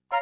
哈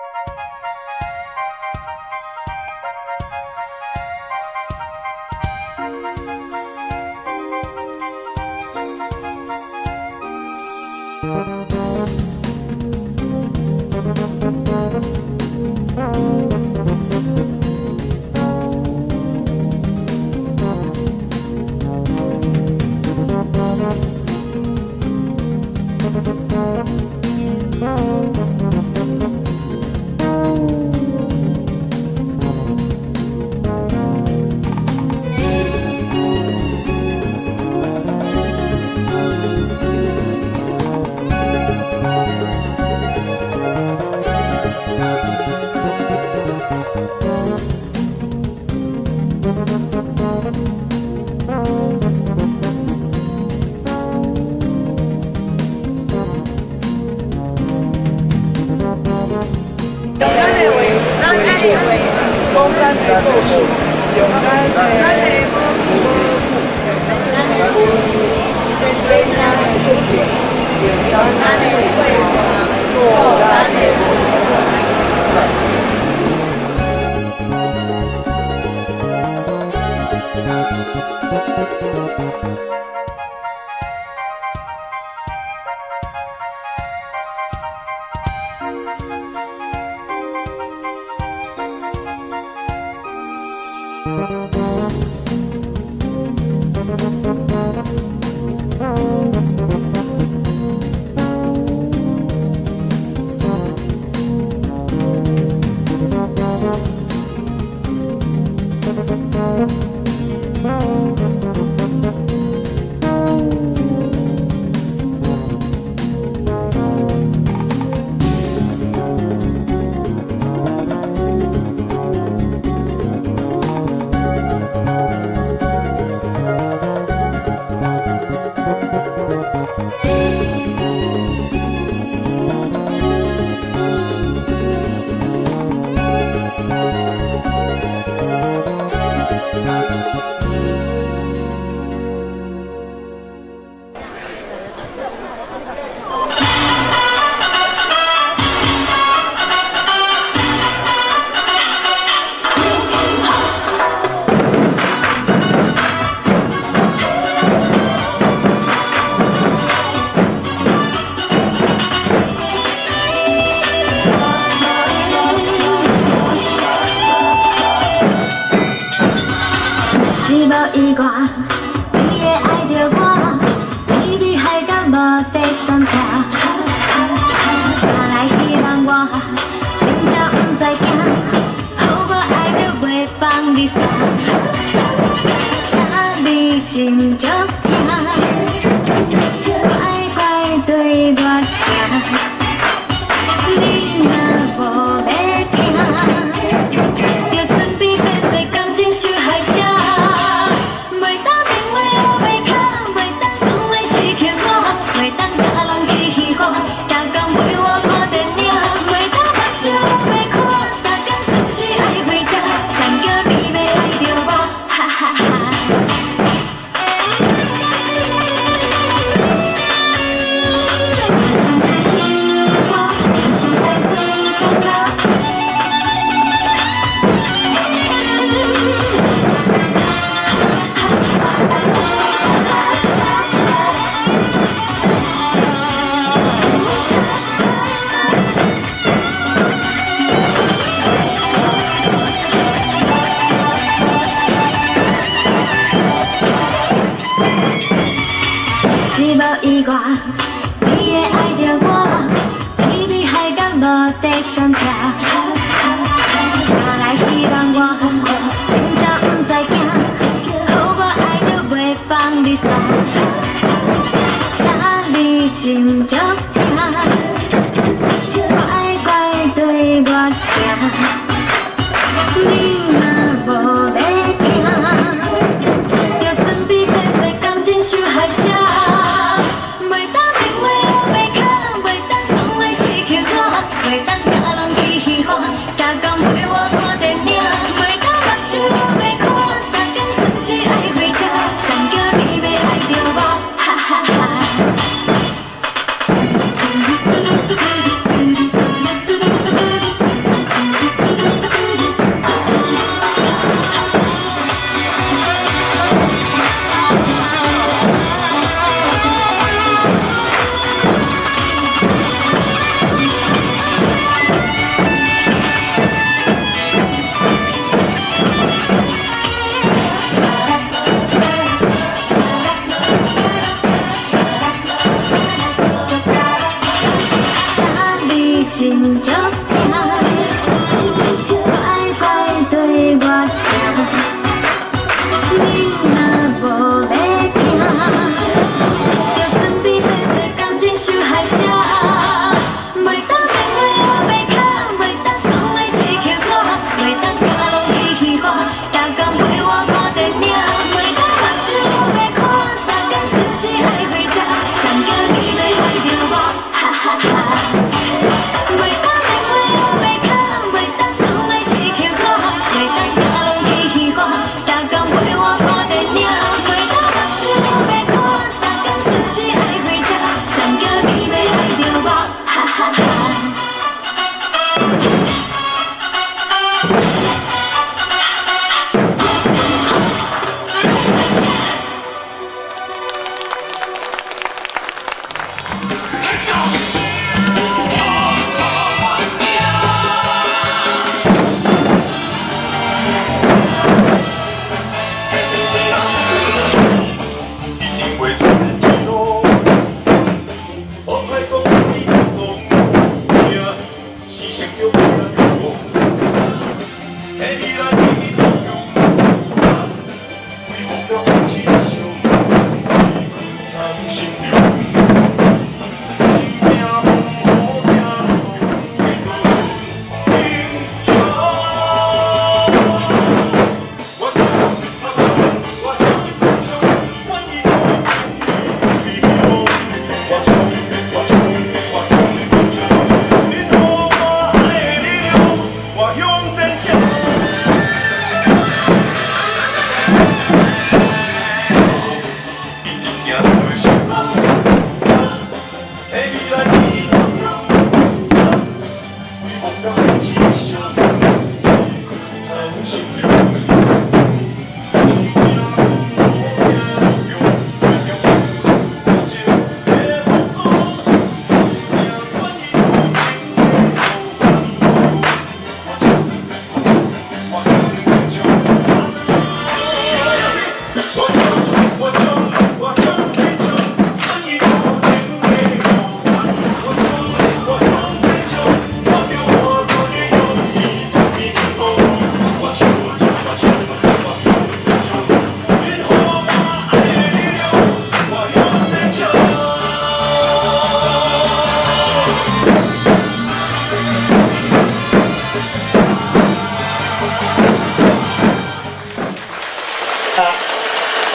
哈哈。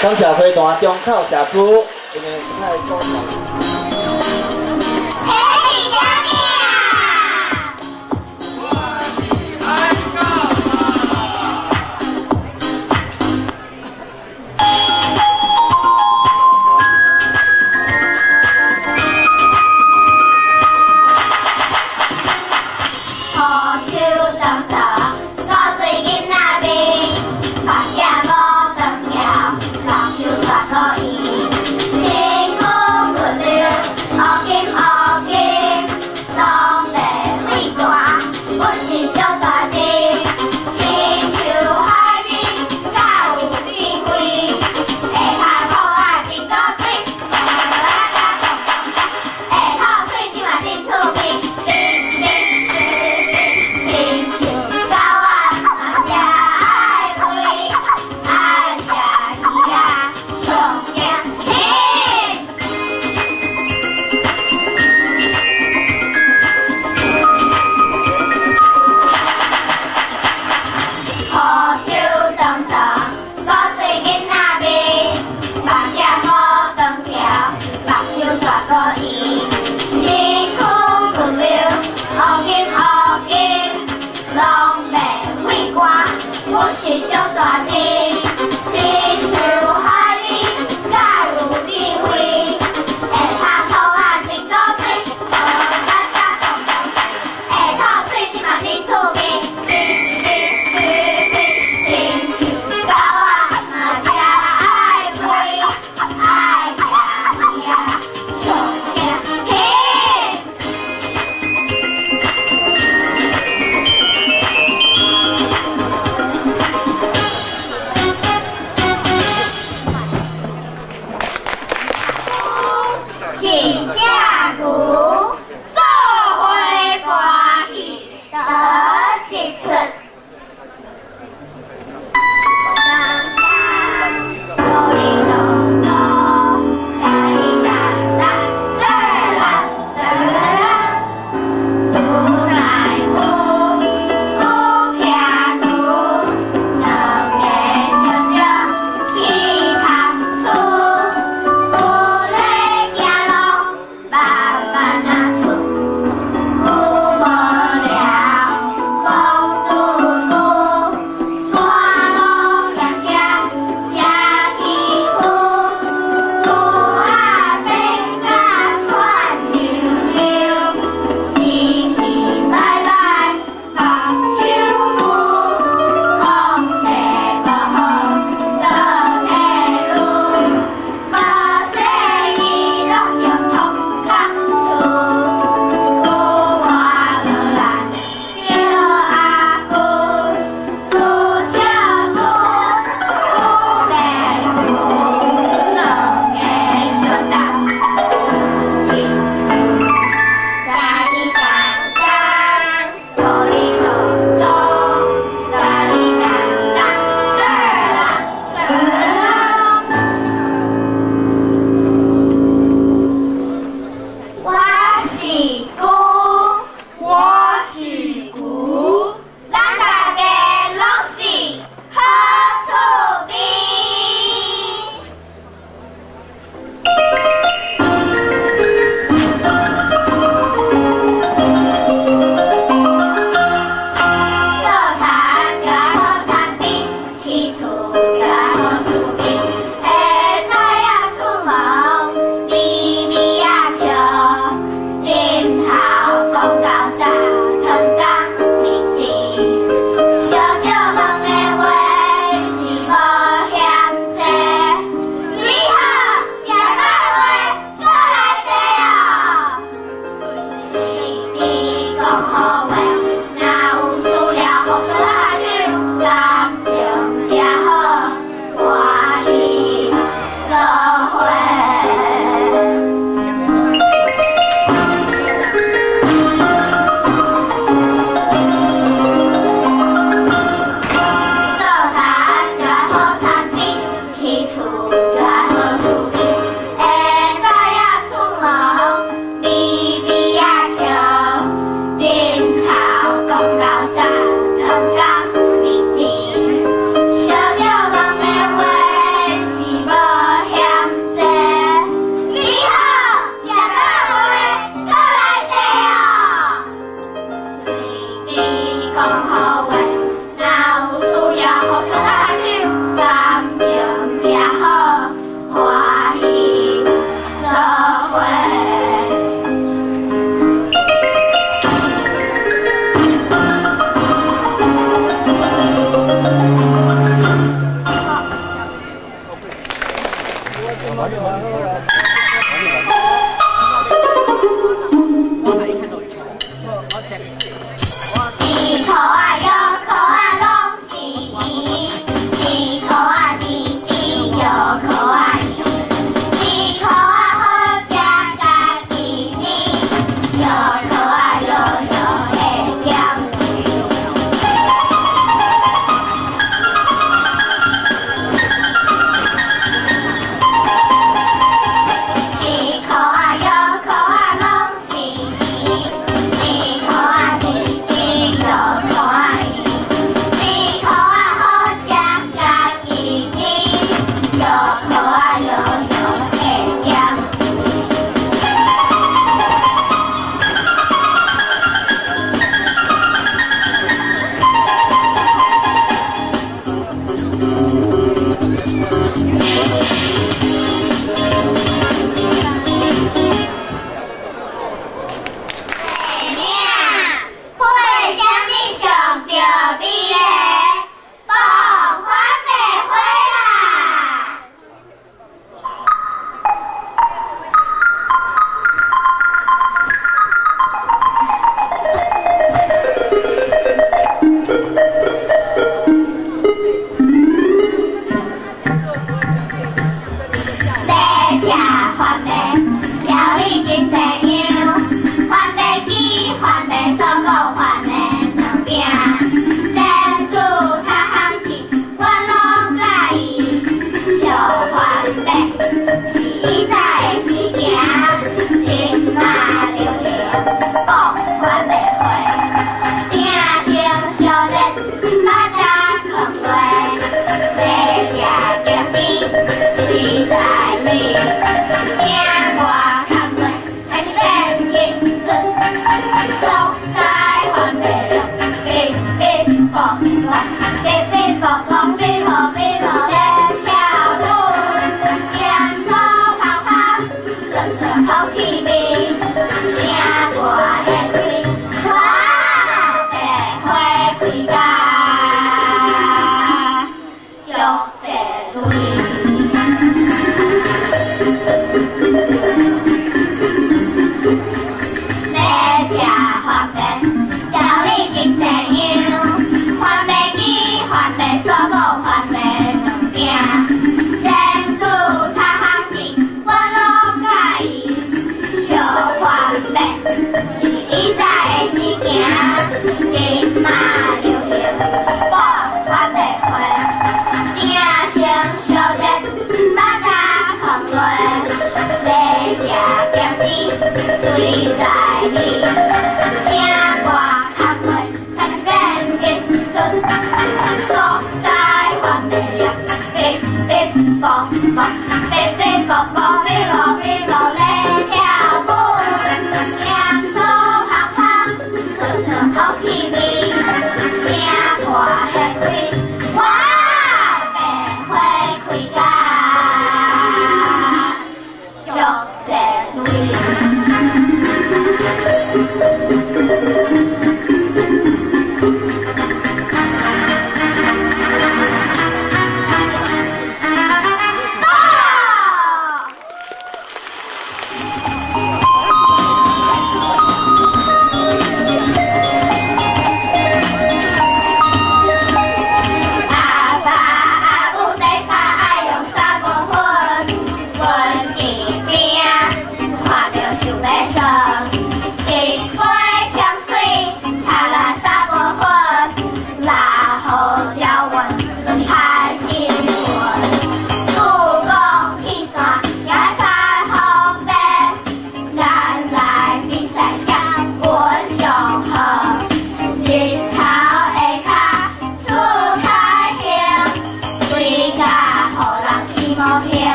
感謝花壇中口社區，因為太多。清空輪流。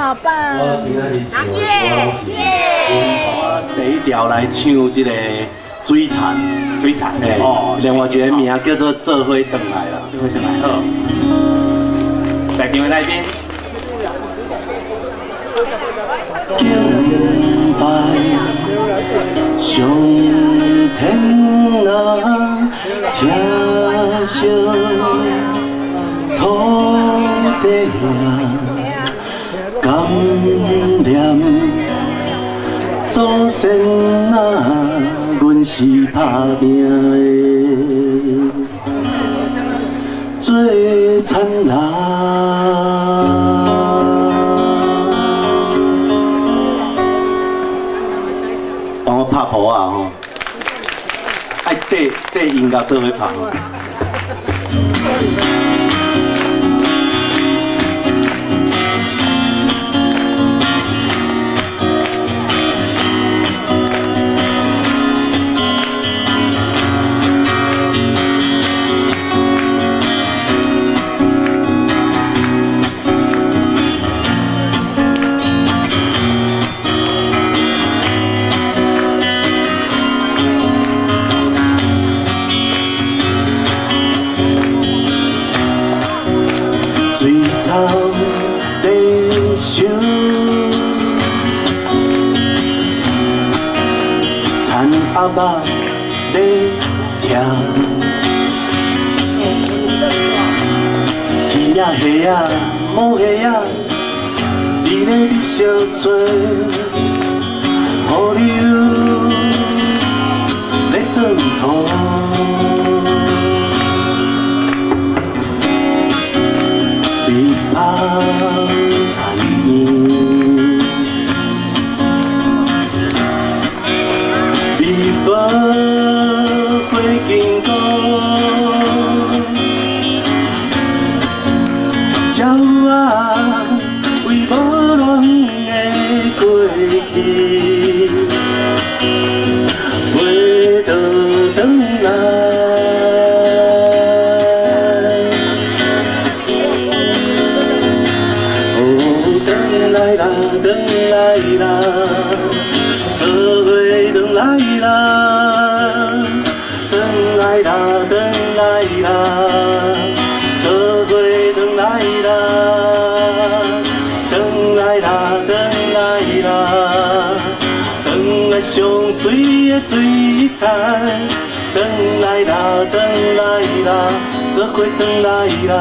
好棒！我今仔日唱的歌我第一条来唱这个水田，水田哦，另外一个名叫做做伙转来啦，做伙转来好。在场的来宾，敬拜上天啊，疼惜土地啊，感念祖先啊，阮是打拼的做田人。帮我拍鼓啊吼，爱缀缀音乐做伙拍。水草咧收，田鸭仔咧徛，鱼仔虾仔母虾仔，伫咧咧相揣，河流咧转土。洕田园，你无花经过，鸟仔为无乱的过去，飞倒转来。转来啦，转来啦，做伙转来啦，转来啦，转来啦，做伙转来啦，转来啦，转来啦，转来上水的水田，转来啦，转来啦，做伙转来啦。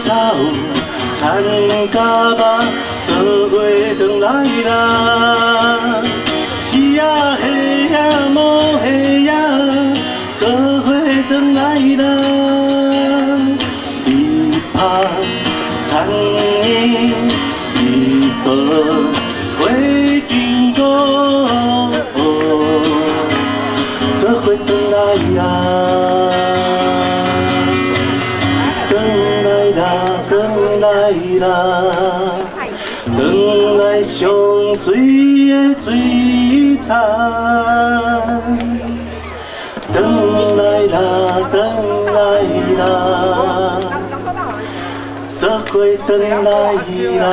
草田甲肉做伙转来啦，鱼仔虾仔母虾仔做伙转来啦，枇杷田园枇杷花经过，做伙转来啦。啦，转来上水的水田，转来啦，转来啦，做伙转来啦。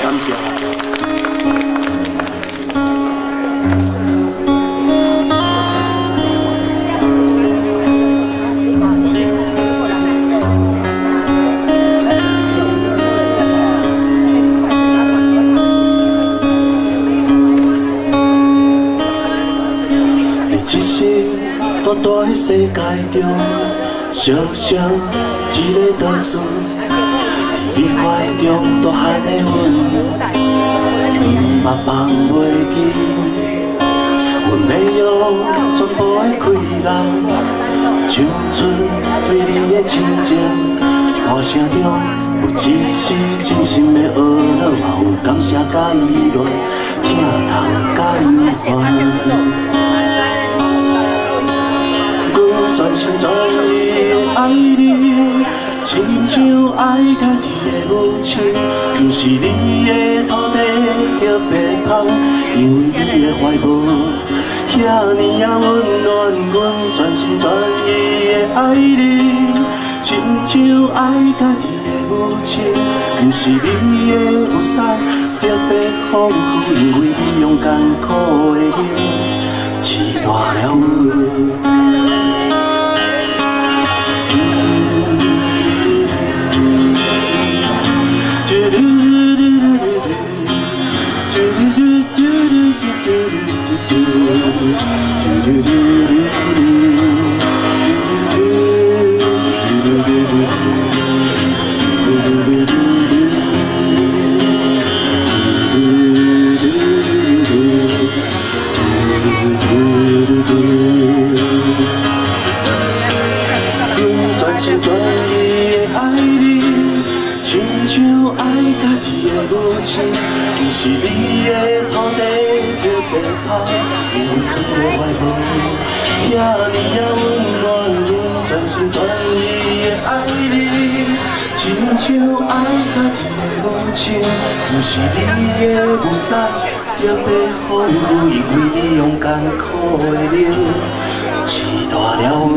感谢。大大的世界中，小小一个岛屿，伫你怀中大汉的阮，嘛放袂记。阮欲用全部的气力，唱出对你的深情。歌声中有一丝真心的懊恼，嘛有感谢佮依恋，疼痛佮忧烦。全心全意爱你，亲像爱家己的母亲。毋是你的土地特别芳，因为你的怀抱遐尔仔温暖。親像愛家己的母親，毋是你的目屎特別豐富，因為你用艱苦的奶飼大了阮。阮全心全意的愛你，親像愛家己的母親，毋是你的土地特別香，因為你的懷抱遐爾仔溫暖。阮全心全意的愛你，親像愛家己的母親，毋是你的目屎特別豐富，因為你用艱苦的奶飼大了阮。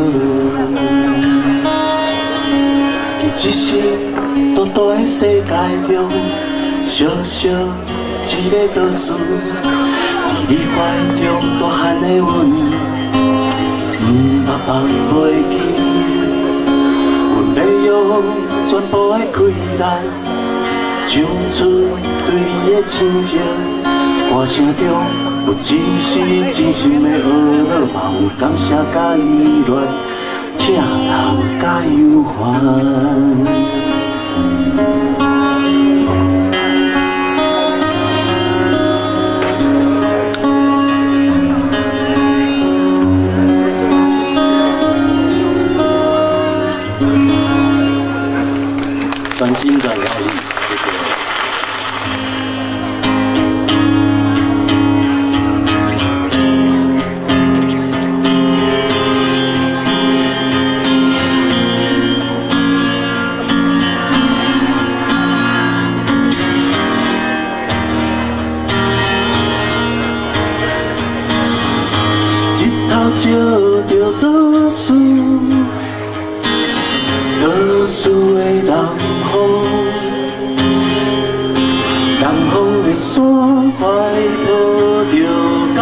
佇這世大大的世界中，小小一个導師，佇你懷中大漢的阮，毋捌放袂記。阮欲用全部的氣力，唱出對你的親情。歌聲中不只是真心的呵咾，嘛有感謝佮依戀，疼痛佮憂煩。全心全意愛你，謝謝。日頭照著倒數，倒數的南風，南風的山懷抱著港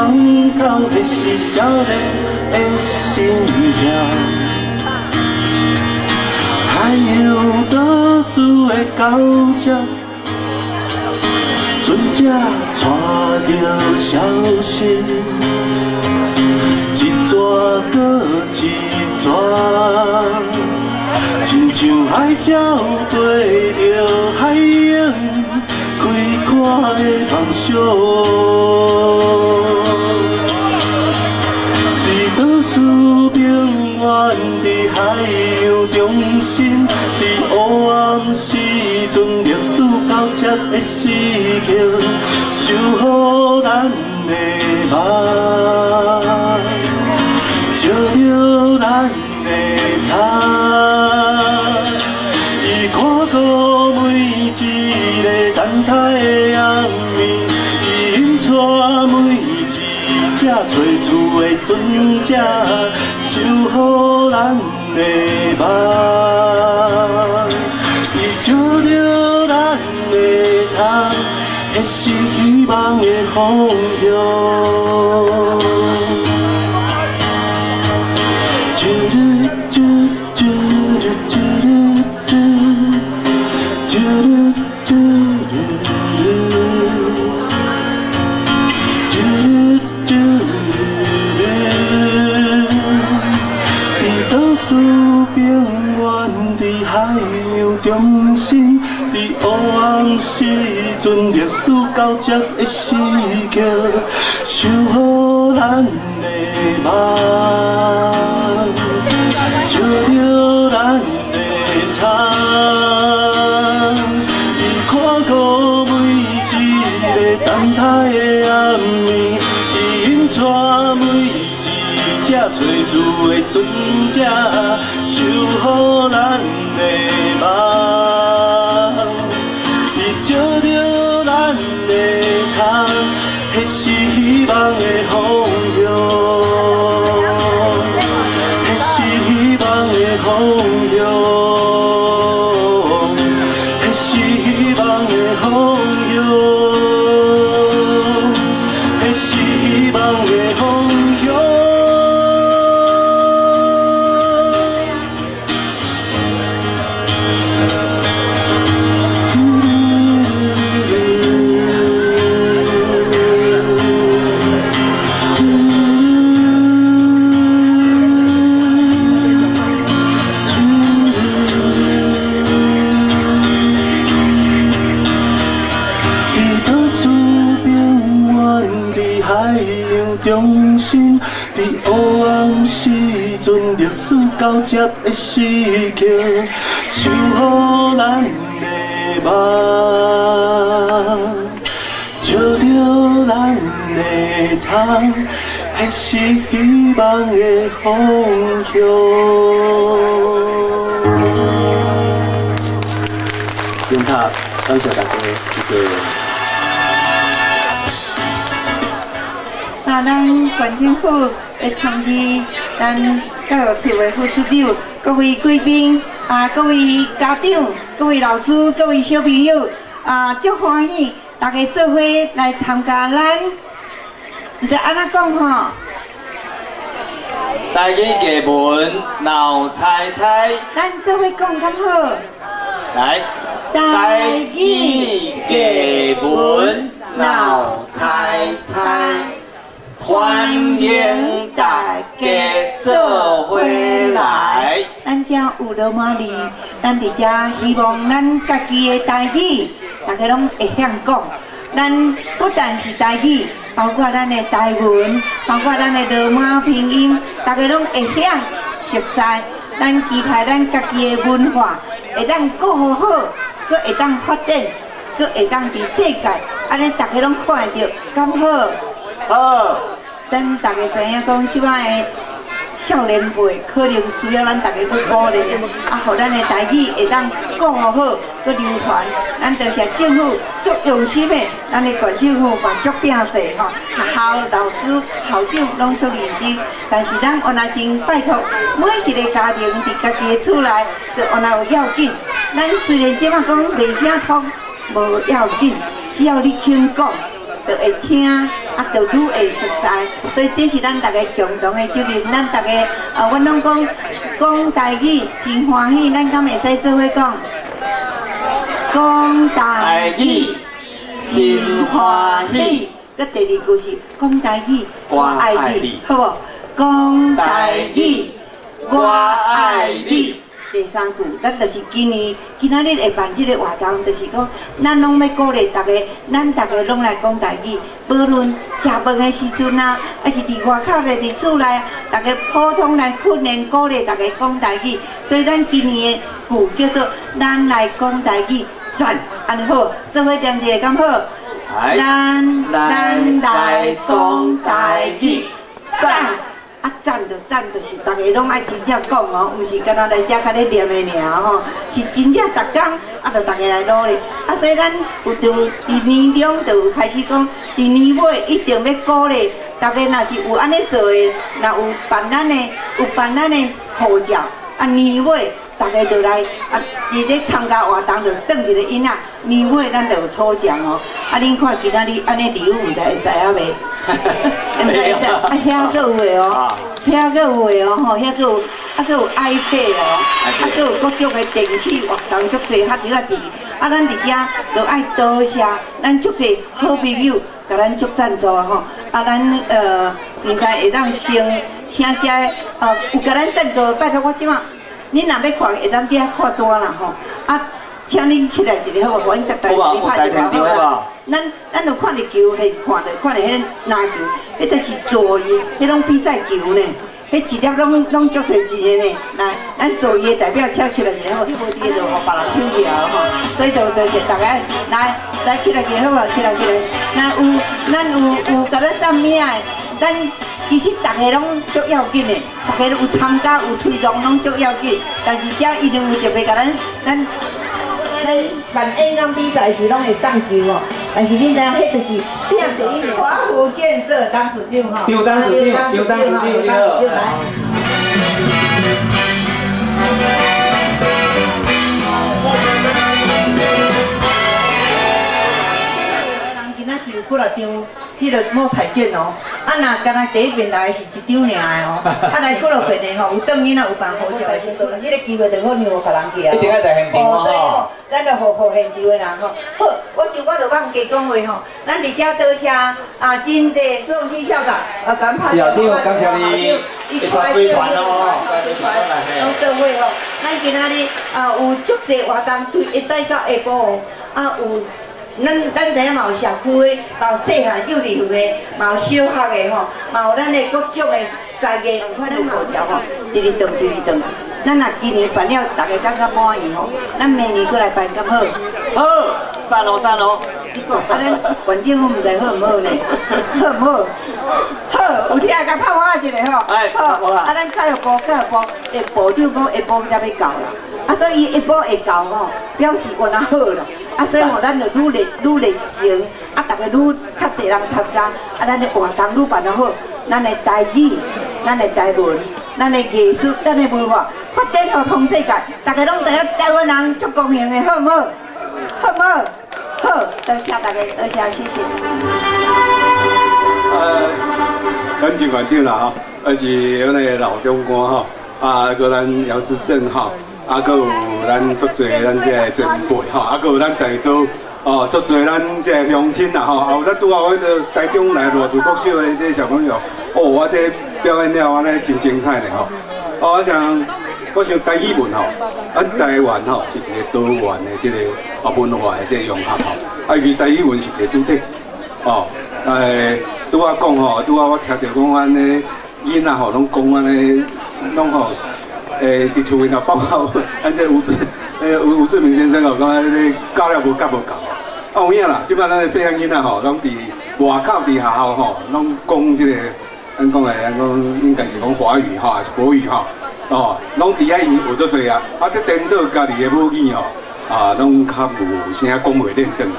口，彼是少年的心跳。海洋倒數的到這，船只带著消息。一逝阁一逝，亲像海鸟飞著海涌，开阔的梦想。伫倒数平原，伫海洋中心，伫黑暗时阵，历史交接的时刻，守护咱的梦。照著咱的头，伊看顧每一个等待的暗暝，伊引帶每一隻找厝的船隻，守護咱的夢。伊照著咱的头，彼是希望的方向。伫倒數平原，伫海洋中心，伫黑暗時陣，歷史交接的時刻，守護咱的夢，照著咱的頭，伊看顧每一個等待的暗暝，伊引帶每一隻找厝的船隻，守護咱的夢，伊照著咱的頭，彼是希望的方向，彼是希望的方向。暗时阵历史交接的时刻，守护咱的梦，照著咱的窗，彼是希望的方向。永塔，感谢大家，谢谢。那咱县政府的参与，咱教育处的副处长，各位贵宾啊，各位家长，各位老师，各位小朋友啊，足欢喜大家做伙来参加咱，毋知按怎讲吼？台语艺文闹猜猜，咱做伙讲敢好？来，台语艺文闹猜猜。欢迎大家做伙来。咱遮有罗马字，咱伫遮希望咱家己的台语，大家拢会晓讲。咱不但是台语，包括咱的台文，包括咱的罗马拼音，大家拢会晓熟悉。咱期待咱家己的文化会当顾好，阁会当发展，阁会当伫世界，按呢大家拢看会著，敢好？好，咱大家知影讲，这摆的少年辈可能需要咱大家去鼓励，啊，予咱的台语会当顾好，阁流传。咱多谢政府足用心的，咱的县政府嘛足拼势吼，学校老师、校长拢足认真。但是咱原来真拜托每一个家庭伫家己的厝内，就原来有要紧。咱虽然这摆讲袂啥通，无要紧，只要你肯讲，就会听。啊，就愈会熟悉，所以这是咱大家共同的责任。咱大家啊，阮拢讲讲台语真欢喜，咱敢会使做伙讲？讲台语真欢喜。阁第二句是讲台语，我爱你，好无？讲台语，我爱你。第三句，咱就是今年今仔日会办这个活动，就是讲，咱拢欲鼓励大家，咱大家拢来讲台语，无论食饭的时阵啊，还是伫外口咧，伫厝内，大家普通来训练鼓励大家讲台语。所以咱今年的句叫做“咱来讲台语”，赞，按呢好，做伙念一下敢好？咱来讲台语，赞。啊赞就赞，就是逐家拢爱真正讲哦，毋是干焦来遮较咧念的尔吼，是真正逐工啊，就逐家来努力。啊，所以咱有就伫年中就有开始讲，伫年尾一定欲鼓励逐家，若是有按呢做的，若有办咱的，有办咱的护照，啊年尾逐家就来啊，伫咧参加活动就转一个音仔，年尾咱就有抽奖哦。啊，恁看今仔日按呢礼物毋知会使啊袂？毋知会使啊，遐阁有的哦，遐阁有的哦吼，遐阁有，啊阁有 iPad 哦，啊阁有各种的电器活动足济，较着啊济。啊，咱伫遮就爱多谢咱足济好朋友，共咱足赞助吼。啊，咱毋知会当先请遮有共咱赞助，拜托我这马。恁若欲看，会当去遐看单啦吼。啊，请恁起来一下好无？阮大家你拍一下好无？咱有看著球，现看著看著彼篮球，彼这是座椅，彼拢比赛球呢。彼一粒拢足济钱的呢。来，咱座椅的代表请起来一下好，你无伫个就予别人抢去啊吼。所以就是大家来起来一下好无？起来起来。若有咱有共咱送名的，咱。其实逐家拢足要紧的，逐家有参加有推动拢足要紧。但是遮伊就有特别共咱办演讲比赛时拢会送球哦。但是你知影，彼就是拼第一华府建设董事长吼，张董事长，张董事长，你好。人今仔是有几若张。彼个摸彩券哦，啊若敢若第一遍来是一张尔的哦，啊来几落遍的吼，有转囡仔有办护照的时阵，彼个机会就好让予别人去啊。一定爱在现场哦。所以吼，咱就予现场的人吼。好，我想我就忘加讲话吼，咱伫遮多谢啊，真济苏永新校长啊，敢拍校长，感谢你，伊带几团哦，带几团来嘿。拢做伙吼，咱今仔日啊有足济活动，对一早到下晡哦，啊有。咱知影嘛有社区的，嘛有细汉幼儿园的，嘛有小学的吼，嘛有咱的各种的在个共款有高潮吼，一日转一日转。咱若今年办了，大家感觉满意吼，咱明年阁来办，敢好？好，赞哦赞哦！你讲啊，咱县政府毋知好毋好呢？好毋好？好，有听共拍我一个吼。哎，好，啊，咱教育部教育部的部长讲下晡才欲到啦，啊，所以下晡会到吼，表示原来好啦。啊，所以吼，咱就愈热愈热情，啊，逐家愈较济人参加，啊，咱的活动愈办得好，咱的台语、咱的台文、咱的艺术、咱的文化发展予全世界，逐家拢知影台湾人足光荣的，好毋好？好毋好？好，多谢大家，多谢，谢谢。咱陈县长啦吼，还是阮的老长官吼，啊，阁咱姚志正吼，啊，阁有咱足济咱这个前辈吼，啊，阁有咱在座哦，足济咱这个乡亲啦吼，啊，有咱拄好彼个台中来偌厝国小的这小朋友，哦，我这表演了按呢真精彩咧吼。哦，我想台语文吼，咱台湾吼是一个多元的这个啊文化的这个融合吼，啊，尤其台语文是一个主体，哦，拄仔讲吼，拄仔我听著讲按呢囡仔吼拢讲按呢，拢吼，伫厝面吼，包括咱这吴志明先生哦，讲按呢教了无教无够，啊有影啦，这摆咱的细汉囡仔吼，拢伫外口伫学校吼，拢讲这个，咱讲的，咱讲应该是讲华语吼，还是国语吼？哦，拢伫遐𪜶学足济啊！啊，这颠倒家己的母语吼，啊，拢较无啥讲袂练转。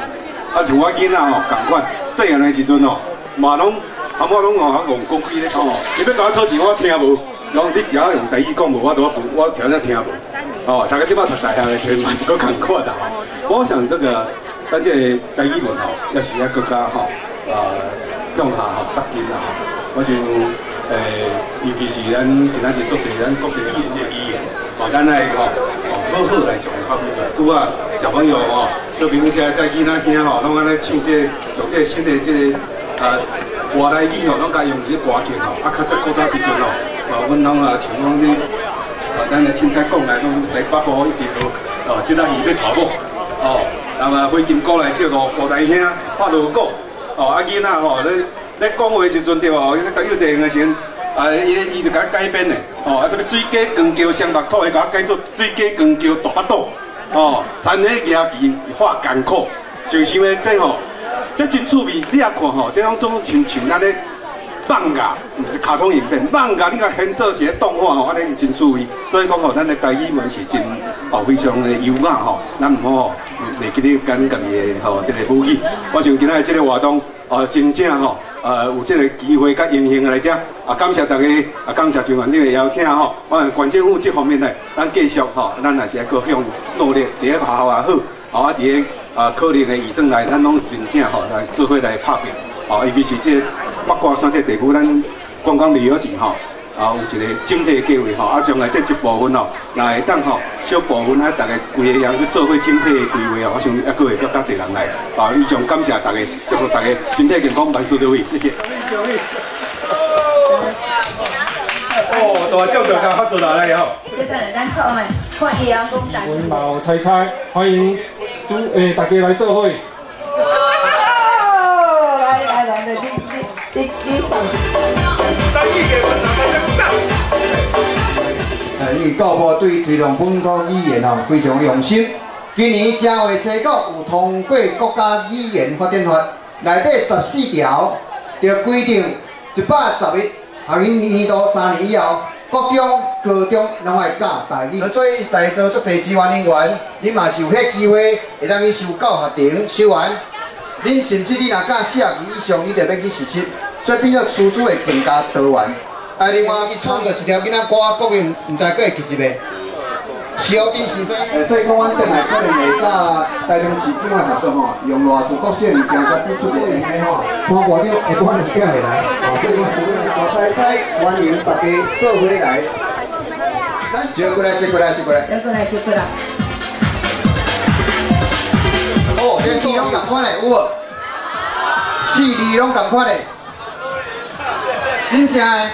啊，像我囡仔吼，仝款细汉的时阵吼，嘛拢啊，我拢吼用国语咧讲，伊欲共我讨钱，我听无。讲你共我用台语讲无，我都我听才听无。哦，大家这摆读大学的时嘛是阁仝款啦吼。我想这个，咱这个台语文吼，也是爱阁较吼，向下吼扎根啦吼。我想。尤其是咱今仔日足济咱国语的这个语言，哦，咱爱吼，哦，好好来将伊发挥出来。拄仔小朋友吼，小朋友遮在囡仔兄吼，拢按呢唱这个，从这个新的这个外来语吼，拢共用这个歌曲吼。啊，较早古早时阵吼，哦，阮拢啊像讲你，啊，咱来凊彩讲来，讲西北雨一直落，哦，这阵伊欲娶某，哦，那么灰金鼓来唱五五台兄拍锣鼓，哦，啊囡仔吼咧。咧讲话时阵对无？咧读幼稚园的时阵，啊，伊就共改编的，哦，啊，啥物水果光桥双目兔，伊共改做水果光桥大腹肚，哦，田螺举旗化艰苦，想想咧这吼，这真趣味，你也看吼，这拢总亲像咱咧漫画，毋是卡通影片，漫画你共编做一个动画吼，按呢真趣味。所以讲吼，咱的台语文是真哦，非常的优雅吼，咱毋好吼袂记咧咱家己的吼这个母语。我想今仔日这个活动哦，真正吼。有这个机会佮荣幸来遮，啊，感谢大家，啊，感谢陈县长的邀请吼。我县政府这方面呢，咱继续吼，咱也是爱阁向努力，伫咧学校也好，啊，伫咧啊考虑的预算内，咱拢真正吼来做伙来拍拼，哦，尤其是这八卦山这地区，咱观光旅游局吼，啊，有一个整体计划吼，啊，将来这一部分吼，若会当吼，小部分啊，大家规个人去做伙整体的规划哦，我想犹阁会阁较济人来，啊，以上感谢大家，祝福大家身体健康，万事如意，谢谢。哦，大将就较发出来了吼。这阵咱看的，看伊人讲台。阮老菜菜，欢迎主大家来做伙。来来来来，你上。因为教部对推动本土语言吼非常用心。今年正月初九有通过国家语言发展法内底14条，就规定111学年度3年以后，国中、高中拢爱教台语。所以在座足济职员人员，恁嘛是有彼机会会当去修教学程修完。恁甚至你若教四学期以上，你就欲去实习，所以变做师资会更加多元。啊，另外去创造一条囡仔歌，国语毋知阁会记一袂？小弟先生，所以讲，阮转来可能会佮台中市长的合作吼，用偌济国小物件佮付出个用的吼，看外长下晡就寄下来，哦，所以讲，大菜菜欢迎大家做伙来。招过来，接过来，接过来。接过来，接过来。哦，这字拢仝款的，有无？四字拢仝款的，真正的。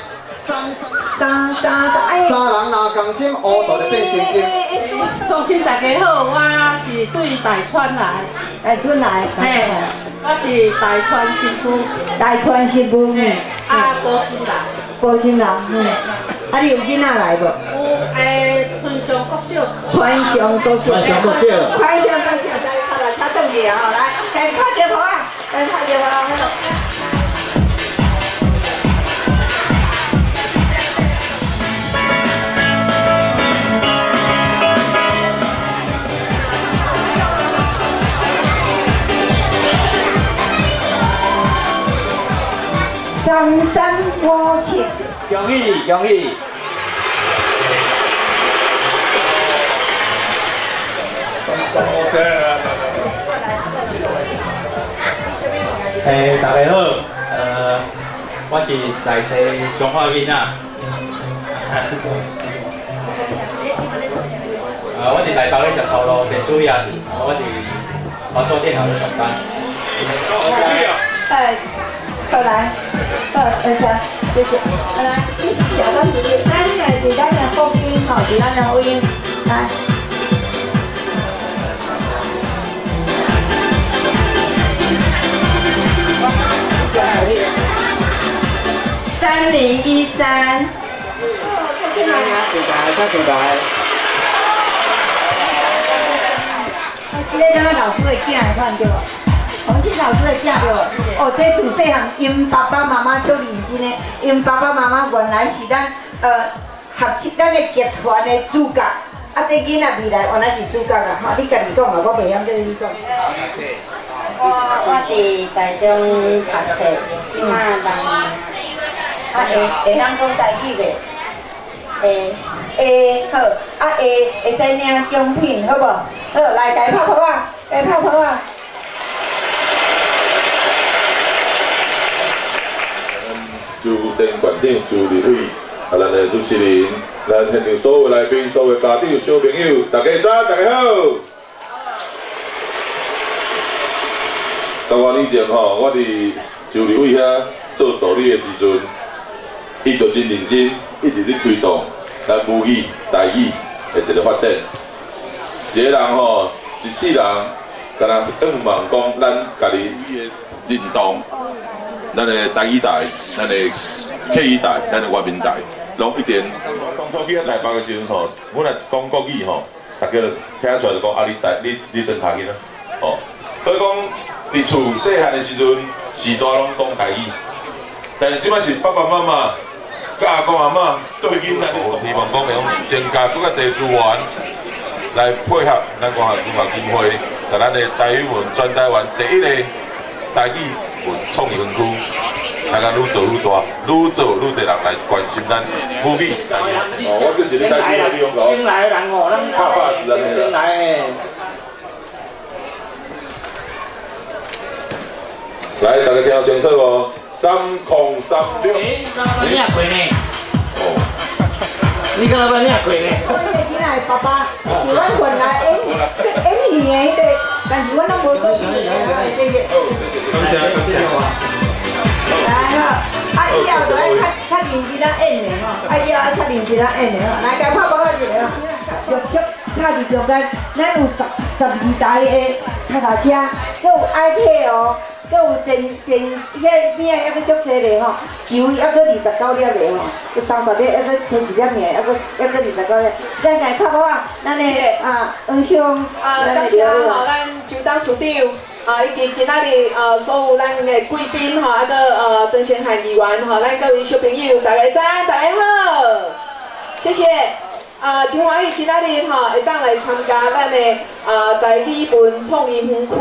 三三三，哎，三人若仝心，乌道就变成金。乡亲大家好，我是对大川来。大川来，嘿，我是大川媳妇。大川媳妇，嘿，啊，高师人。无心人，啊，你有囡仔來無？有春上國小。春上國小。春上國小。春上國小，來，來，來，較轉去啊！吼，來，來拍一個鼓啊，來拍一個鼓啊！3、3、5、7，恭喜恭喜！大家好，我是在地中華囡仔。我佇台北咧食頭路電子業，我佇華碩電腦咧上班。好來，好，多謝，謝謝。來，你小當子，咱的佇咱的福音吼，佇咱的福音，來。3013。這個敢若老師的囝的款對無？洪慶老師的囝對無？哦，這自細漢，𪜶爸爸媽媽足認真的，𪜶爸爸媽媽原來是咱合咱的集團的主角，啊，這囡仔未來原來是主角啊！吼，你家己講啊，我袂曉叫你講。我佇台中讀冊，這馬人。啊，會曉講台語袂？會。會好，啊會會使領獎品，好無？好，來，來拍拍啊，來拍拍啊！周前縣長周立偉，啊，咱的主持人，咱現場所有來賓、所有家長、小朋友，大家早，大家好。10外年前吼，我佇周立偉遐做助理的時陣，伊就真認真，一直咧推動咱母語、台語的一個發展。一個人吼，一世人，敢若願望講咱家己的認同。咱的台語台、咱的客語台、咱的原民台，攏一定。我當初去台北的時陣吼，阮若一講國語吼，大家就聽出來就講啊，你台你你真客語啦，吼。所以講，佇厝細漢的時陣，序大攏講台語，但是這擺是爸爸媽媽、佮阿公阿嬤對囡仔，希望講會用增加閣較濟資源來配合咱國學文化基金會，共咱的台語文全台灣第一個台語文創意園區，大家愈做愈大，愈做愈濟人來關心咱母語台語。哦，我就是咧台語，你講。新來的人哦，咱拍拍是安尼啦。新來的。來，大家聽清楚無？3036。欸，敢若捌領過呢？哦。你敢若捌領過呢？我迄個囡仔的爸爸是阮原來演戲的彼個，但是阮攏無做戲的，謝謝。感謝感謝。來好，啊以後就愛較認真仔演的吼，啊以後愛較認真仔演的吼，來，共拍鼓仔一個吼。玉石插佇中間，咱有12台的腳踏車，閣有 iPad 哦。閣有電電，彼邊仔猶閣足濟个吼，球猶閣29粒個吼，閣30粒，猶閣摕一粒名，猶閣29粒。咱共拍鼓仔，咱的啊黃湘，啊，感謝吼，咱周董事長啊，以及今仔日所有咱的貴賓吼，啊閣曾先漢議員吼，咱各位小朋友，大家早安，大家好，謝謝。啊，真歡喜今仔日吼會當來參加咱的台語文創意園區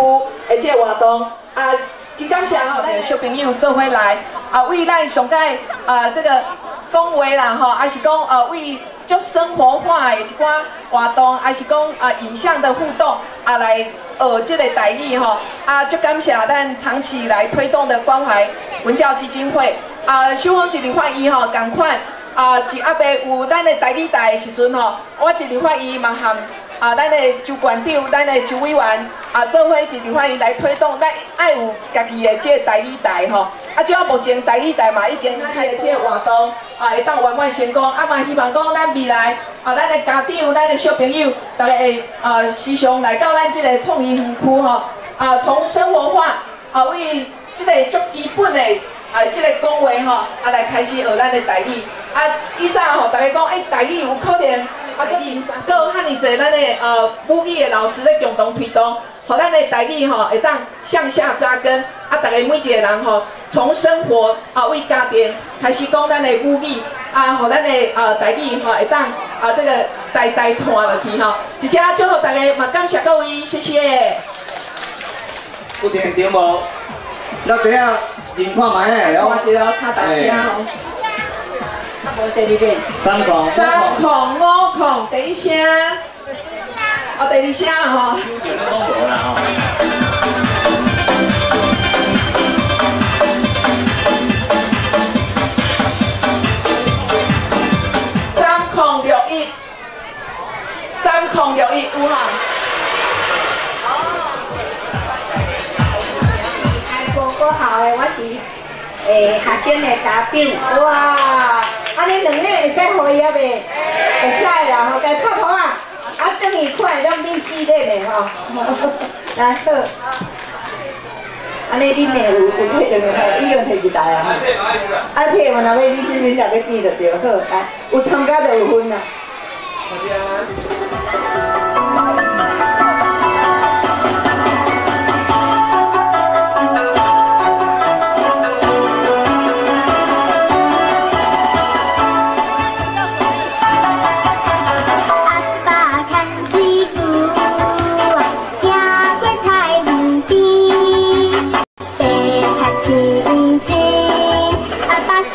的這個活動啊。真感謝吼，咱小朋友做伙來啊，為咱上蓋啊這個講話啦吼，還是講為足生活化的一寡活動，還是講啊影像的互動啊來學這個台語吼啊，足感謝咱長期來推動的關懷文教基金會啊，秀峰一直發伊吼，仝款啊，一猶未有咱的台語台的時陣吼，我一直發伊嘛含。啊，咱的周縣長、咱的周委員啊，做伙一直歡迎來推動，咱愛有家己的這個台語台吼。啊，這目前台語台嘛已經開的這個活動啊，會當圓滿成功。啊，嘛希望講咱未來啊，咱的家長、咱的小朋友，大家會啊時常來到咱這個創意園區吼。啊，從生活化啊，為這個足基本的啊，這個講話吼，啊來開始學咱的台語。啊，以早吼，逐家講，欸，台語有可能，啊，閣閣有遐爾濟咱的母語的老師咧共同推動，予咱的台語吼會當向下扎根。啊，逐家每一個人吼，從生活啊為家庭開始講咱的母語，啊，予咱的台語吼會當啊這個代代傳落去吼。這遮祝福大家，嘛感謝各位，謝謝。有現場無？咱等下認看覓啊？看一下跤踏車吼。無第二遍。三空。305，第一聲。哦，第二聲吼。無啦吼。3061，3061有哈。我好的，我是學生的家長。哇，按呢兩個會使予伊啊袂？會使啦吼，共拍噗仔，啊，轉去看會當免死咧的吼。來好，按呢恁的有有摕兩個吼，已經摕一台啊吼。愛摕嘛，若欲恁兩個變就對，好，來，有參加就有分啦。阿爸牽。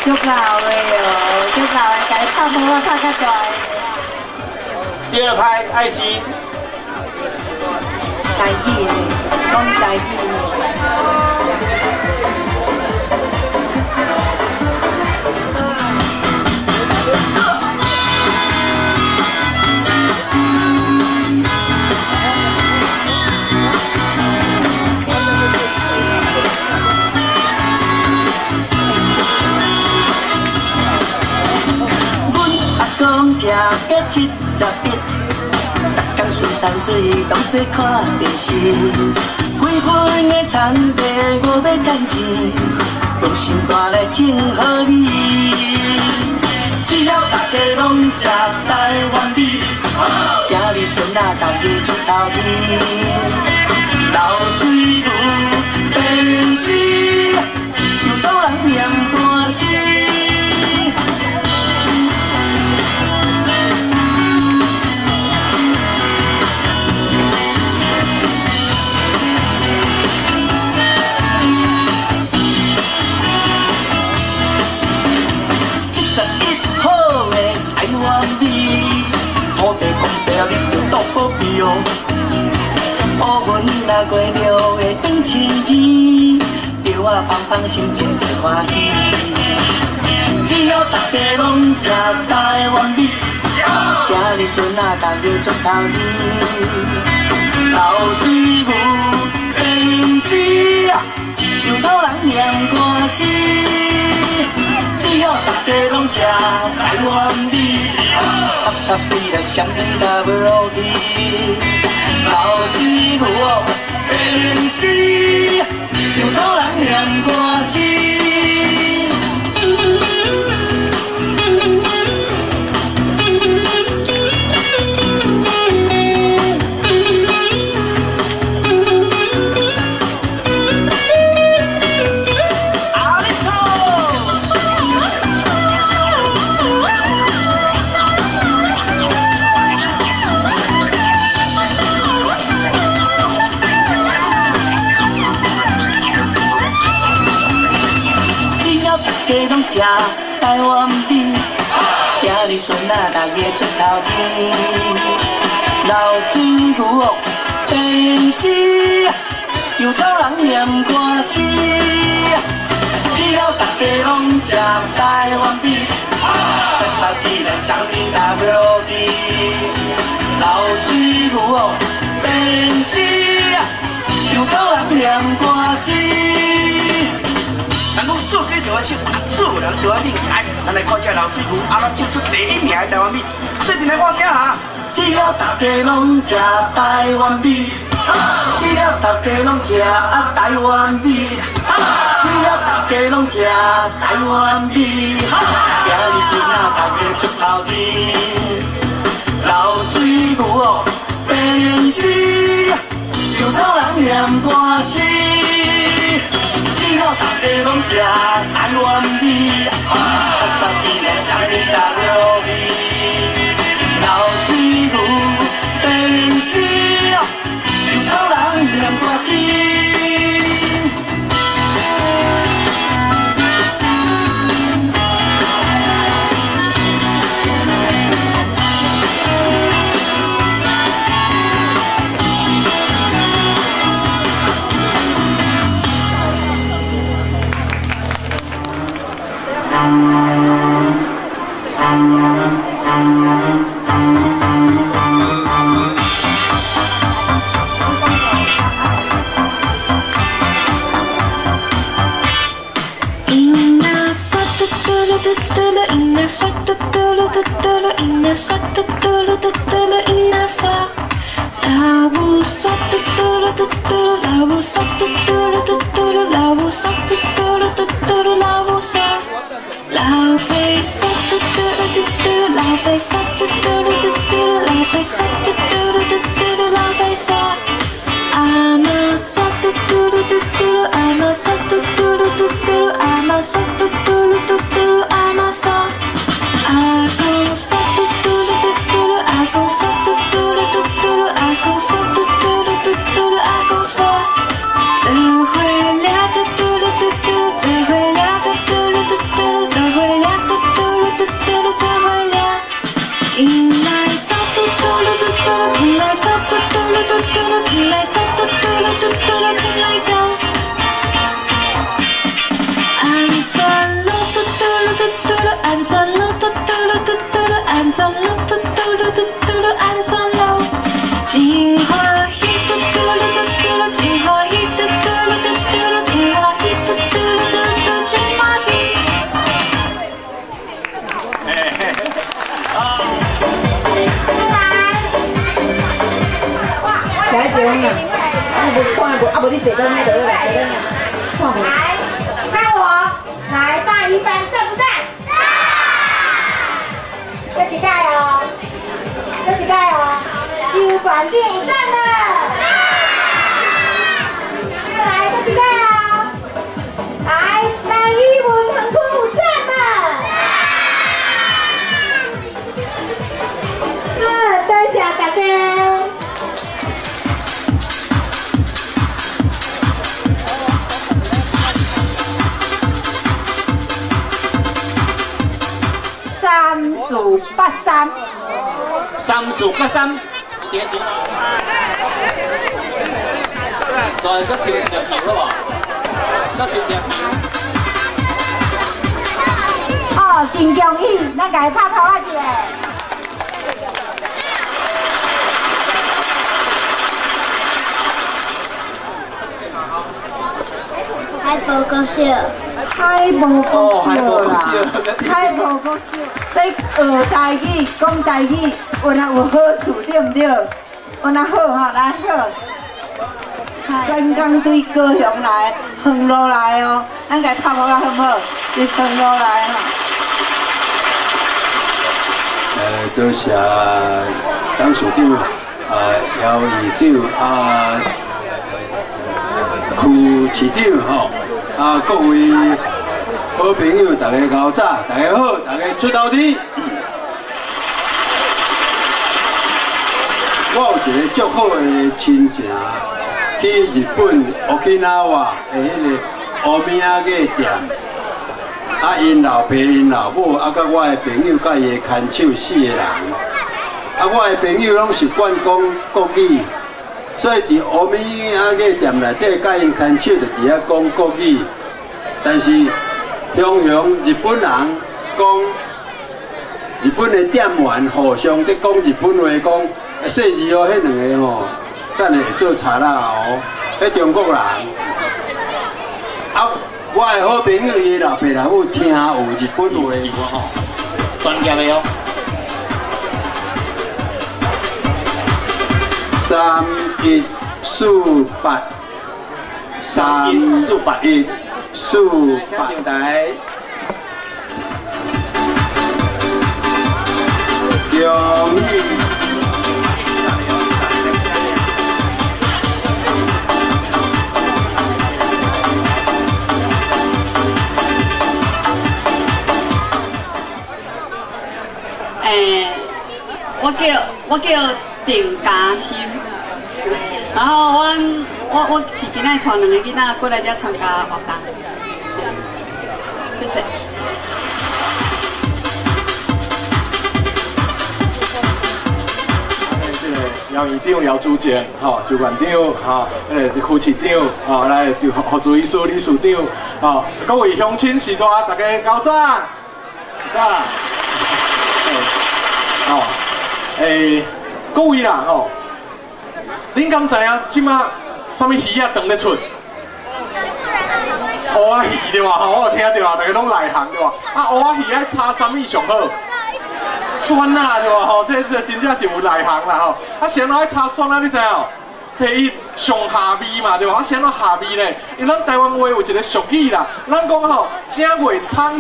足老的哦，足老的，共伊拍波仔拍较大的。第二拍爱心。台语的，讲台语的。食到71，逐工顺田水当作看电视。规份的田地无欲趁钱，用心肝来种好米。只要大家拢食台湾米，今日孙仔大家出头天。流水牛变丝，又走人念歌诗。乌云若过就会转晴天，着我芳芳心情会欢喜。只要大家拢食台湾米，今日孙仔大家出头天。流水牛变丝，又走人念歌诗。只要大家拢食台湾米，插插飞来闪你 W T。流水牛变丝，又走人念歌诗。食台湾米，今日孙仔大家出头天。流水牛变丝，又走人念歌诗。只要大家拢食台湾米，插插起来双你 W T。流水牛变丝，又走人念歌诗。人讲做鸡就爱手，啊做人就爱命。来，咱来看这流水牛，按怎种出第一名的台湾米？做阵来喊声哈！只要大家拢食台湾米，只要大家拢食台湾米，只要大家拢食台湾米，今日孙仔大家出头天。流水牛变丝，又走人念歌诗。只要大家拢食台湾米，插插起来双你 W V。流水牛变丝，又走人念歌诗。嘟嘟噜嘟嘟噜，嚕，起來走，嘟嘟嚕嘟嘟嚕，起來走，嘟嘟嚕嘟嘟嚕，起來走。安怎路嘟嘟嚕嘟嘟嚕，安怎路嘟嘟嚕嘟嘟嚕，安怎路嘟嘟嚕嘟嘟嚕，安怎路？真歡喜嘟嘟嚕嘟嘟嚕，真歡喜嘟嘟嚕嘟嘟嚕，真歡喜嘟嘟嚕嘟嘟，真歡喜。来中啊，你无看无，啊无你坐倒咩就好啦，坐倒咩？看无。来，看我，来大一班赞不赞？赞。这几盖哦，这几盖哦，周馆长有赞吗？赞。来，这几盖哦，来，南屿文恒区有赞吗？赞。好，多谢大家。3483， 3483，点点。所以阁抽一粒球了无？阁抽一粒球。哦，真恭喜，咱共伊拍头仔一下。海波国小。海无国小啦，海无国小，所以学台语、讲台语，有哪有好处对毋对？有哪好吼，来好。专工对高雄来，远路来哦，咱共伊拍鼓仔好毋好？伫远路来吼。多谢董事长、姚院长、区市长吼。啊，各位好朋友，大家早早，大家好，大家出头天。我有一个足好的亲情，去日本沖縄的彼个乌米仔店，啊，𪜶老爸、𪜶老母，啊，佮我的朋友，佮伊的牵手四个人，啊，我的朋友攏习惯讲国语。所以伫乌米仔店内底，佮𪜶牵手就伫遐讲国语。但是雄雄日本人讲，日本的店员互相伫讲日本话，讲细字哦，彼两个吼，等下会做贼仔哦，彼中国人。啊，我的好朋友伊老爸老母听有日本话吼，专业的哦。3148，3148，请上台。恭喜！我叫郑嘉欣，然后我是今仔带两个囡仔过来遮参加活动，谢谢。这个姚院长、姚主席、吼，周县长、吼，彼个区市长、吼，来何主医师理事长，吼，各位乡亲序大，大家早早，早，吼。各位啦吼，恁敢知影这马啥物鱼仔当咧出？乌仔鱼对吧？吼，我有听到啊，大家拢内行对吧？啊，乌仔鱼爱炒啥物上好？酸啊对吧？吼，这真正是有内行啦吼。啊，啥物爱炒酸啊？你知哦？第一上下味嘛对吧？啊，啥物下味咧？因为咱台湾话有一个俗语啦，咱讲吼，正月葱，二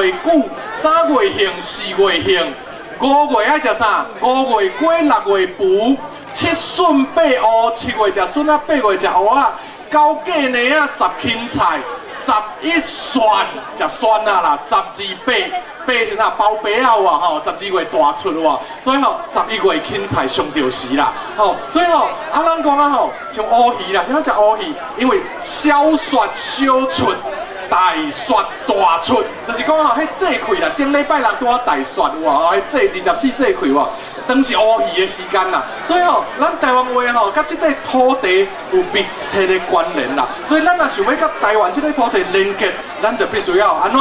月韭，三月杏，四月杏。5月爱食啥？5月瓜，6月芋，7笋8乌，7月食笋仔，8月食芋仔。9鸡年仔，10芹菜，11蒜，食蒜仔啦。12白，白是啥？包白仔有啊吼。12月大出有啊，所以吼，11月芹菜上著时啦。吼，所以吼，啊，咱讲啊吼，像乌鱼啦，啥物食乌鱼？因为小雪小出。大雪大出，就是讲吼，彼节气啦，顶礼拜六拄仔大雪有无？吼，彼节24节气有无？當是烏魚的時間啦。所以吼，咱台灣話吼，佮這塊土地有密切的關聯啦。所以咱若想欲佮台灣這塊土地連結，咱就必須要按怎？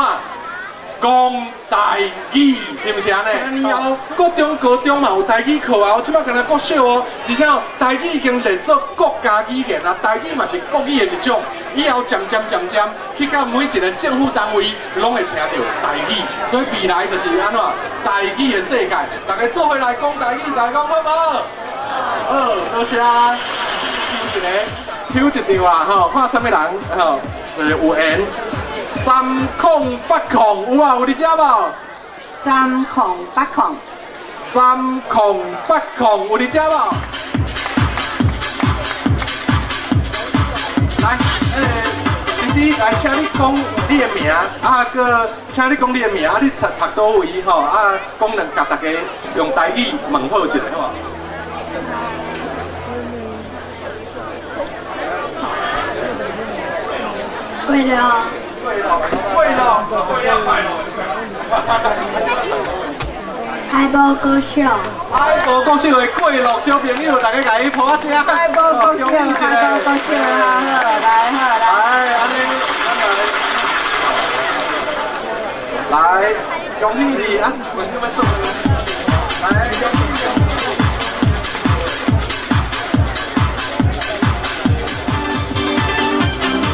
講台語，是毋是按呢？以後國中、高中嘛有台語課啊，這擺敢若國小哦，而且哦，台語已經列做國家語言啊，台語嘛是國語的一種。以後漸漸漸漸去到每一個政府單位，攏會聽著台語，所以未來就是按怎台語的世界，大家做伙來講台語，大家講好無？好，多謝。抽一個，抽一張啊！吼，看啥物人吼，有緣。308，有啊，有佇遮無？3080。3080，有佇遮無？來，弟弟來，請你講你的名，啊，閣請你講你的名，啊，你讀讀佗位吼，啊，講兩共大家用台語問好一下，好無？對了。對了，海埔國小。海埔國小的過樂小朋友，大家共伊拍聲。海埔國小，海埔國小，好好來好來。來，按呢，來，恭喜你啊！來，恭喜。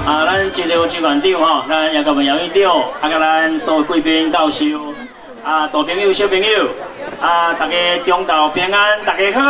啊，咱周周周县长吼，咱叶国文叶院长，啊，佮咱所有贵宾教授，啊，大朋友、小朋友，啊，大家中昼平安，大家好。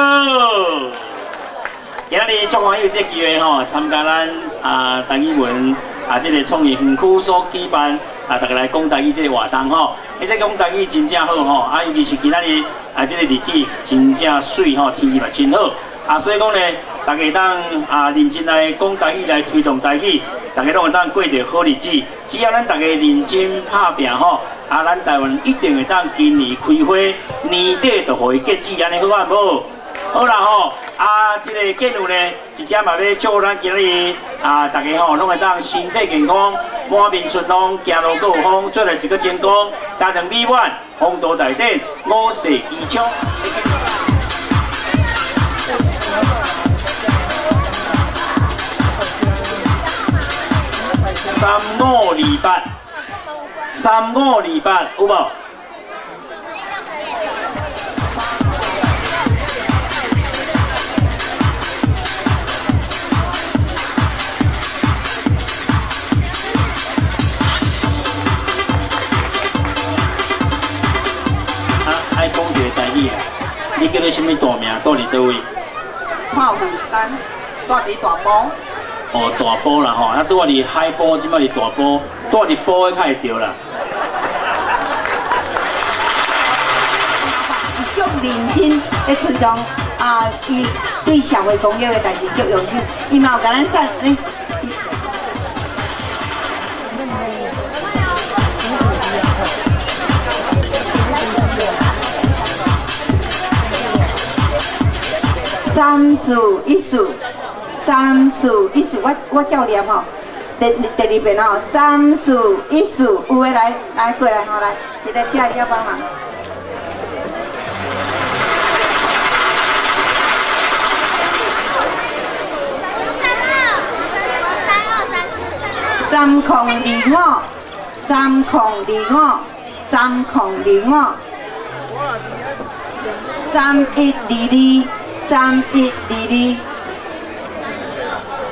今仔日足欢喜有这个机会吼，参加咱啊台语文啊这个创意园区所举办啊，大家来讲台语这个活动吼。欸，这讲台语真正好吼，啊，尤其是今仔日啊这个日子真正媠吼，天气嘛真好。啊，所以讲呢，大家当啊认真来讲台语，来推动台语。大家拢会当过著好日子，只要咱大家认真拍拚吼，啊，咱台湾一定会当今年开花，年底就予伊结籽，按呢好啊无？好啦吼，啊，这个建有呢，一只嘛欲祝咱今日啊，大家吼拢会当身体健康，满面春风，行路阁有风，做代志阁成功，家庭美满，宏图大展，五世吉祥。3528，3528，有無？啊，愛講一個台語啦，你叫做啥物大名？住佇佗位？蔡惠山，住佇大埔。哦，大埔啦吼，啊，拄仔佇海埔，這擺佇大埔，住佇埔的較會著啦。足認真咧推動啊，伊對社會公益的代誌足用心，伊嘛有共咱送咧。3414。3414，我照念吼，第二遍吼，3414，有的來來過來吼來，一個起來遮幫忙。3025，3025，3025，3122，3122。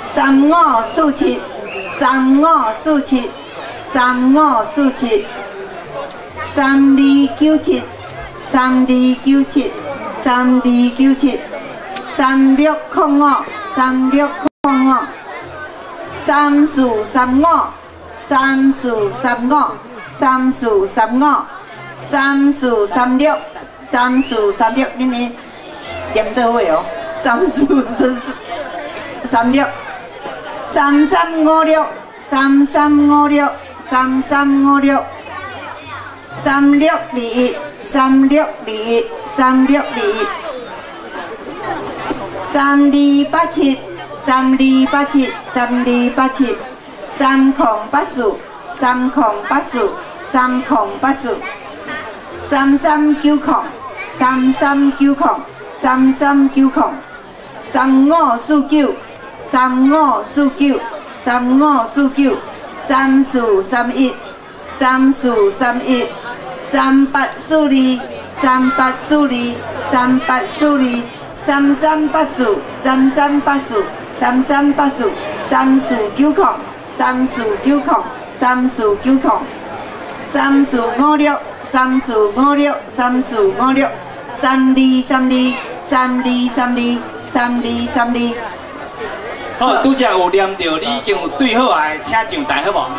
3547，3547，3547，3297，3297，3297，3605，3605，3435，3435，3435，3436，3436，恁恁念做伙哦，3436。3356，3356，3356，3621，3621，3621，3287，3287，3287，3084，3084，3084，3390， 3390，3390，3549，3549，3549，3431，3431，3842，3842，3842，3384，3384，3384，3490，3490，3490，3456，3456，3456，3232，3232，3232。好，拄才有念到，你已经有对好啊，请上台好无？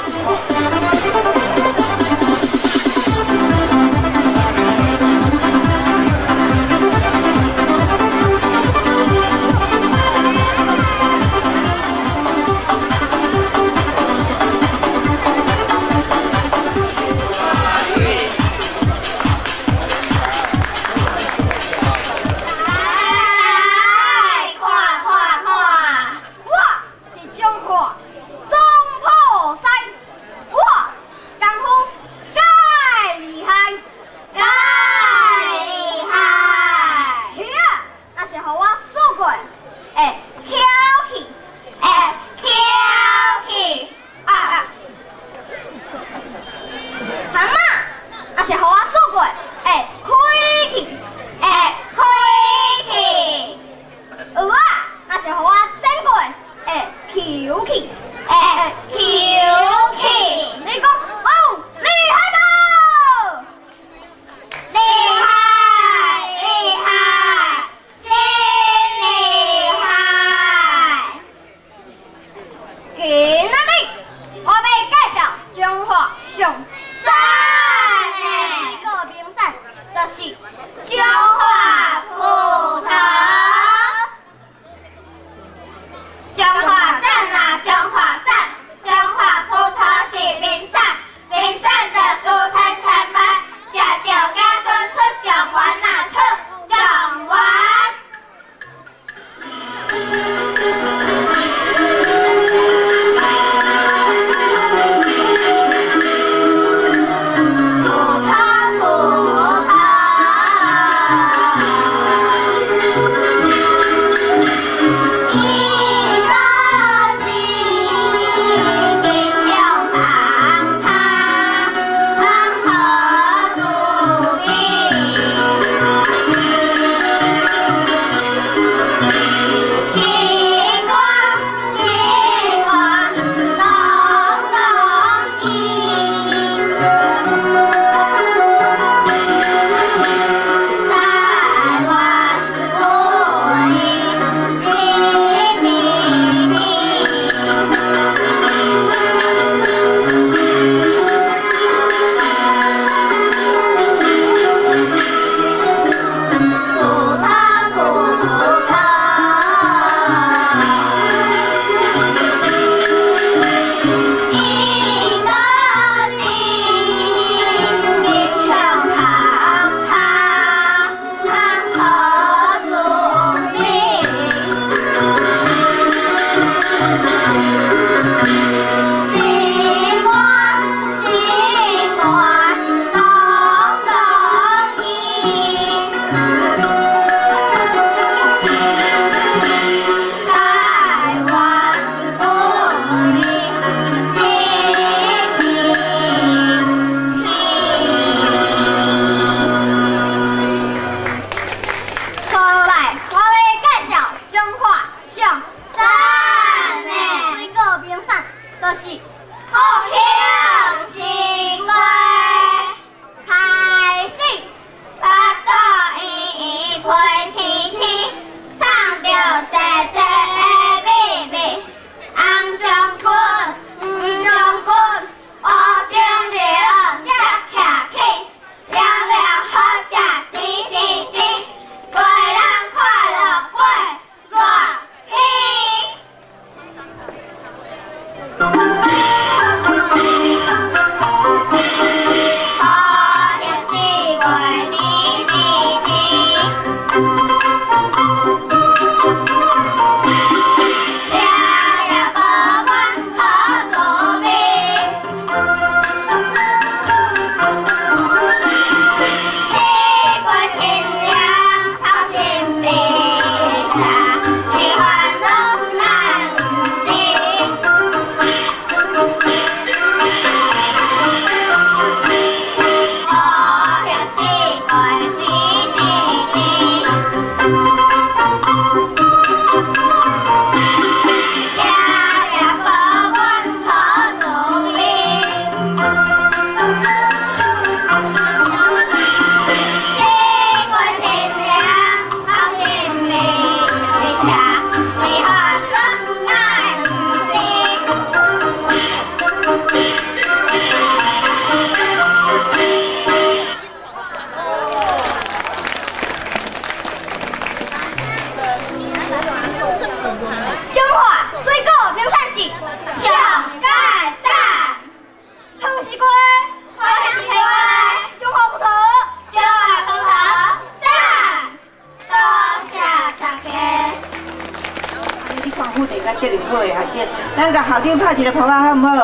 你看训练甲遮尔好的学生，咱共校长拍一个拍仔好毋好？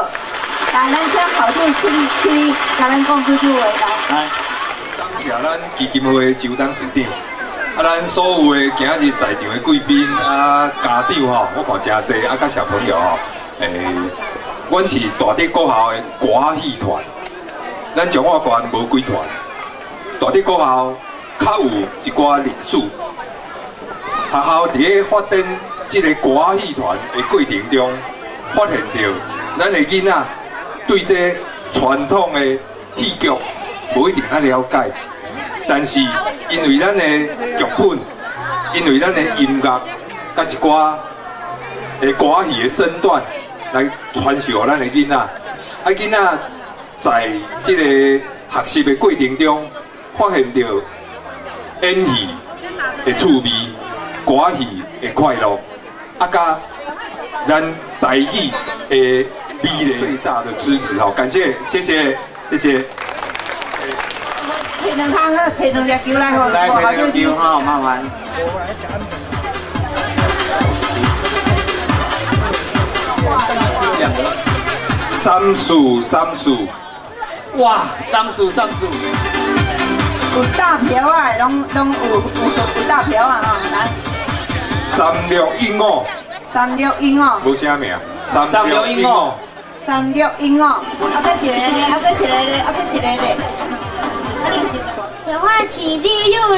来，咱请校长出去，共咱讲几句话来。感谢咱基金会周董事长，啊，咱所有的今日在场的贵宾啊、家长吼，我看真济啊，佮小朋友吼，阮是大竹国校的歌戏团，咱彰化县无几团，大竹国校较有一寡历史。学校伫咧发展这个歌戏团的过程中，发现到咱的囡仔对这传统的戏剧无一定较了解，但是因为咱的剧本，因为咱的音乐，佮一寡的歌戏的身段来传授予咱的囡仔，啊，囡仔在这个学习的过程中，发现到演戏的趣味。歌戏的快乐，啊，佮咱台语的美丽最大的支持吼，感谢，谢谢，谢谢。提两空好，提两粒球来吼，来提两球吼，麻烦。两个。三四三四。哇，三四三四。有大票啊，拢有大票啊，吼，来。3615。 3615。无啥名。3615。 3615，啊，阁一个咧，啊，阁一个咧，啊，阁一个咧。彰化市立幼儿园。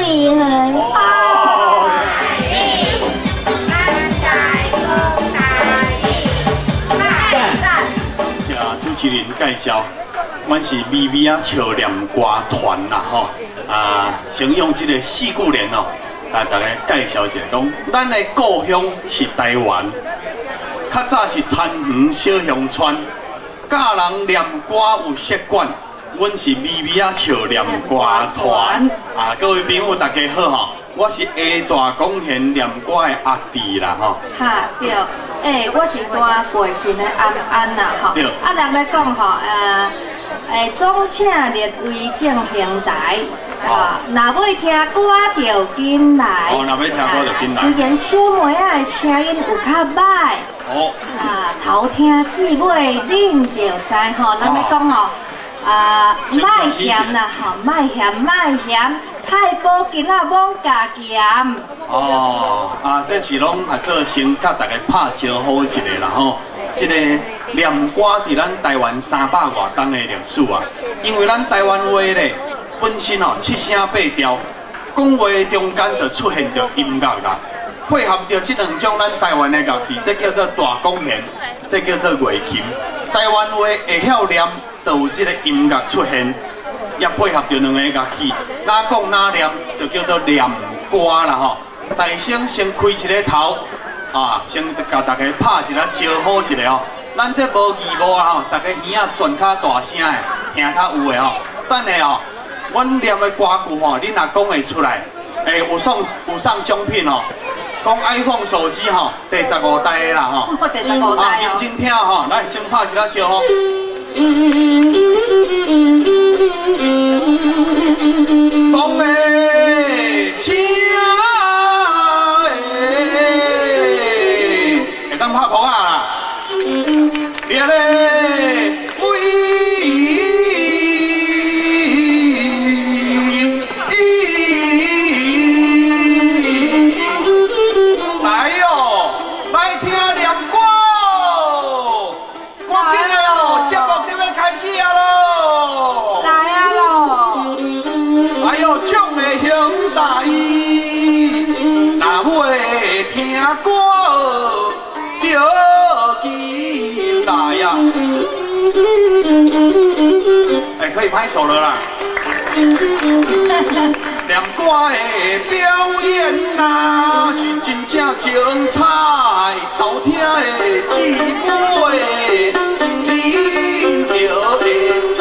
谢主持人介绍，阮是微微仔笑念歌团啦吼，啊，先用这个四句联哦，来大家介绍一下，讲咱的故乡是台湾，较早是田园小乡村，教人念歌有习惯，阮是微微仔笑念歌团啊，各位朋友大家好吼，我是下大贡献念歌的阿弟啦吼。哈对，我是弹过琴的安安啦吼。对。啊，人咧讲吼，总请列位正平台，啊，若欲听歌就紧来。哦，若欲听歌就紧来。虽然小妹仔的声音有较歹，哦，啊，头听至尾恁就知吼，咱咧讲吼。啊，莫嫌啦吼，莫嫌莫嫌，菜脯囡仔罔加咸。哦，啊，这是拢啊做先佮大家拍招呼一下啦吼。这个念歌伫咱台湾300外冬的历史啊，因为咱台湾话咧本身哦七声八调，讲话中间就出现著音乐啦，配合著这两种咱台湾的乐器，这叫做大管弦，这叫做月琴。台湾话会晓念。就有这个音乐出现，也配合著两个乐器，哪讲哪念，就叫做念歌啦吼。大声先开一个头，啊，先共大家拍一下招呼一下吼。咱这无义务啊吼，大家耳仔转较大声的，听较有的吼。等下哦，阮念的歌句吼，恁若讲会出来，有送奖品哦。讲 iPhone 手机吼，第15代的啦吼。第15代哦。认真听吼，来先拍一下招呼。总会请会当拍鼓啊啦！列咧位，来哟，来听念歌，赶紧来哦，节目就欲开始啊喽！来啊喽！哎呦，众的兄弟，若欲听歌，就紧来呀！哎，可以拍手了啦！念歌的表演啊，是真正精彩，头听的至尾，恁就会知。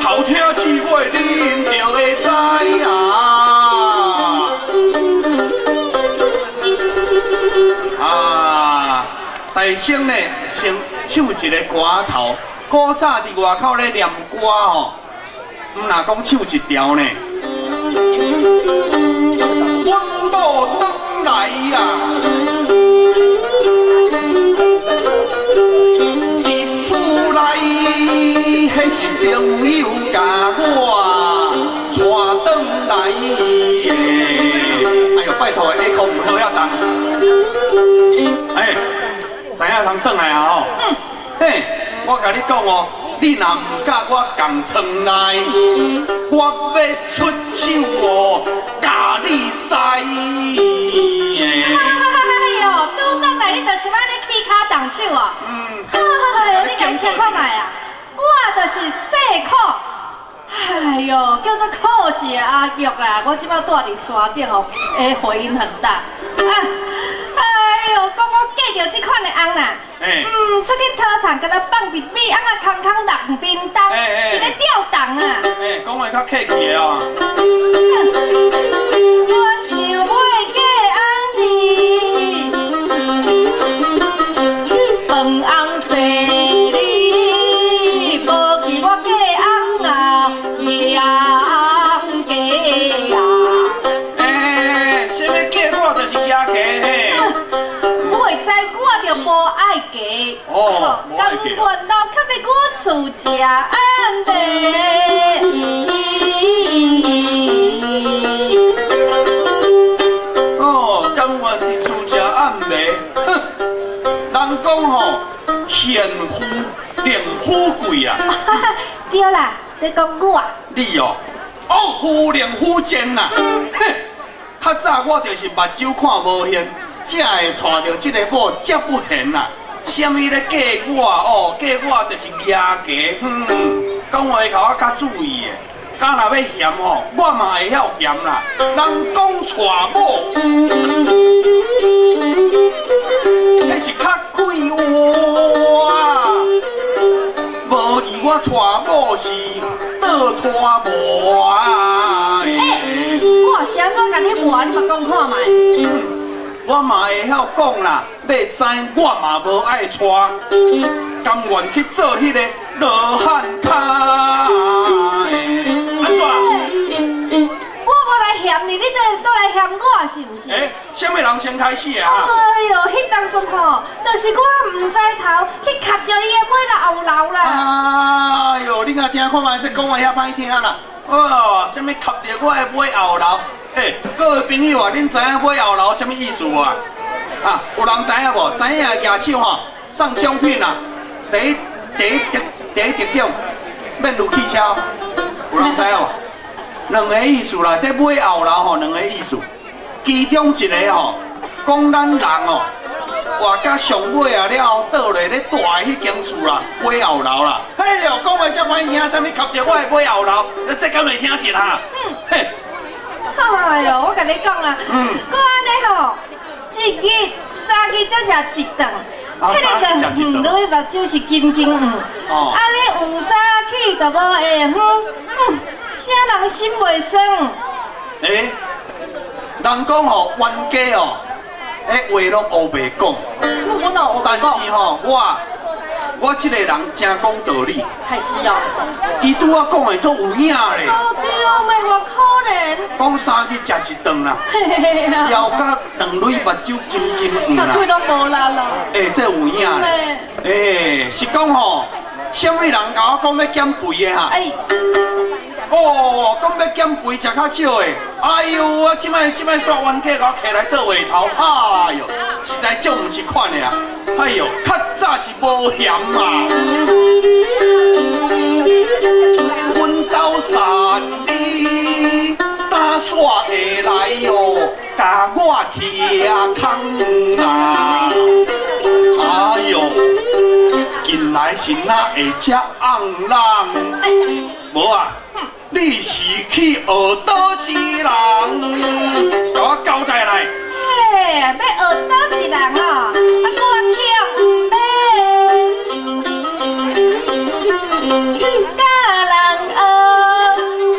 头听至尾，恁就会知啊。啊，大声呢，先唱一个歌头。古早伫外口咧念歌吼，毋若讲唱一条呢。阮某转来啊，朋友共我带转来。哎呦，拜托，下课唔好遐重。哎，知影通转来啊吼？嗯。嘿，我共你讲哦，你若毋佮我仝床内，我欲出手哦，共你使。哎呦，拄转来你就想按呢起跤动手哦？嗯。哎呦，你共听看觅啊！我就是细苦，哎呦，叫做苦是阿玉啦。我这摆住伫山顶哦，回音很大。啊，哎呦，讲我嫁著这款的翁啦，出去讨趁，敢若放玉米，翁仔空空落叮当，伫咧吊动啊。哎，讲话较客气啊。我想欲嫁翁儿，饭翁婿你。无爱嫁，甘愿留徛伫阮厝食暗暝。哦，甘愿伫厝食暗暝，哼！人讲吼，贤夫宁富贵啊。对啦，你讲我。你哦，哦，夫宁富贱啦。哼，较早我就是目睭看无现。才会娶著这个某，才不贤啦！啥物咧嫁我哦？嫁我就是牙家，讲话共我较注意的。敢若欲嫌吼，我嘛会晓嫌啦。人讲娶某，彼是较快活。无伊我娶某是倒拖磨。欸，我是按怎共你磨，你嘛讲看觅。我嘛会晓讲啦，欲知我嘛无爱娶，甘愿去做彼个罗汉跤。按怎？我无来嫌你，你倒来嫌我是毋是？欸，啥物人先开始啊？哎呦，彼当阵吼，就是我毋知头去磕著伊的尾啦后流啦。哎呦，你若听看觅，这讲话遐歹听啦。哦，啥物磕著我的尾后流？欸，各位朋友啊，恁知影尾后流啥物意思无啊？啊，有人知影无？知影举手吼，送奖品啊！第一得奖，免入汽车。有人知影无？两个意思啦，这尾后流吼，两个意思。其中一个吼，讲咱人哦，活到上尾啊了后，倒落咧住的彼间厝啦，尾后流啦。哎呦，讲话这歹听，啥物磕著我的尾后流？这敢会听一下？嘿。哎呦，我共你讲啦，我按呢吼，一日三日才食一顿，彼个顿落去目睭是金金黄，啊你有早起就无下昏，啥人心袂酸？欸，人讲吼冤家哦，欸话拢乌白讲，但是吼我这个人真讲道理，系是哦。伊拄仔讲的都有影咧。哦对咩？偌可怜。讲三日食一顿啦，枵甲两蕊目睭金金黄啦。嘴拢无力咯。欸，这有影咧。欸，是讲吼，啥物人共我讲欲减肥的哈？哎。哦，讲欲减肥食较少的，哎呦，我这摆煞冤家共我提来做话头，哎呦，实在足毋是款的啊！哎呦，较早是无嫌嘛。阮兜杀你，打煞会来哦，共我徛空啊！哎呦，近来是哪会这翁人？无啊。你是去学倒一人？共我交代来。嘿，欲学倒一人哦，啊，我却毋免教人学。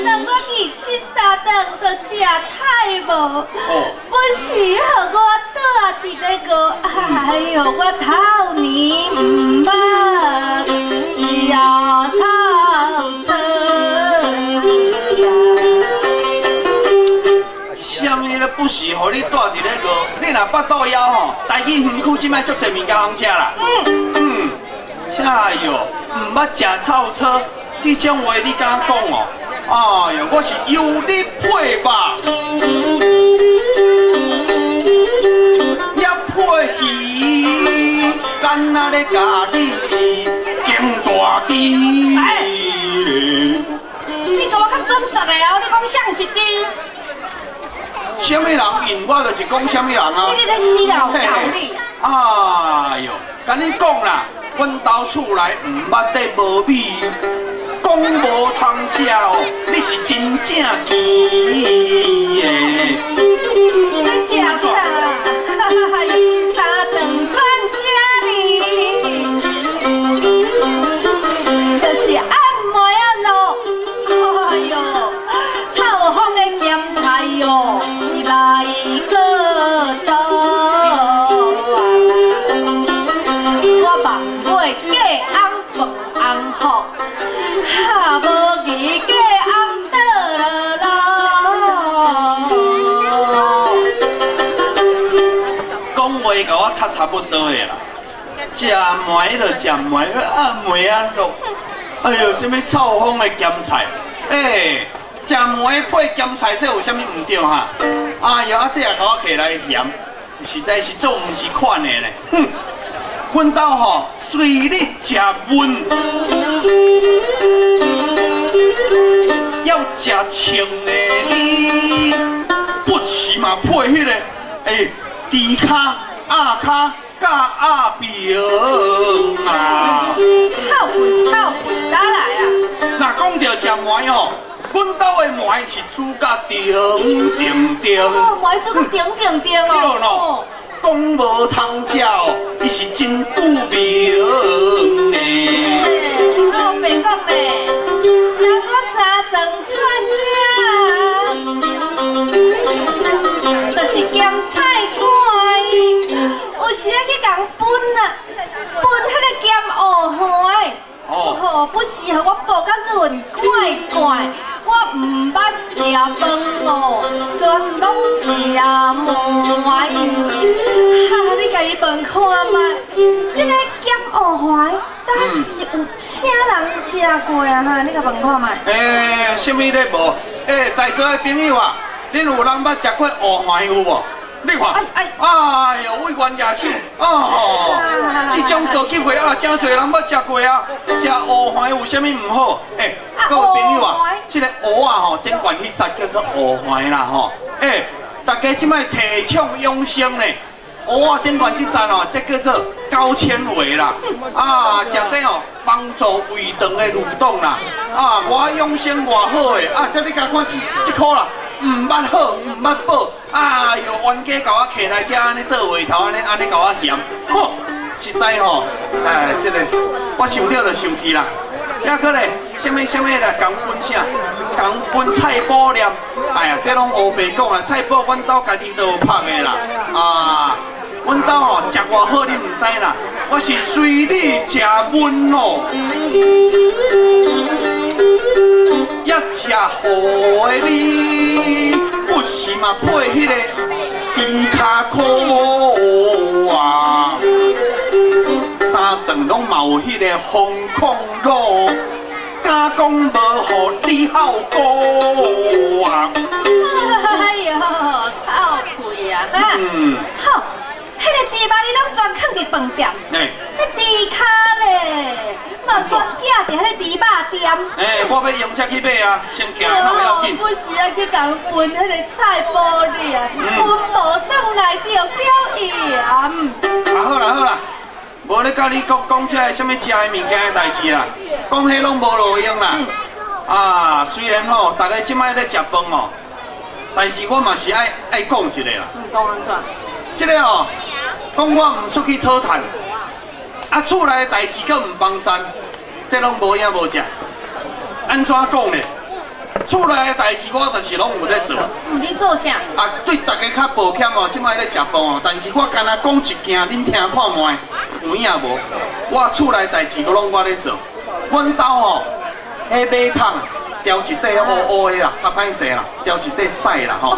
当我二七三顿就食太无，不是予我倒伫咧饿。哎呦，我头年毋捌食草草。啥物咧？不是，予你住伫咧饿，你若腹肚枵吼，台语园区这摆足济物件通食啦。哎呦，毋捌食臭草，這種話你敢講哦？哎呦，我是有你配肉，也配魚，敢若咧共你飼金大豬。你共我較準實的哦，你講啥是豬？啥物人引我就是講啥物人啊！你咧死老狗你！哎呦，共你講啦，阮兜厝內毋捌得無米，講無通食哦，你是真正甜的。你食啥？三頓餐食哩，就是暗暝仔落。哎呦，臭風的鹹菜哦，是來個多。我望買嫁翁飯翁福，哈無義嫁翁倒落落。講話共我讀差不多的啦，食糜就食糜，暗暝仔落。哎呦，啥物臭風的鹹菜？欸，食糜配鹹菜，這有啥物毋對哈？哎呦，啊這也共我摕來嫌，實在是做毋是款的咧。哼，阮兜吼隨你食燜，要食穿的你，不時嘛配彼個欸豬跤、鴨跤、佮鴨腸啊。臭屁臭屁，打來啊！若講著食糜吼，阮兜的糜是煮甲甜甜甜。哦，糜煮甲甜甜甜哦。對咯，講無通食哦，伊是真著名呢。我白講咧，人我三頓餐食，就是鹹菜粿。有時仔去共分啊，分彼個鹹芋番。哦，不是，予我報甲論怪怪，我毋捌食飯哦，全攏食糜。哈，你共伊問看覓，這個鹹芋番，敢是有啥人食過啊？哈，你共問看覓。欸，啥物咧無？欸，在座的朋友啊，恁有人捌食過芋番有無？你看，哎呦，委員舉手，哦，這種高級貨啊，真濟人捌食過啊。食芋番有啥物毋好？欸，各位朋友啊，這個芋仔吼，頂懸彼節叫做芋番啦吼。欸，大家這擺提倡養生呢，芋仔頂懸這節哦，這叫做高纖維啦。啊，食這哦，幫助胃腸的蠕動啦。啊，我養生偌好的，啊，這你共看這箍啦。毋捌好，毋捌補，哎呦，冤家共我揢來遮按呢做話頭，按呢按呢共我嫌，吼，實在吼，哎，這個我想著就生氣啦。抑閣咧，啥物啥物來共分啥？共分菜脯粒，哎呀，這攏烏白講啦，菜脯阮兜家己都有曝的啦，啊，阮兜吼食偌好你毋知啦，我是隨你食燜哦。也食好的你，不是嘛配彼個豬跤褲啊？三頓攏嘛有彼個防空爐，敢講無予你好過啊？哎呦，臭屁啊！嗯，好，彼個豬肉你攏專囥佇飯店，彼豬跤咧嘛專寄佇彼個豬肉店。欸，我欲用車去買啊，先行，那不要緊。不是啊，去共分彼個菜脯粒啊，分無轉來著表鹽。啊，好啦好啦，無咧佮你講講這个啥物食的物件的代誌啦，講彼攏無路用啦。啊，雖然吼，大家這擺咧食飯哦，但是我嘛是愛講一個啦。講按怎？這個哦，講我毋出去討趁，啊，厝內的代誌閣毋幫贊，這攏無影無食。按怎講呢？厝內的代誌我就是攏有咧做。你做啥？啊，對大家較抱歉哦，這擺咧食飯哦，但是我干焦講一件，恁聽看覓，有影無？我厝內代誌都攏我咧做。阮兜吼，彼馬桶掉一塊烏烏的啦，較歹勢啦，掉一塊屎啦吼。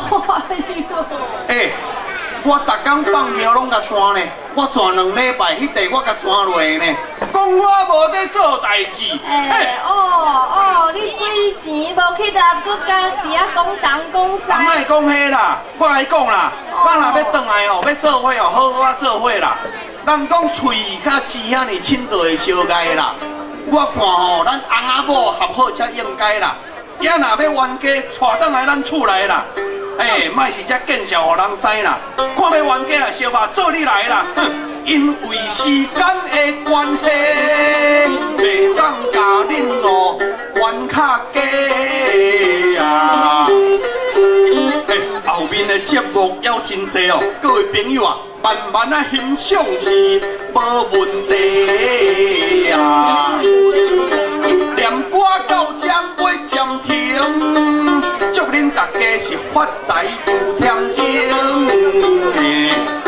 欸，我逐工放尿攏共逝呢，我我前兩禮拜彼塊我共傳落呢，講我無咧做代誌。欸，哦哦，你水錢無去納，閣敢佇遐講東講西。啊，莫講彼啦，我共你講啦，我若欲轉來吼，欲做伙吼，好好仔做伙啦。人講喙佮舌遐爾深就會相礙啦。我看吼，咱翁仔某合好才應該啦。囝若欲冤家，帶轉來咱厝內啦。欸，莫佇遮見笑予人知啦。看欲冤家啊，相拍做你來啦。哼，因為時間的關係，袂當共恁哦冤較低啊。欸，後面的節目猶真濟哦，各位朋友啊，慢慢仔欣賞是無問題啊。念歌到這尾暫停，祝恁大家是發財有添丁。欸，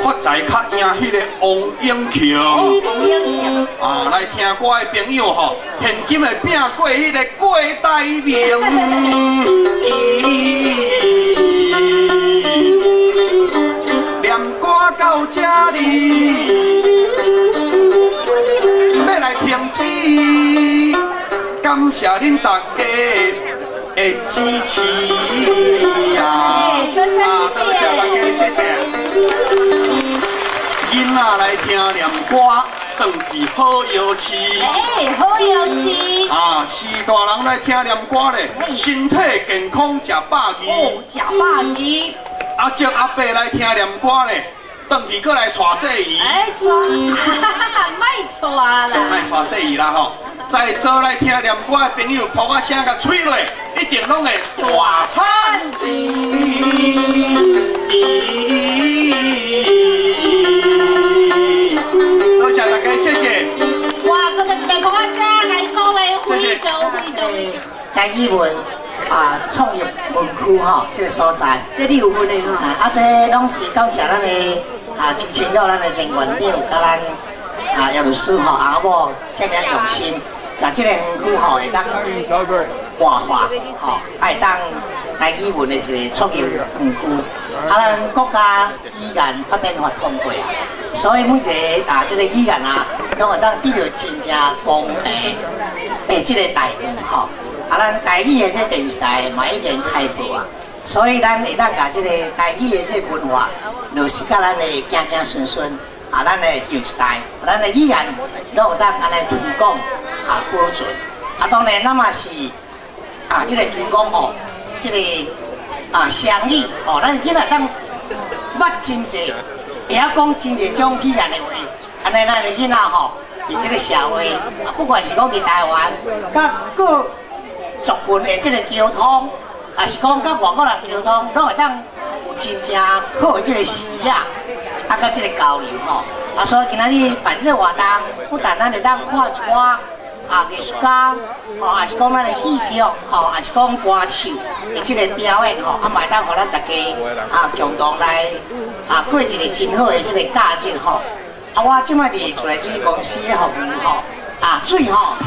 發財較贏彼个王永慶。王永慶。啊，來聽歌的朋友吼，現今會拼過彼个郭台銘。念歌到這裡，欲來停止，感謝恁大家的支持啊！多謝，多謝大家，謝謝。囡仔來聽念歌，轉去好藥市。欸，好藥市。啊，是大人來聽念歌咧，身體健康，食百二。哦，食百二。阿叔阿伯來聽念歌咧，轉去閣來娶細姨。哎，娶，莫娶啦。莫娶細姨啦吼！在座來聽念歌的朋友，噗仔聲共吹落，一定攏會大趁錢。多謝大家，謝謝。哇，閣閣一遍噗仔聲，共伊鼓勵，非常非常非常。台語文啊，創業園區吼，這个所在，這你有份的吼。啊，這攏是感謝咱的啊，周清友咱的前院長，佮咱啊葉律師吼，翁仔某這爾用心，共這个園區吼會當活化吼，啊會當台語文的一个創業園區。啊，咱國家語言發展法通過啊，所以每一个啊，這个語言啊，攏會當得著真正公平的這个待遇吼。啊，咱台語的這電視台嘛已經開播啊，所以咱會當共這个台語的這个文化落實佮咱的子子孫孫啊，咱的後一代，咱的語言攏有當按呢推廣啊保存。啊，當然咱嘛是啊，這个推廣吼，這个啊雙語吼，咱囡仔當捌真濟，會曉講真濟種語言的話，按呢咱的囡仔吼，佇這个社會，啊，不管是講佇台灣，佮各族群的這个溝通，也是講佮外國人溝通，攏會當有真正好的這个視野，啊，佮這个交流吼。啊，所以今仔日辦這个活動，不但咱會當看一寡啊藝術家，吼，也是講咱的戲劇，吼，也是講歌手的這个表演，吼，啊，嘛會當予咱大家啊共同來啊過一個真好的這个假日，吼。啊，我這擺佇自來水公司的服務，吼，啊水吼。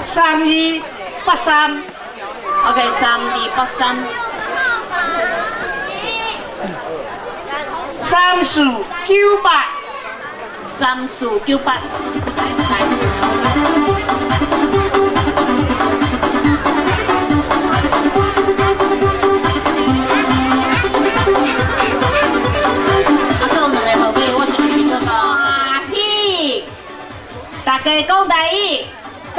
3283，OK，3283，3498，3498，來。啊，阁有兩个号碼，我是毋是叫做欢喜？大家講台語，讚。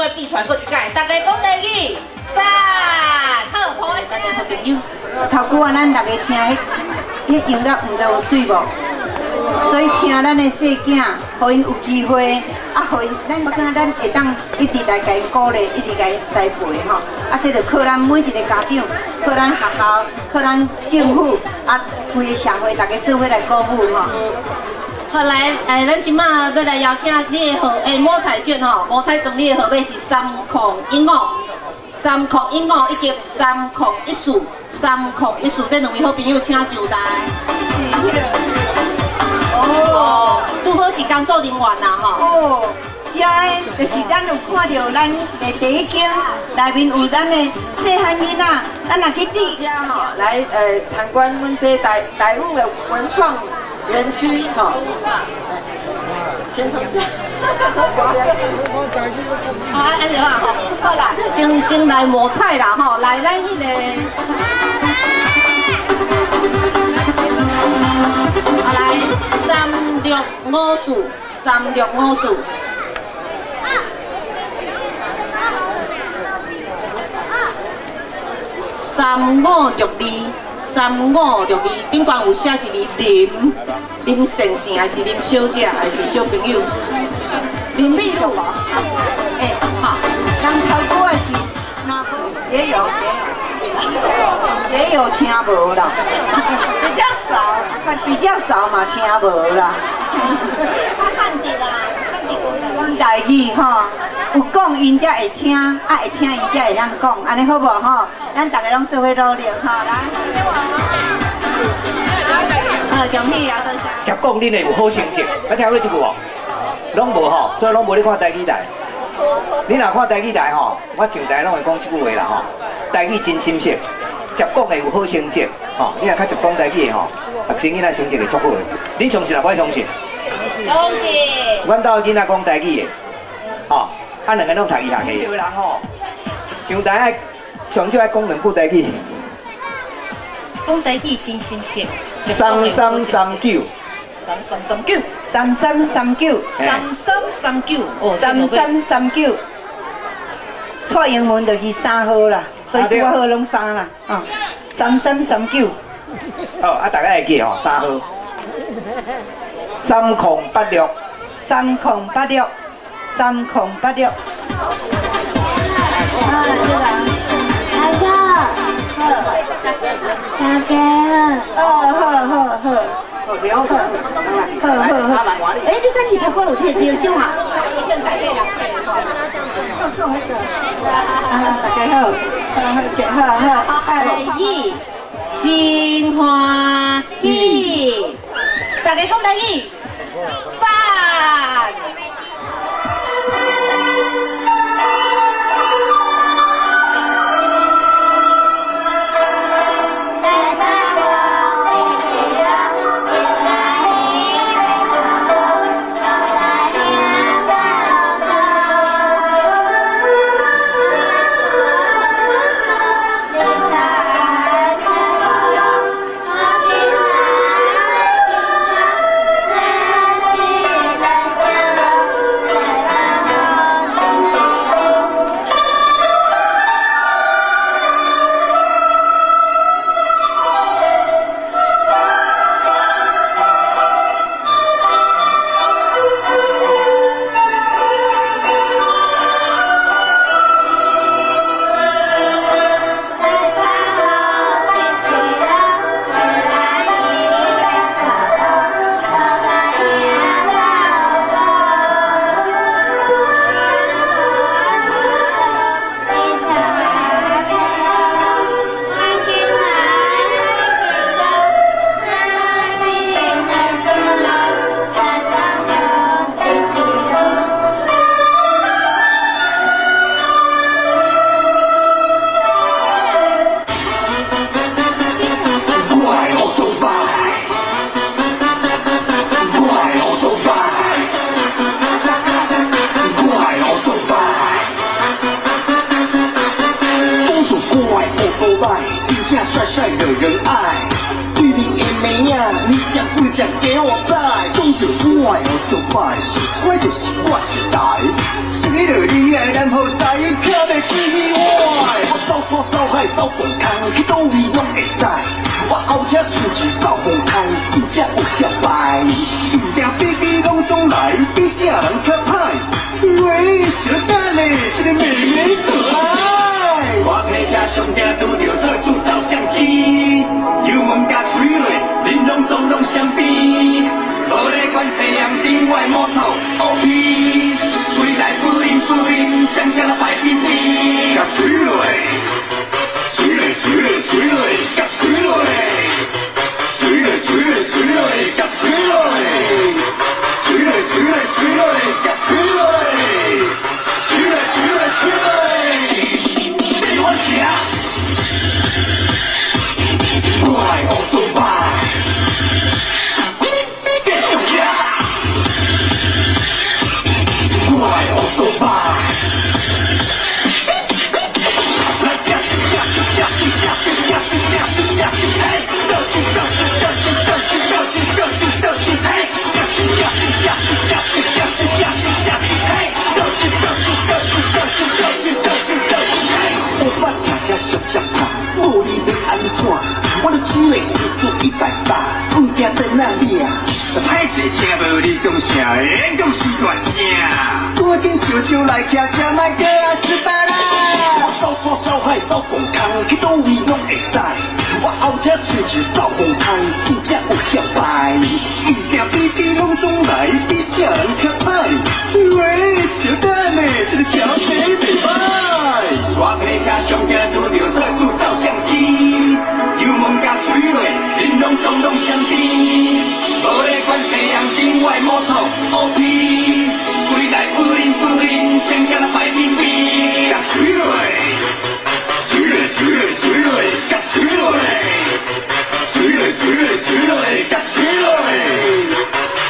再比出来阁一摆，大家讲台语，赞，好，抱一下好朋友。头拄仔咱逐家听彼彼音乐，毋知有媠无？所以听咱的细囝，予𪜶有机会，啊，予𪜶，咱我感觉咱会当一直来共𪜶鼓励，一直共𪜶栽培吼。啊，这就靠咱每一个家长，靠咱学校，靠咱政府，啊，规个社会，大家做伙来鼓舞吼。好来，咱这马欲来邀请你的号，摸彩券吼，摸彩券你的号码是3015，3015以及3014，3014，这两位好朋友请就台。哦，拄好是工作人员啦吼。哦，遮的就是咱有看到咱的第一间内面有咱的细汉囡仔，咱若去比。遮吼来参观阮这台台语的文创园区吼。先从这。好，按呢啊吼，好啦，先来摸彩啦吼，来咱彼个。啊来，3654，3654。3562，3562，顶悬有写一个林，林先生还是林小姐，还是小朋友？林美秀无？欸，好，人头拄仔是，那也有，也有听无啦，比较少，比较少嘛听无啦。讲台语吼，有讲𪜶才会听，啊会听𪜶才会晓讲，按呢好无吼？咱逐个拢做伙努力吼，来。恭喜啊，多谢。食讲恁会有好成绩，捌听过这句无？拢无吼，所以拢无咧看台语台。你若看台语台吼，我上台拢会讲这句话啦吼。台语真深色，食讲会有好成绩，吼。你若较捷讲台语的吼，学生囡仔成绩会足好的。你相信抑我相信？相信。阮兜囡仔讲台语的，吼，啊两个拢读医学系。这个人吼，上台爱上少爱讲两句台语。讲台语真深色。3339。3339。 3339。3339。哦，3339。蔡英文就是3号啦，所以拄好拢3啦，啊，3339。好，啊，大家会记吼，3号。3086。 3086，3086。啊，这个，大哥，好，大家好，哦，好好好。好好好，欸，你敢去头拄有摕到奖啊？啊，大家好，好好好，台语真欢喜，大家讲台语，赞。我就是我一台，这个你爱咱好。海走共空，去佗位攏會知。我後車像是走風空，真正有失敗。毋驚飛機攏總來，比啥人較歹。喂，小等咧，這个妹妹可愛。我騎車上驚拄著做拄照相機，油門共吹落，恁攏總攏相邊。無咧管太陽頂，我的摩托 OP，規內不靈不靈，雙腳擺邊邊，共吹落，吹落吹落吹落，共吹落，吹落吹落吹落，共吹落，吹落吹落吹落，共吹落，吹落吹落吹落，俾我騎，我的烏托邦。繼續騎，我的烏托邦。來駕駛駕駛駕駛駕駛駕駛駕駛駕駛，嘿！倒去倒去倒去倒去倒去倒去倒去，嘿！駕駛駕駛駕駛駕駛駕駛駕駛駕駛，嘿！倒去倒去倒去倒去倒去倒去倒去，嘿！我捌騎車熟熟拍，無你欲按怎？我咧主的速180，毋驚電仔掠。歹勢聽無你講啥，演講是大聲。趕緊小手來騎車，莫閣來失敗啦！我走山走海走共空，去佗位攏會知。我後車像是走風空，真正有失敗。毋驚飛機攏總來，比啥人較歹。喂，小等咧，這个小姐袂歹。我騎車上驚拄著做拄照相機，油門共吹落，恁攏總攏相邊。無咧管太陽頂，我的摩托 OP，規內不靈不靈，雙腳擺邊邊，共吹落，吹落吹落吹落，共吹落，吹落吹落吹落，共吹落，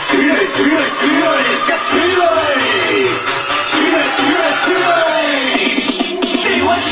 吹落吹落吹落，共吹落，吹落吹落吹落，俾我騎。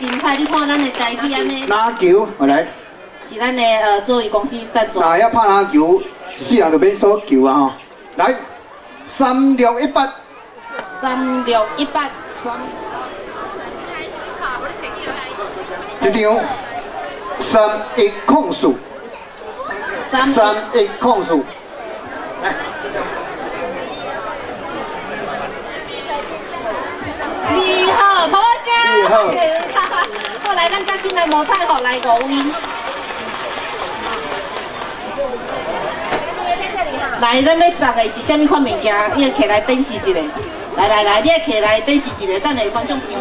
真彩，你看咱的台语按呢。篮球，来。是咱的作为公司赞助。那要拍篮球，一世人就免输球啊吼！来，3618。3618。三。一张3104。3104。来。你好，婆婆声。你好。好，来，咱赶紧来摸彩吼，来五位。来，咱欲送的是啥物款物件？你摕来展示一下。来来来，你摕来展示一下，等下观众朋友。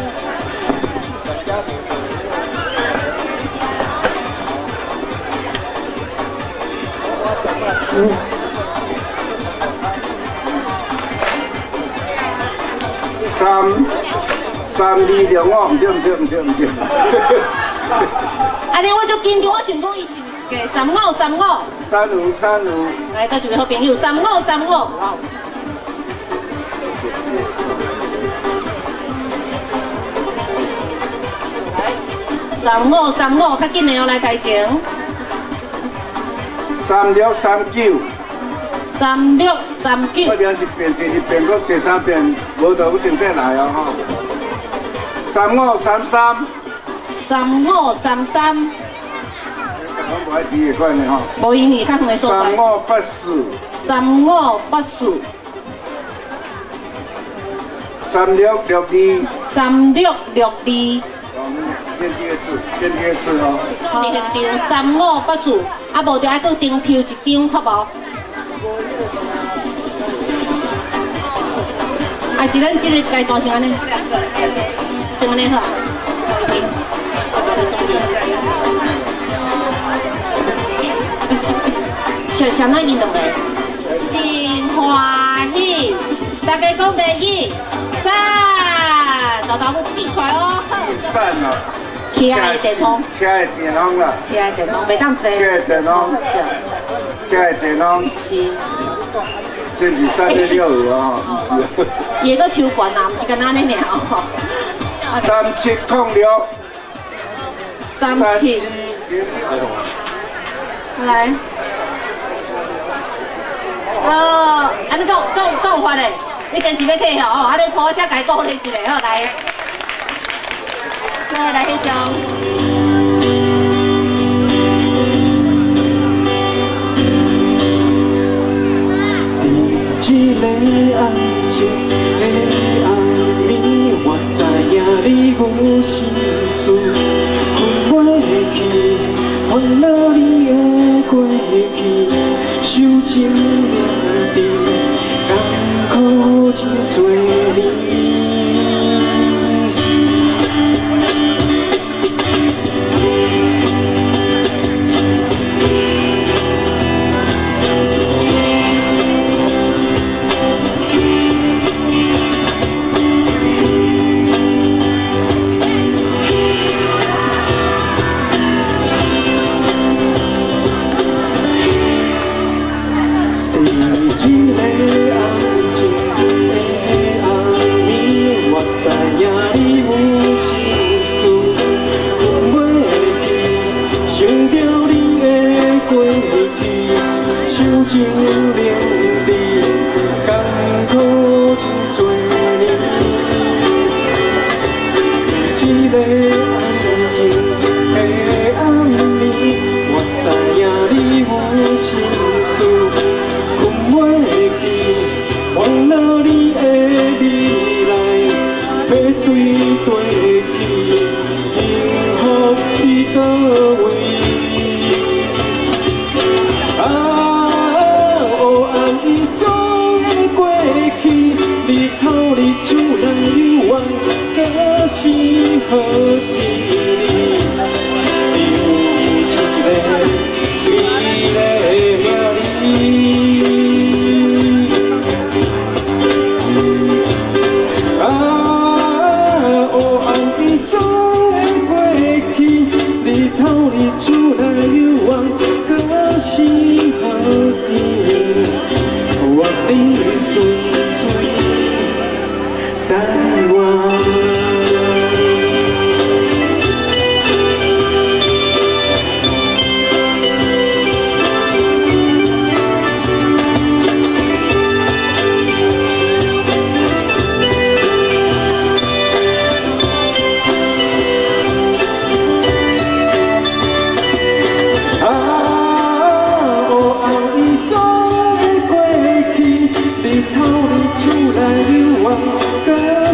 3326，毋对毋对毋对毋对。安尼我足紧张，我想讲伊是毋是加3535。3535。来，阁一个好朋友，3535。来，3535，较紧的哦，来台前。3639。3639。我听一遍，第二遍，阁第三遍，无就一定再来哦吼。3533。3533。我无爱记的款的吼。无因为较远的所在。3584。3584。3662。3662。变第二次，变第二次哦。你现场3584，啊无就爱阁重抽一张，好无？还是咱这个阶段先按呢？先按呢好。小小那运动的，真欢喜，大家讲第一，赞，豆豆母比出来哦。赞哦。骑的电风。骑的电风啦。骑的电风，袂当坐。骑的电风。骑的电风。是。这是365啊，吼，毋是。伊个抽悬啊，毋是干那按呢尔哦。3706。37。来。哦，按呢讲讲讲法咧，你坚持欲起哦，按呢破声共伊鼓励一下好来，来来翕相。这个安静的暗暝，我知影你有心事，困袂去，烦恼你的过去，受情明治，艰苦这多年。情明治，艰苦这多年。这个安静的暗暝，我知影你有心事，困袂去，烦恼你的未来，欲对过去，幸福伫佗位？日头日出来犹原，假是好天呢。你有一个美丽的名字。啊，黑暗已总会过去，日头日出来犹原，假是好天。愿你顺遂。台湾。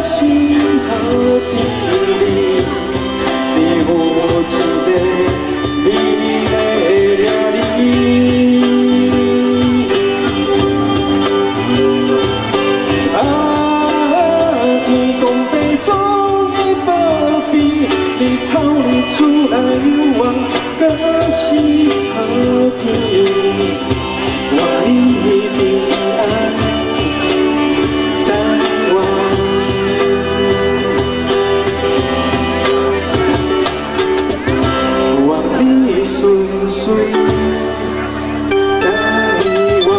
是好天你有一个美丽的你。啊，天公伯总会保庇，日头日出来有望，阁是好天。愿你平安，台湾。愿你顺遂，台湾。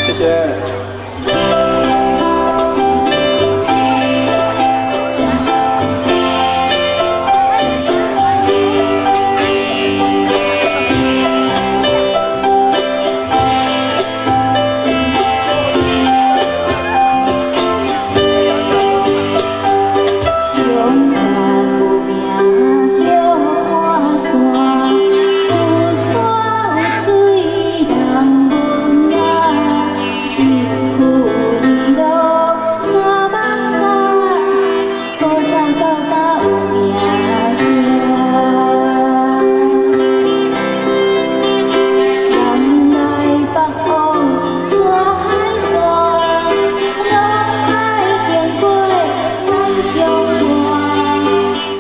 谢谢。中华有名叫华山，有山有水人文雅，一区二路三艋舺，古早到今有名声。南来北往山海线，拢爱经过咱彰化。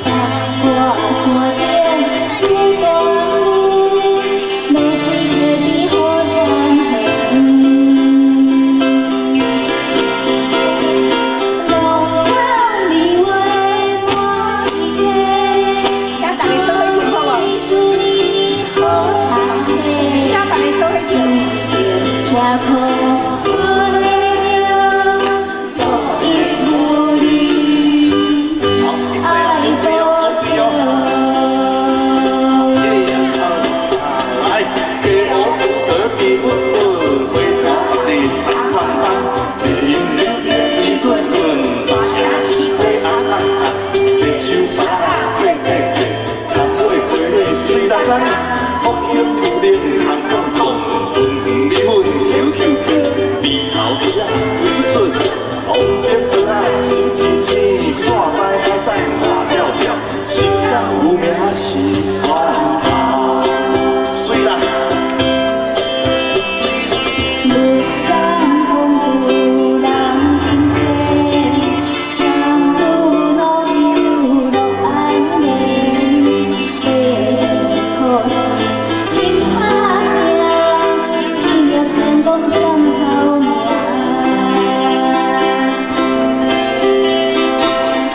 北挂山顶有大溪，落水溪边好山园。龙岗二月满市街，请大家做伙唱好无？好读册。请大家做伙唱。车库文明，独一无二，爱国心。来，鸡乌骨隔壁滚滚，回头日胖胖胖，零零零一滚滚，车市花红红红，白手把做做做，参尾花蕊水人人，福兴有灵通通通，圆圆你阮球球球，眉头鼻仔水出出，红点桌仔青青青，山西海西大跳跳，新港有名是山头，水啦。玉山风雨人真济，男女老幼乐安宁。这是可是真打拼，企业成功点头名。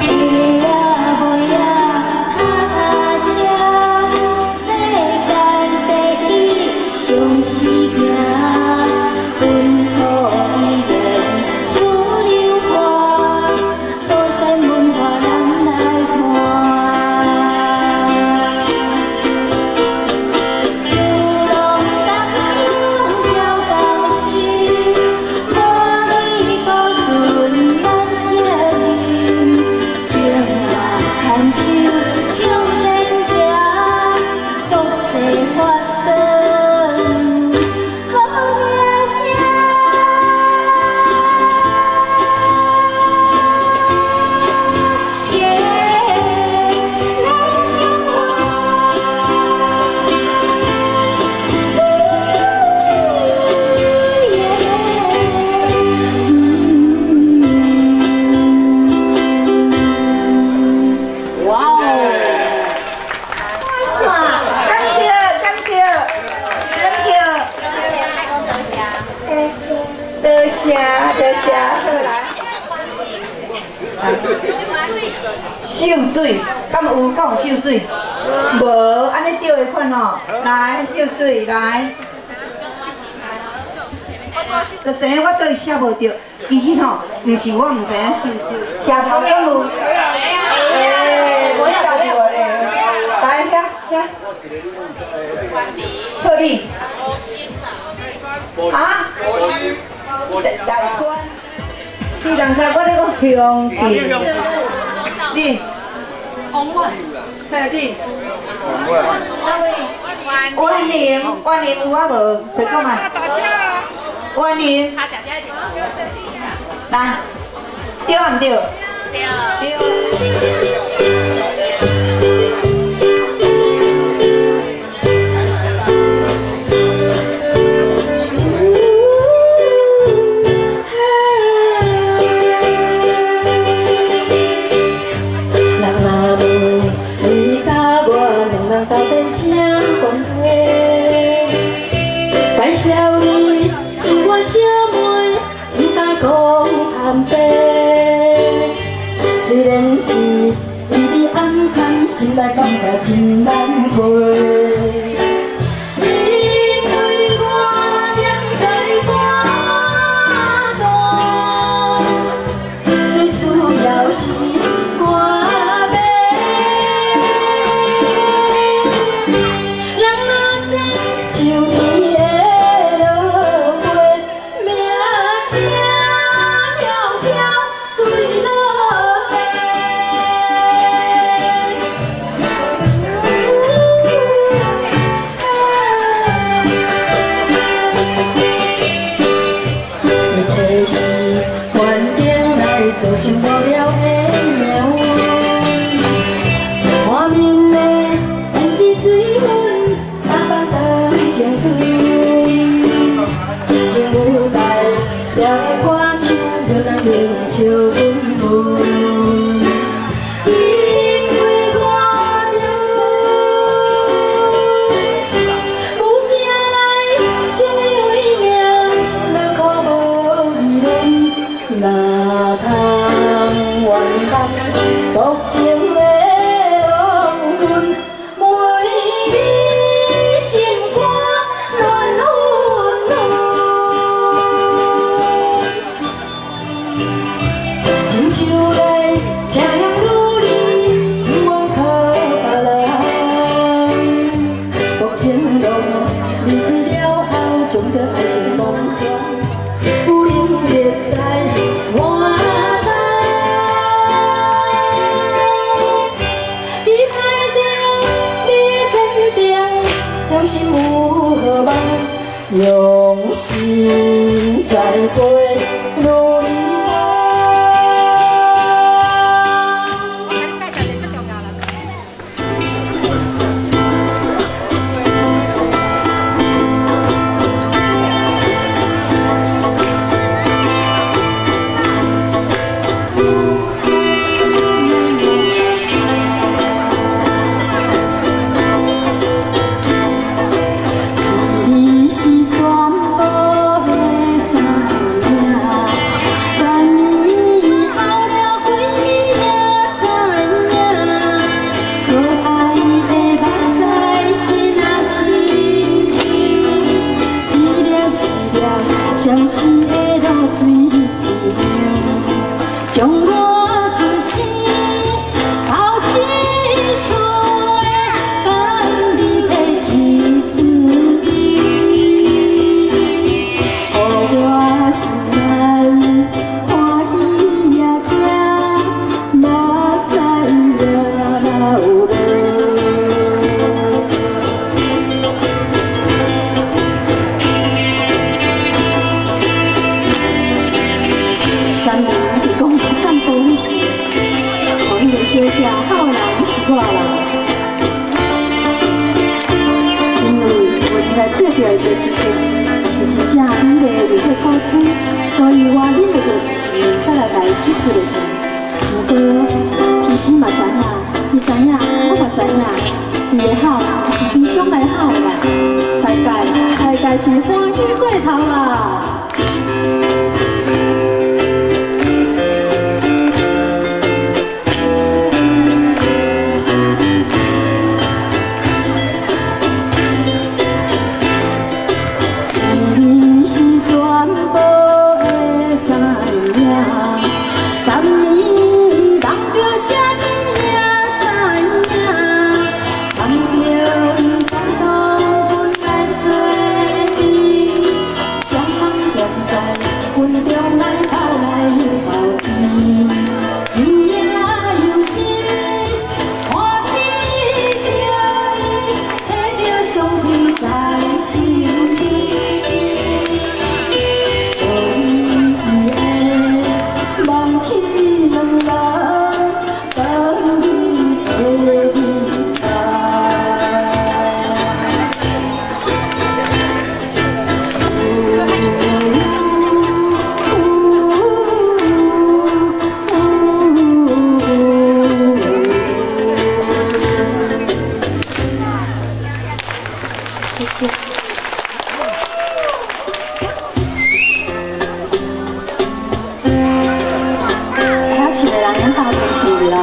下啊尾啊脚踏车，世界第一上时行，本土语言主流化，多山文化咱来看。树龙东小东西，无你保存咱责任，情人牵手向前行，国际发展好名声。耶，咱中华。哇哦！哇，感谢感谢感谢，多谢多谢，好来。秀水，敢有敢有秀水？无，按呢对的款吼。来，秀水来。就知影我对写无对，其实吼，毋是我毋知影秀水，写头敢有？欸，无写对咧。来，遐遐。好你。啊？大川，四人卡，我咧讲乡镇。你，王婉，嘿你，哪位？万宁，万宁有啊无？谁讲啊？万宁，来，对啊毋对？对。人若问你佮我两人到底啥关系？介绍你是我小妹，不敢讲坦白。虽然是伊伫暗藏，心内感觉真难过。因为我踮在感动，最需要是我欲。人若知秋天会落花，名声飘飘对落地。一切是环境来造成无聊的命运。满面的胭脂水粉，打扮当情水。情有代表的歌手，原来冷笑阮阮。因为我母囝来相依为命，哪可无议论？哪通冤枉薄情的黄昏，袂你心肝乱纷纷。亲像咧车行女儿，永远靠别人。薄情郎离开了后，将这爱情拢全有能力在外头。期待着你的坚定，用心有何望？用心在陪女儿。你是全部的知影，十年后了几暝也知影，可爱的目屎是若亲像一粒一粒相思的露水一样，将我一生头一次的甘美的气思味，予我心内欢喜也惊，目屎也流落。昨暝伫公园散步彼时，予彼个小姐吼的人是我啦。因为我来借到的时阵是真正美丽又过古姿，所以我忍袂住一时，煞来共伊 kiss 落去。毋过天生嘛知影，伊知影，我嘛知影，伊会吼毋是悲伤来吼啦，大概是欢喜过头啦。你是全部的知影，昨暝梦到啥物也知影，梦到人。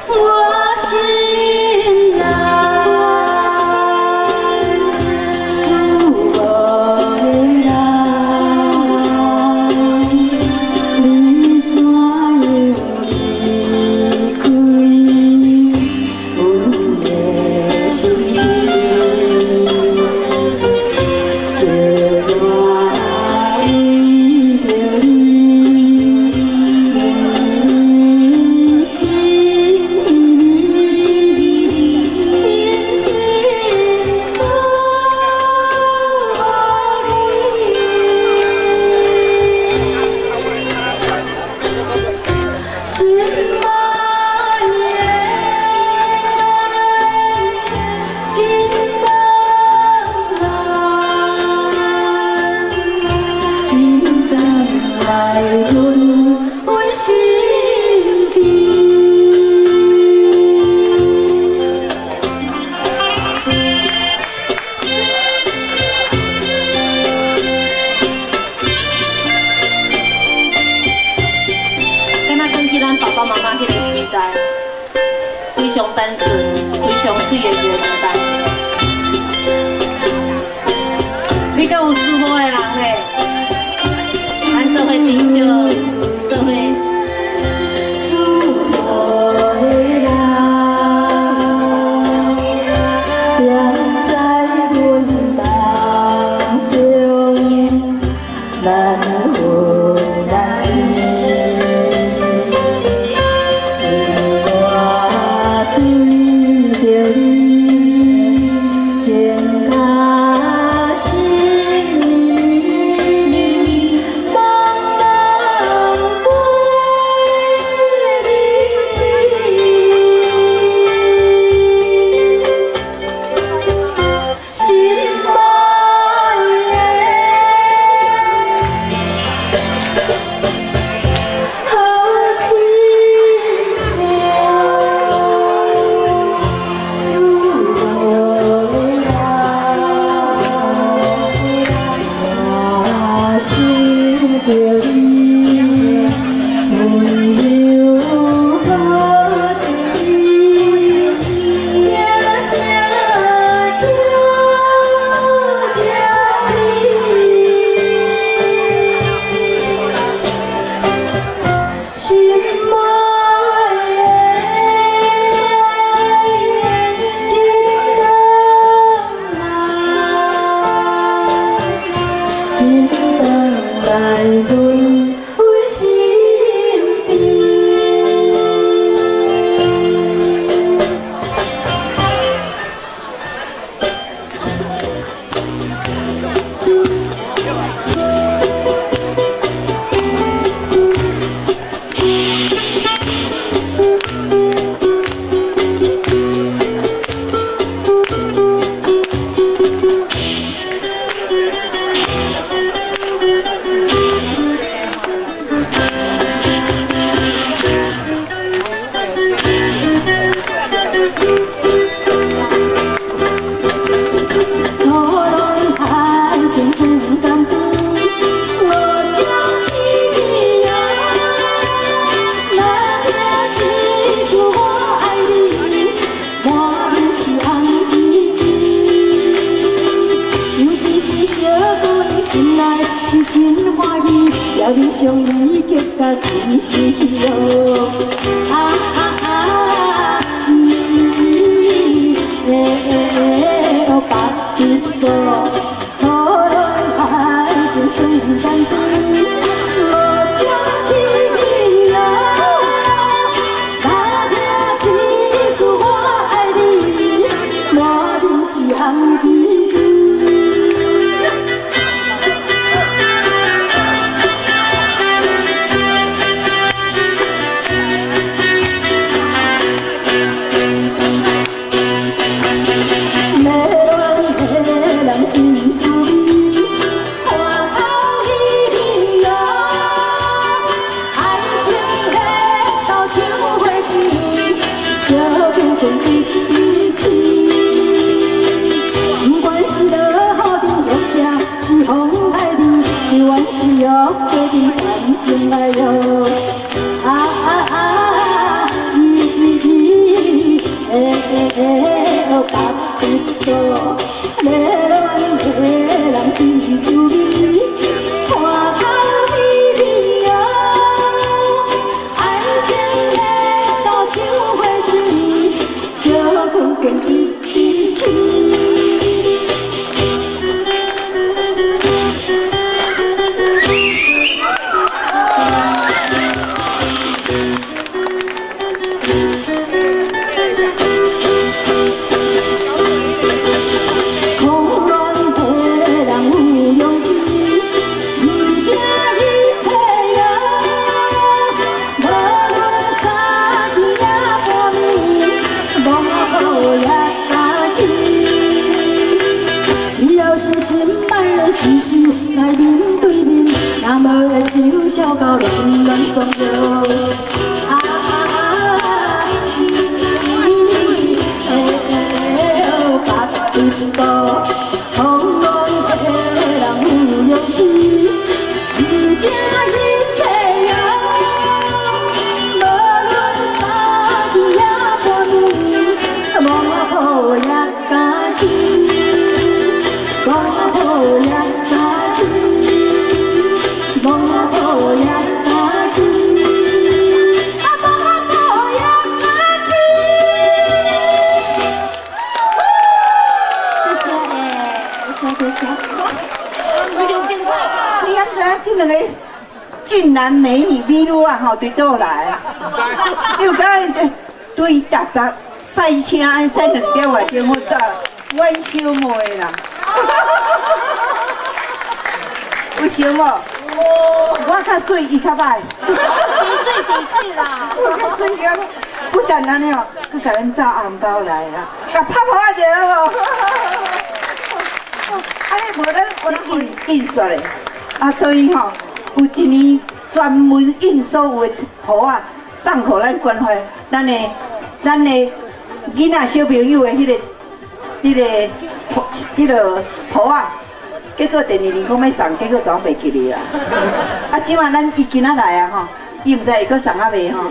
我心内思无的人，你怎样离开阮的身边？叫我为着你，心深深思心爱的，紧转来，紧转来阮阮身边。敢若转去咱爸爸妈妈彼个时代，非常单纯、非常媠的一个年代。你阁有思无的人咧，咱做伙珍惜，做伙。思无的人，踮在阮梦中，难分难离。我对着你，情甲心绵，茫茫飞离心爱的。好亲像思无的人，我想着你，温柔好一声声叫着你。心爱的，紧转来，紧转来阮阮身边。初恋爱情酸甘甜，我将彼啊。若听一句我爱你，满面是红滋滋。尤其是小姑娘心内是真欢喜，也面上你结甲真是哟。啊啊啊！欸欸，白日过，初恋爱情酸甘甜，我将彼啊。若听一句我爱你，满面是红滋滋。迷恋的人真永远是哦，做阵感情来哟。啊啊啊！咦咦咦，哎哎哎，别别多，迷恋的人真滋味，看透你你哦，爱情的路像花枝，小可变滴滴去。笑到乱乱撞哟，啊啊啊！哎哎哦，别贫道，慌乱的人有勇气，不惊一切哟。无论三更也半暝，摸好也敢去，摸好也敢去。摸好也敢去，啊，摸好也敢去。谢谢，谢谢，谢谢。非常精彩。你敢知影这两个俊男美女美女啊？吼，对倒来？你有感觉对台北赛车赛2点外钟，我早，阮小妹啦。有想无？我较水，伊较歹。比水比水啦！我较水，伊较歹。不但按呢哦，阁共咱炸红包来啦，共拍拍一下好无？按呢无咱我印印刷的，啊，所以吼，有一年专门印所有的簿仔，送予咱关怀咱的囡仔小朋友的彼个簿仔。结果第二年讲欲送，结果总袂记哩啦。啊，这摆咱伊今仔来啊吼，伊毋知会阁送啊袂吼。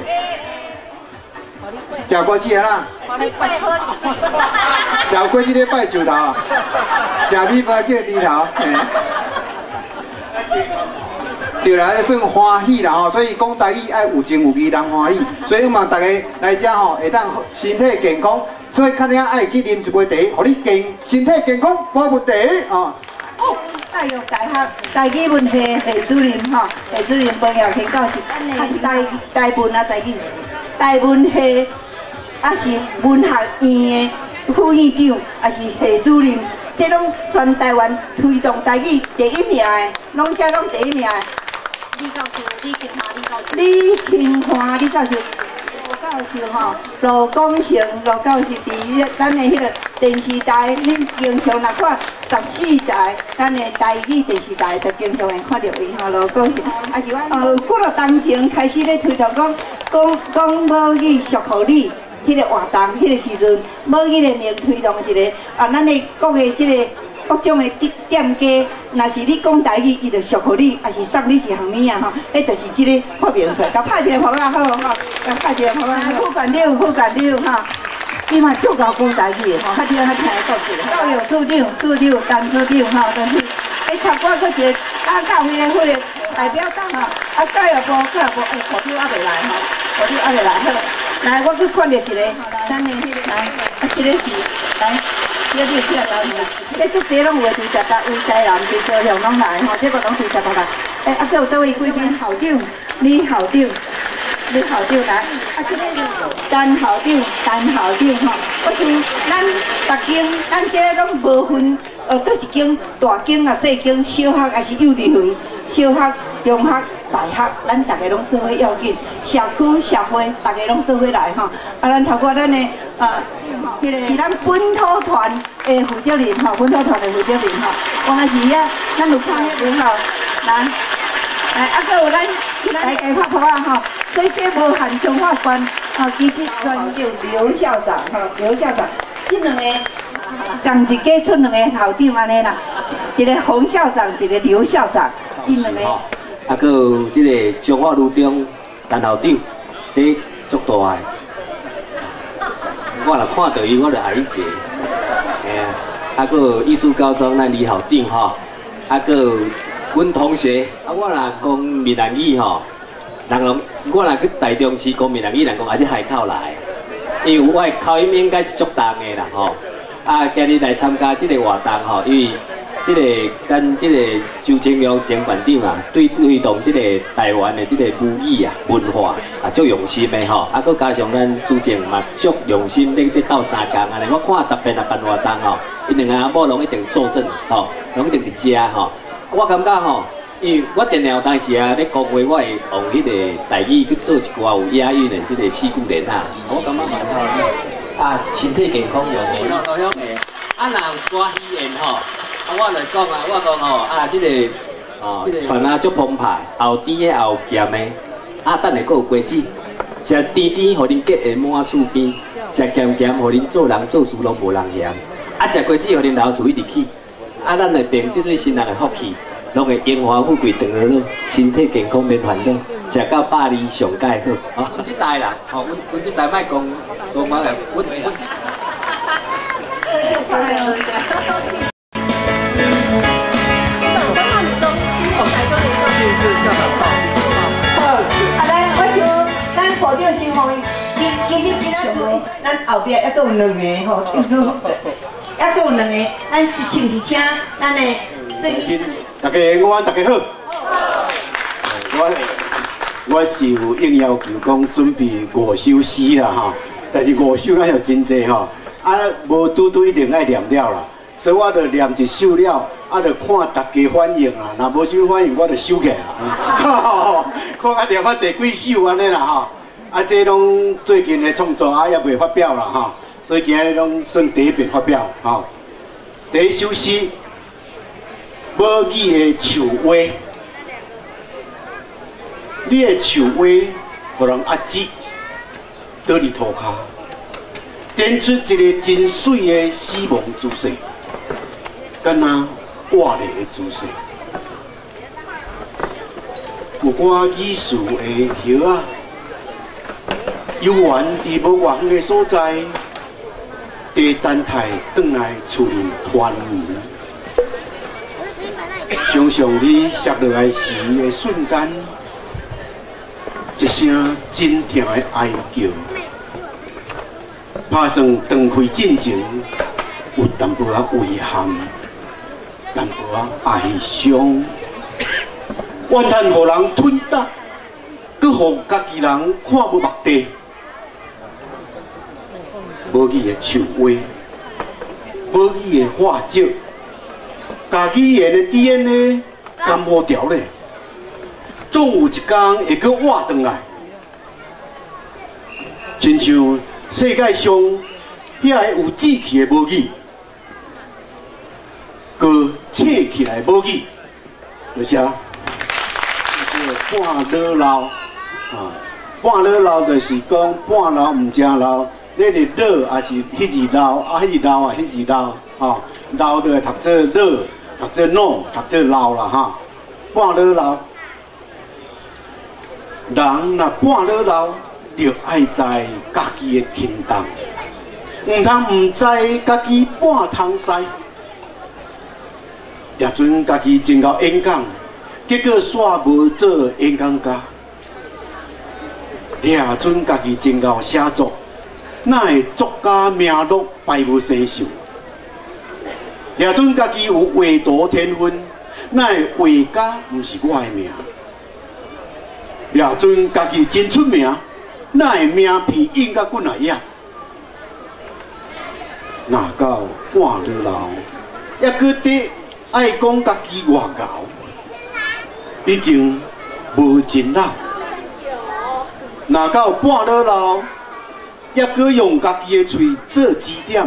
食果子啊啦，食果子咧拜树头，食米饭叫猪头。对啦，这算欢喜啦吼，所以讲台语爱有情有义，人欢喜。所以望大家来遮吼，会当身体健康。所以较领爱去啉一杯茶，予你身体健康，无问题哦。教育大学台语文系系主任吼，系主任彭耀庆教授，台台文啊台语，台文系啊是文学院的副院长，也是系主任，这拢全台湾推动台语第一名的，拢这拢第一名的。李教授，李金华，李教授。李金华，李教授。教授吼，罗广成罗教授伫咱的彼个电视台，恁经常若看14台，咱的台语电视台就经常会看到伊吼。罗广成，啊是阮几落当前开始咧推动讲讲母语属予你彼个活动，彼个时阵母语联盟推动一个啊，咱的各个这个各种的店家，若是你讲台语，伊就属予你，也是送你一项物仔吼，彼就是这个发明出来，共拍一个拍仔好吼，共拍一个拍仔。副馆长，副馆长吼，伊嘛足𠢕讲台语的吼，较听较听伊讲一下。教育处长、处长、陈处长吼，但是哎，插我阁一个啊，教会的迄个代表党吼，啊，教育部、教育部，哎，部长犹未来吼，部长犹未来好。来，我去看著一个，咱的彼个来，啊，这个是来。这你有听到无？这足济拢有的，对台北、对台南、对高雄拢来吼，这个拢对台北来。哎，啊，阁有佗位贵宾校长，李校长，李校长来。啊，这个陈校长，陈校长吼。我想咱逐间，咱这拢无分，佗一间大间啊、细间、小学还是幼稚园、小学、中学、大学，咱逐个拢做伙要紧，社区、社会，逐个拢做伙来吼。啊，咱头拄咱的啊。彼个是咱本土团的负责人吼，本土团的负责人吼，原来是遐，咱有看彼个吼，来，来，啊，阁有咱来加拍拍啊吼，所以这无限彰化县，吼，其实专就刘校长吼，刘校长，这两个仝一家出两个校长按呢啦，一个洪校长，一个刘校长，因两个。啊，阁有这个彰化女中陈校长，这足大个。我若看到伊，我就爱伊一个。嘿啊，啊，阁有艺术高中咱李校长吼，啊，阁有阮同学，啊，我若讲闽南语吼，人拢我若去台中市讲闽南语，人讲也是海口来的，因为我的口音应该是足重的啦吼。啊，今日来参加这个活动吼，因为这个咱这个周清扬前馆长啊，对推动这个台湾的这个母语啊文化啊，足用心的吼。啊，阁加上咱主政嘛，足用心咧斗相共按呢。我看特别若办活动吼，𪜶两个阿某拢一定坐阵吼，拢一定伫遮吼。我感觉吼，因为我定定有当时啊咧讲话，我会用彼个台语去做一寡有押韵的这个四句联啊。我感觉蛮好。啊，身体健康用的，老乡的。啊，若有一寡语言吼。啊，我来讲啊，我讲吼，啊，这个哦，船啊足澎湃，后甜的，后咸的，啊，等下阁有瓜子，食甜甜，予恁结会满厝边；食咸咸，予恁做人做事拢无人嫌。啊，食瓜子，予恁老厝一直起。啊，咱的病这做新人的福气，拢会荣华富贵长乐乐，身体健康免烦恼，食到百二上盖好。哦，这代啦，吼，阮这代莫讲讲我来，阮。好，啊，来，我想咱部长先予伊，其实今仔日咱后壁犹阁有两个吼，犹阁有两个，咱是毋是请咱的郑医师？大家午安，大家好。我是有应要求讲准备五首诗啦吼，但是五首咱有真济吼，啊，无拄拄一定爱念了啦，所以我就念一首了。啊，就看大家反应啦，若无啥物反应，我就收起来啦。看啊，念啊第几首按呢啦吼。啊，这拢最近的创作啊，犹未发表啦吼，所以今日拢算第一遍发表吼。第一首诗，母语的树画，你的树画，予人压制，倒伫涂跤，展出一个真媠的死亡姿势，敢若活咧的姿势，有寡语词的叶仔，犹原伫无偌远的所在，伫等待转来厝里团圆。想象你摔落来时的瞬间，一声真痛的哀叫，拍算断开进前，有淡薄仔遗憾。淡薄仔哀伤，怨叹予人吞答，阁予家己人看无目地。母语的树画，母语的画质，家语言的 DNA 甘无调咧，总有一天会阁活转来。亲像世界上遐个有志气的母语。阁醒起来母语，就是啊，半老老啊，半老老就是讲半老毋正老，你是老也是彼字老，啊彼字老啊彼字老，吼，老就会读做老，读做老，读做老啦哈。半老老，人若半老老，就爱知家己的轻重，毋通毋知家己半桶屎。掠准家己真够演讲，结果煞无做演讲家；掠准家己真够写作，哪会作家名落败无生锈？掠准家己有画图天分，哪会画家毋是我的名？掠准家己真出名，哪会名片印甲几若页？若到半老老，犹阁伫爱讲家己偌𠢕，已经无真老。若到半老老，犹阁用家己的喙做支点，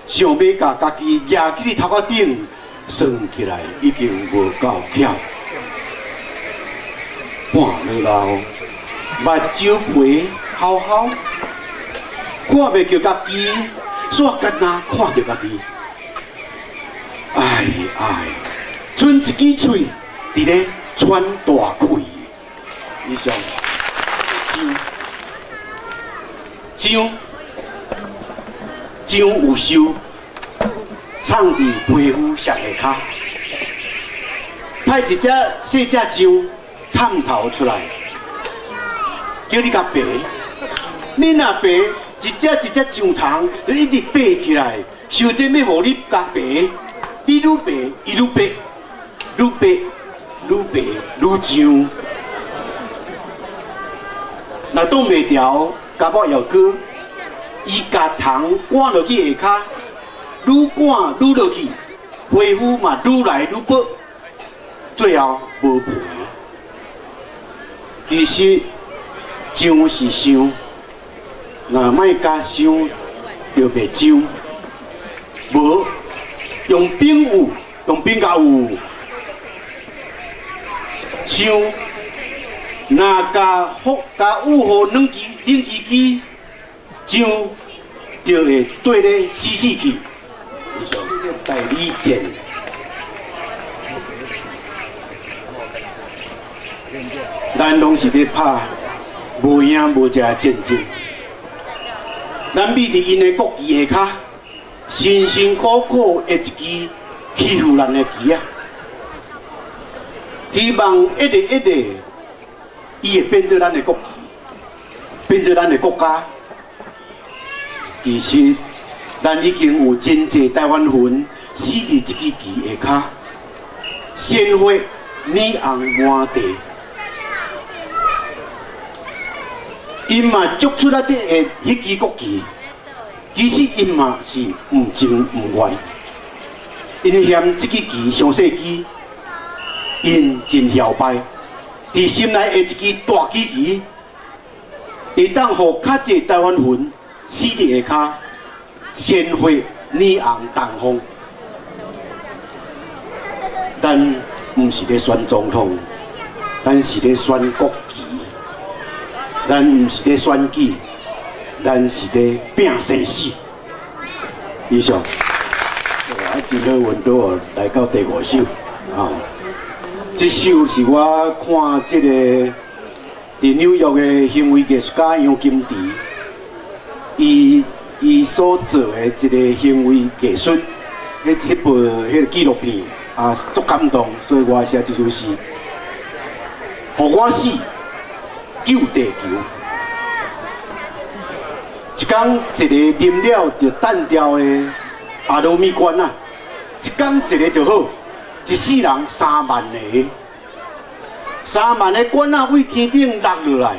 想欲共家己举起头壳顶，算起来已经无够巧。半老老，目睭皮澆澆，看袂著家己，煞干焦看著家己。唉唉，賰一支喙，伫咧喘大氣。以上，張張有修，藏佇皮膚上下跤，派一隻細隻象探頭出來，叫你共爬。你若爬，一隻一隻象蟲就一直爬起來，想這欲予你共爬，你愈爬，伊愈爬，愈爬，愈爬愈上。若擋袂牢，甲某搖哥，伊共蟲趕落去下跤，愈趕愈落去，皮膚嘛愈來愈薄，最後無皮。其實上是想，若莫共想，就袂上。無用兵有，用兵甲有想。若共福共有予冷機冷機機，上就會對咧死死去。以上代理戰，咱攏是咧拍無影無跡的戰爭。咱覕佇𪜶的國旗下跤，辛辛苦苦的一支欺負咱的旗仔，希望一日一日，伊會變做咱的國旗，變做咱的國家。其實，咱已經有真濟台灣魂死佇這支旗下跤，鮮血染紅滿地。𪜶嘛足出來的彼支國旗，其實𪜶嘛是毋情毋願，𪜶嫌這支旗傷細支，𪜶真囂敗。佇心內的一支大支旗，會當予較濟台灣魂死佇下跤，鮮血染紅東方。咱毋是咧選總統，咱是咧選國旗。咱毋是咧選舉，咱是咧拼生死。以上，啊，真好運拄來到第五首，吼。這首是我看這個佇紐約的行為藝術家楊金池，伊所做的一個行為藝術，彼部彼個紀錄片啊，足感動，所以我寫這首詩，予我死，救地球。一工一个啉了就淡掉的阿罗米罐啊，一工一个就好。一世人3万个，3万个罐仔对天顶落落来，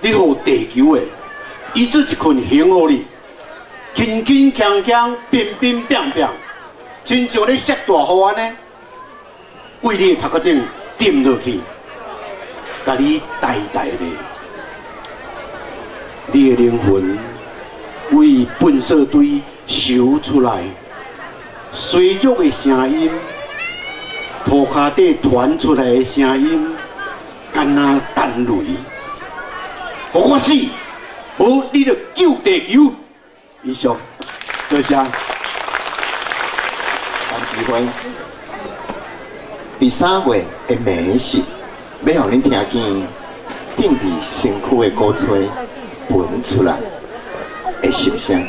你予地球的，伊做一困还予你，轻轻锵锵，乒乒乓乓，亲像咧摔大雨按呢，对你的头壳顶沉落去，共你呆呆咧，你的灵魂为粪扫堆收出来。衰弱的声音，涂跤底传出来的声音，敢若弹雷。予我死，无你就救地球。以上，多谢。陈志辉，伫3月的暝时，欲予恁听见钉伫身躯的鼓吹闻出来的心声，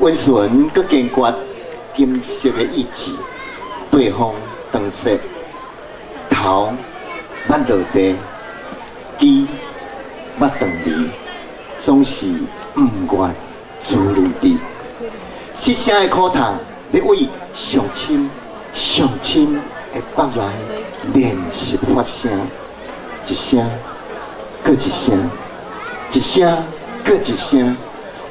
温顺阁坚决。金色的意志，对方长舌，头捌落地，枝捌断离，总是毋愿珠泪滴。失声的苦痛，欲为上深上深的腹内练习发声，一声，阁一声，一声，阁一声，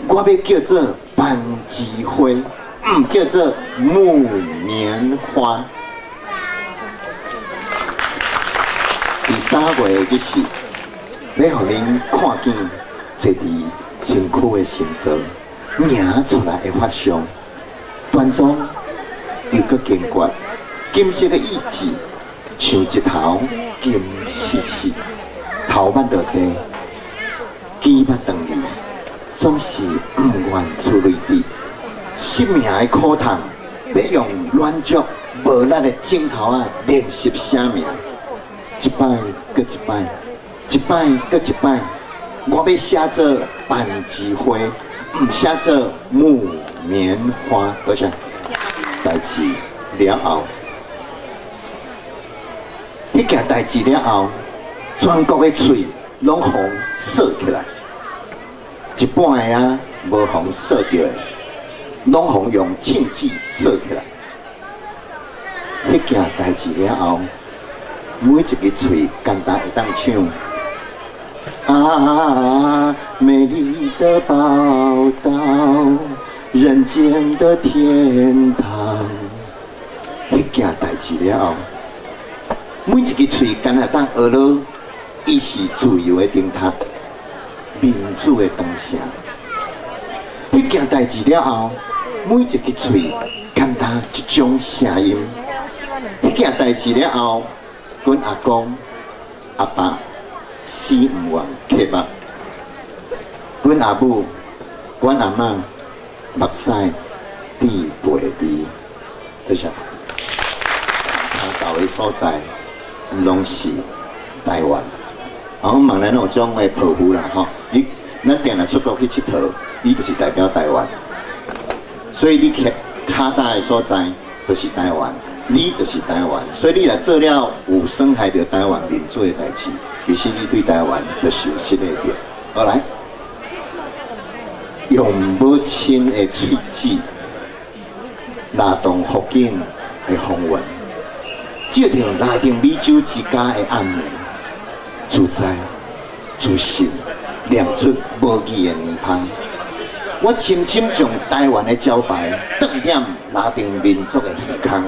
我欲叫做攀枝花。毋叫做木棉花。第3月就是，欲予恁看见坐伫身躯的形状，领出来的发相，端庄又阁坚决，金色的意志，像一头金丝丝，头捌落地，枝捌断离，总是毋愿出泪滴。失命的苦痛，欲用软足无力的指头仔练习写名，一摆阁一摆，一摆阁一摆，我欲写做班枝花，毋写做木棉花。多谢。代志了后，彼件代志了后，全国的喙拢予锁起来，一半的啊无予锁著的，拢予用銃子锁起来。彼件代志了后，每一个喙干焦会当唱。啊，美丽的宝岛，人间的天堂。彼件代志了后，每一个喙干焦当学落，伊是自由的灯塔，民主的长城。彼件代志了后，每一个喙干焦一种声音。彼件代志了后，阮阿公、阿爸死毋愿刻目，阮阿母、阮阿嬷目屎滴袂离，多谢。跤豆的所在，拢是台湾。啊，我问咱有种的抱负啦，吼！你咱定定出国去𨑨迌，你就是代表台湾。所以你徛跤踏的所在，就是台湾，你就是台湾。所以你若做了有损害著台湾民主的代志，其实你对台湾就是有失礼的。好来，用母亲的喙齿拉动福建的风云，照著拉丁美洲之家的暗暝，自在自信，念出母语的年芳。我深深将台湾的招牌当踮拉丁民族的耳空。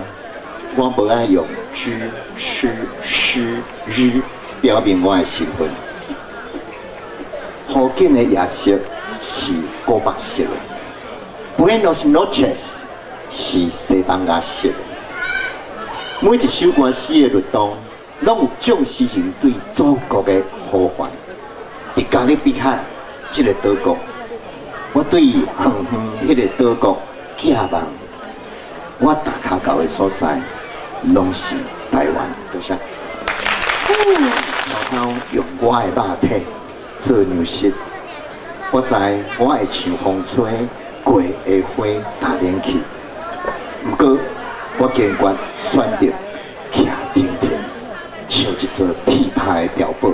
我无爱用知、吃、诗、日表明我的身份。福建的夜色是古白色的，Buenos noches 是西班牙式的。每一首歌诗的律动，拢有众诗人对祖国的呼唤。伫加勒比海这个岛国，我对远远彼个岛国寄望。我踏跤到的所在，拢是台湾。多谢。偷偷用我的肉体做粮食，我知我会像风吹过的花打连去，毋过我坚决选择徛挺挺，像一座铁拍的碉堡。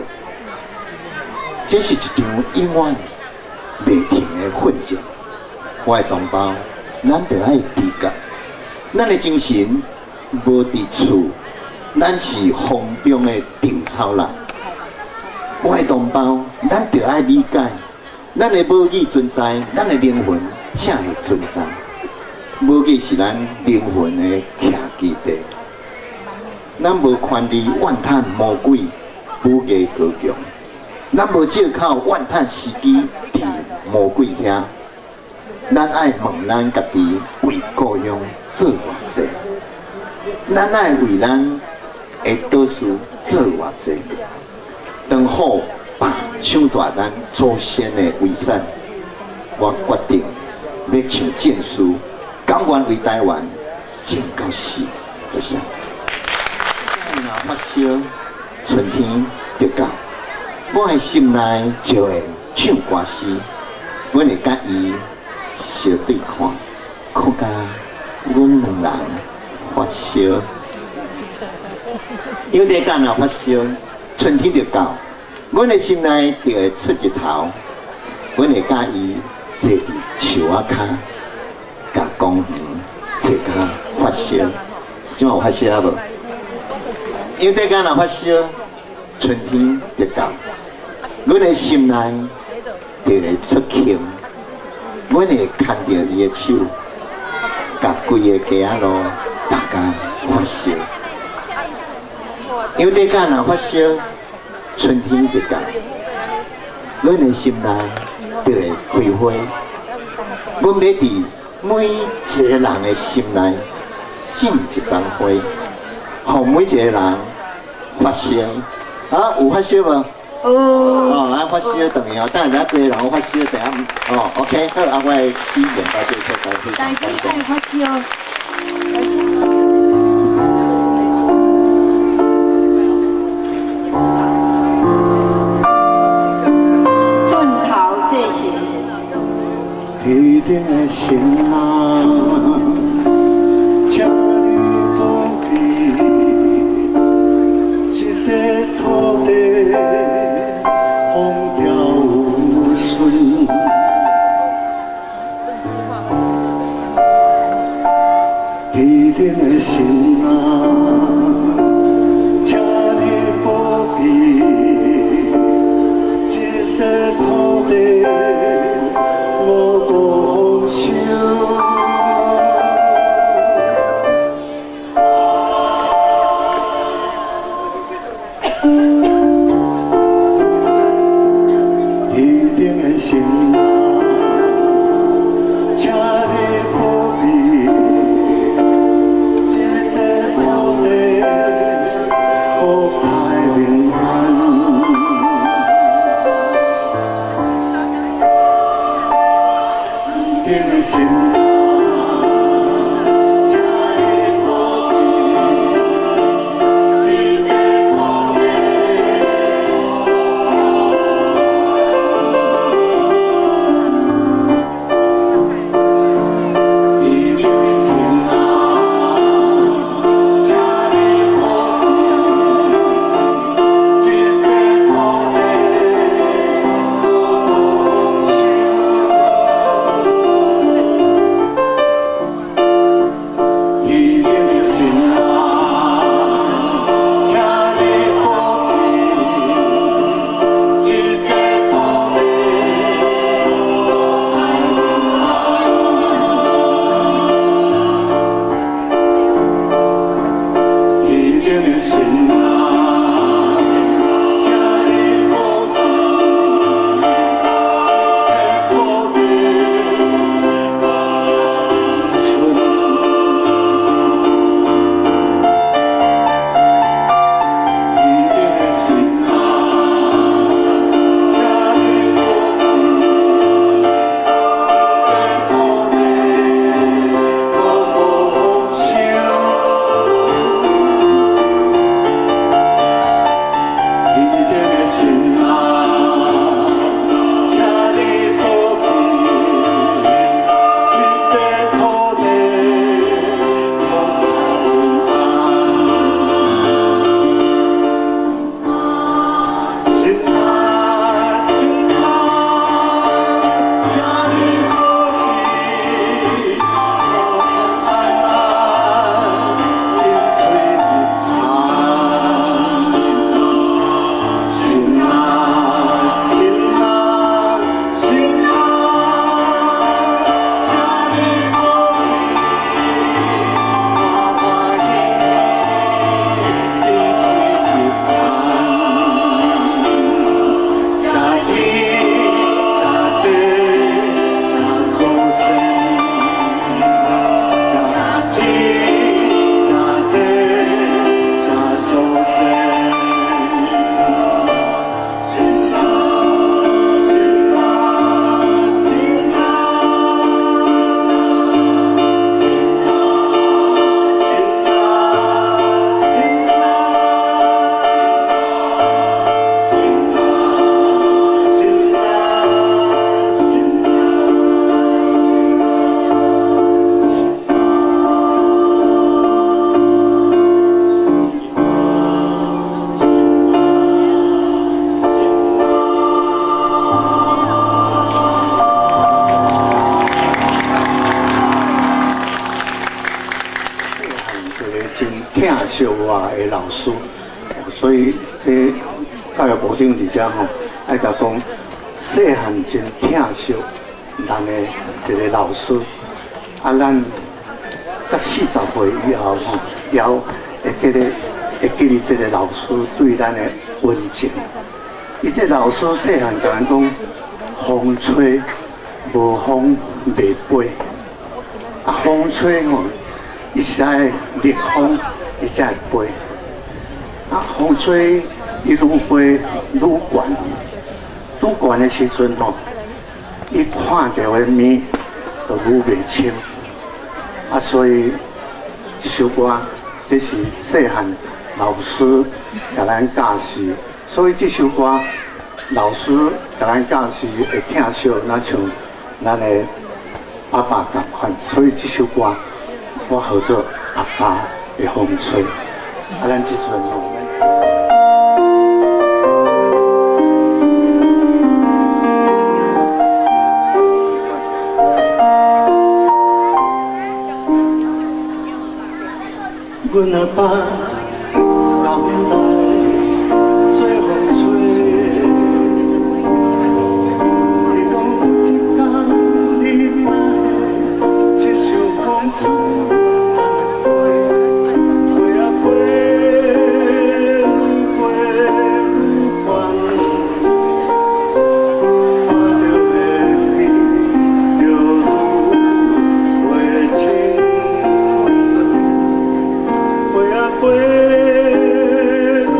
这是一场永远袂停的奋战。我的同胞，咱著爱自觉，咱的精神无伫厝，咱是风中的稻草人。我的同胞，咱著爱理解，咱的母语存在，咱的灵魂才会存在。母语是咱灵魂的徛基地。咱无权利怨叹魔鬼武艺高强，咱无借口怨叹时机伫魔鬼遐。咱爱问咱家己为故乡做偌济，咱爱为咱的导师做偌济。当虎爸抢夺咱祖先的遗产，我决定欲像战士，甘愿为台湾战到死。多谢。若发烧，春天就到，我的心内就会唱歌诗，阮会佮伊相对看，看甲阮两人发烧。有日间若发烧，春天就到，阮的心内就会出日头，阮会佮伊坐伫树仔跤，共公园坐甲发烧。这摆有发烧无？有日间若发烧，春天就到，阮的心内就会出气，阮会牵著伊的手，共规个街仔路踏甲发烧。有日间若发烧，春天就到，阮的心内就会开花。阮欲伫每一个人的心内种一丛花，予每一个人发烧。啊，有发烧无？哦，啊，发烧转去哦，等下规个人发烧，等下哦，OK，好，啊，我的诗念到这个所在，非常感谢。大家爱发烧。盡頭這時，天頂的神啊，請你保庇這個土地風調雨順。天頂的神啊，請你保庇這個土地五穀豐收。天頂的神啊，請你保庇這個土地國泰民安。天頂的神啊，請你保庇這個土地。天頂的神啊，請你保庇這個土地五穀豐收。天頂的神啊，請你保庇這個土地國泰民安。天頂的神啊，請你保庇這個土地五穀豐收。天頂的神啊，請你保庇這個土地五穀豐收。天頂的神啊，請你保庇這個土地國泰民安。神啊，神啊，請你保庇國泰民安，飲水入餐。神啊，神啊，神啊，請你保庇歡歡喜喜飲水入餐。謝天謝地謝祖先，謝天謝地謝祖先。神啊，神啊，神啊，神啊，神啊，神啊，神啊，神啊。一个真疼惜我的老師，所以這教育部長佇遮吼，愛共講，細漢真疼惜咱的一個老師，啊，咱到40歲以後吼，也會記得會記得這個老師對咱的恩情。伊這老師細漢共咱講，風吹無風袂飛，啊，風吹吼。伊是愛逆風，伊才會飛。啊，風吹伊愈飛愈懸，愈懸的時陣吼，伊看著的物就愈袂清。啊，所以這首歌，這是細漢老師共咱教示，所以這首歌老師共咱教示會疼惜，若像咱的爸爸仝款，所以這首歌我號做阿爸的風吹。啊，咱這陣吼。阮阿爸教阮来做风吹，伊講有一天你若會親像風吹，按呢飛，飛啊飛，愈飛愈懸，看著的天就愈袂清。飛啊飛，愈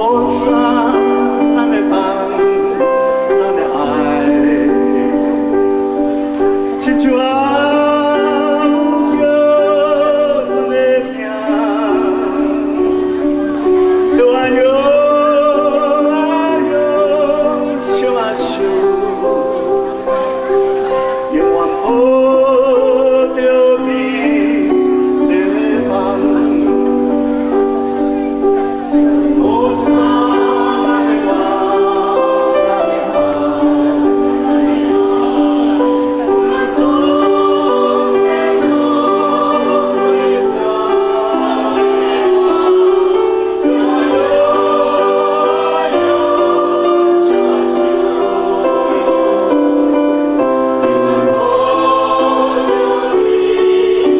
雨傘咱的夢，咱的愛，親像暗叫阮的名，摇啊摇啊摇，惜啊惜，永远抱著美丽的梦。雨傘咱的夢，咱的愛，总是路袂断。摇啊摇，惜啊惜，永远抱著美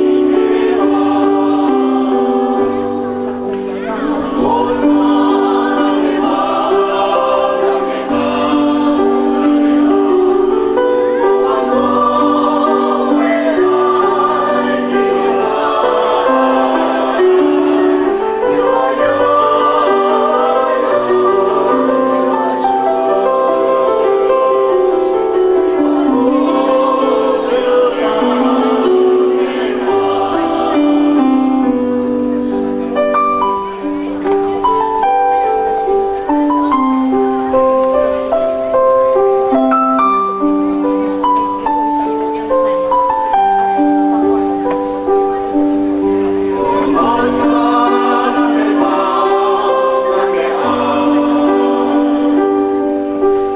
丽的梦。雨傘咱的夢，咱的愛，无回来的爱，摇啊摇啊摇，惜啊惜，永远抱著咱的梦。雨傘咱的夢，咱的愛，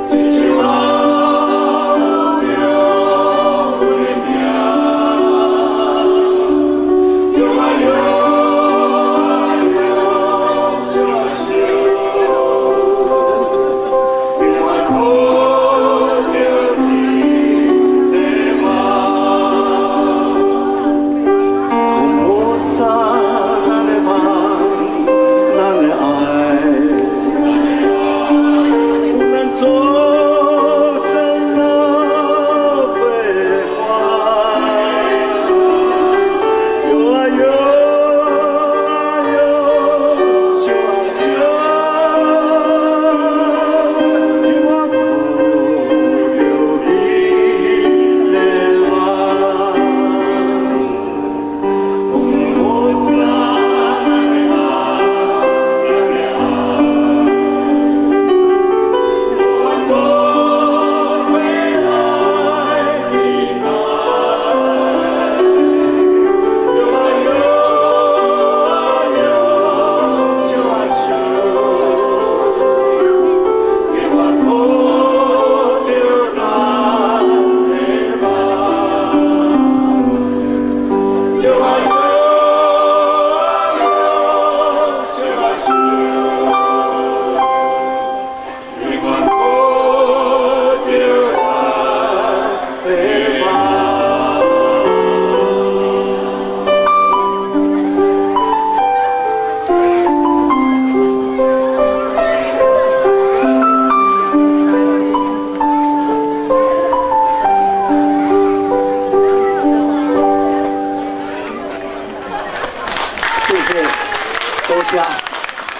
親像暗叫阮的名，摇啊摇啊摇，惜啊惜，永远抱著美丽的梦。雨傘咱的夢，咱的愛，有咱祖先老陪伴。摇啊摇啊摇，惜啊惜，永远抱著美丽的梦。雨傘咱的夢，咱的愛，无怨无悔来期待。摇啊摇啊摇，惜啊惜，永远抱著咱的梦。摇啊摇啊摇，惜啊惜，永远抱著咱的梦。謝謝，多謝，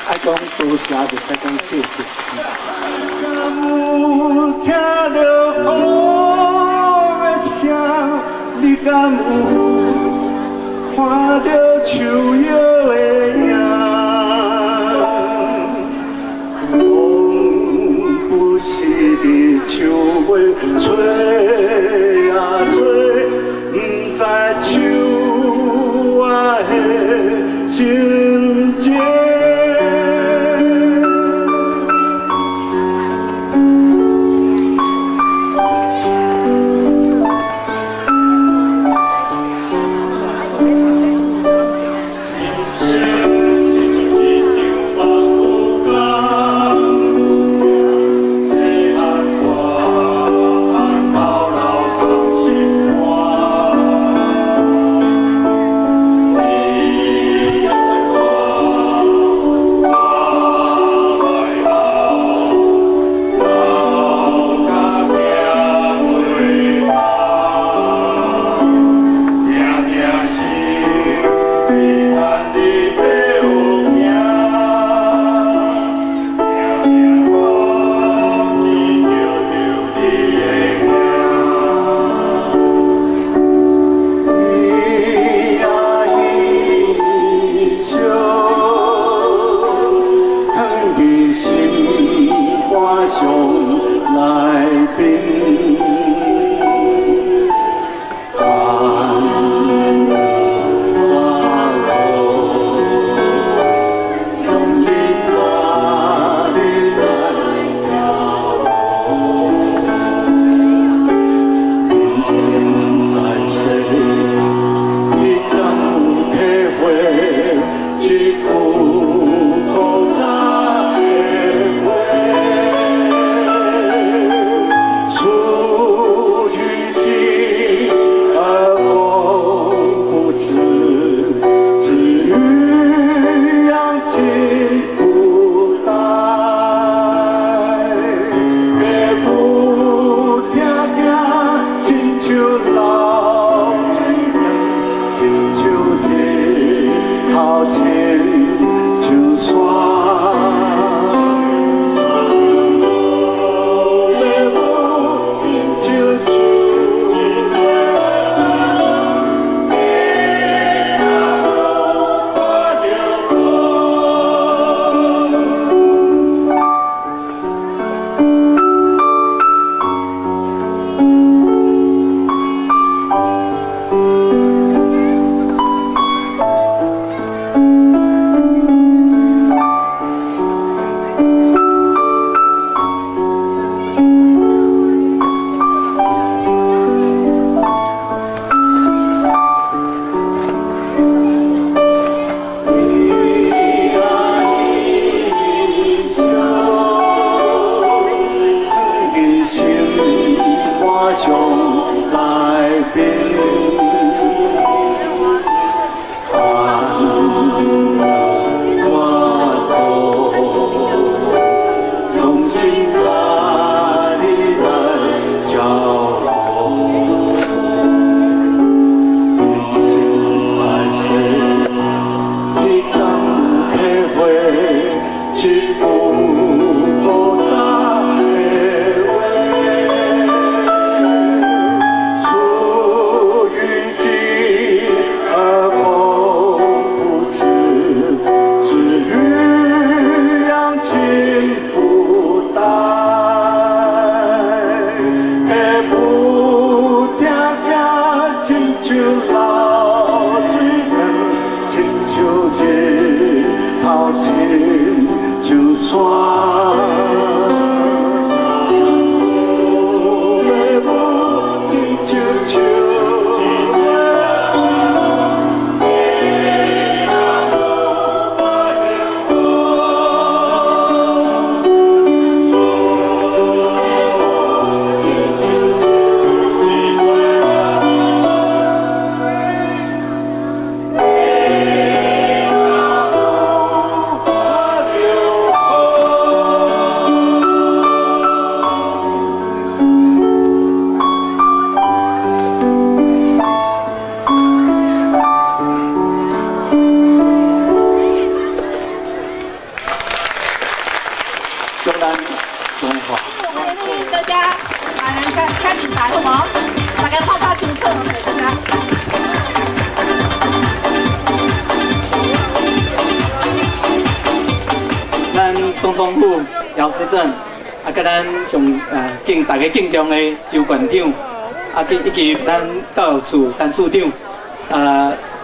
愛講多謝就使講謝謝。敢有聽著風的聲？你敢有看著樹葉的影？風不是佇樹尾吹啊吹，不知樹仔的心情。上來賓。大家敬重的周县长，啊，以及咱教育处陈处长，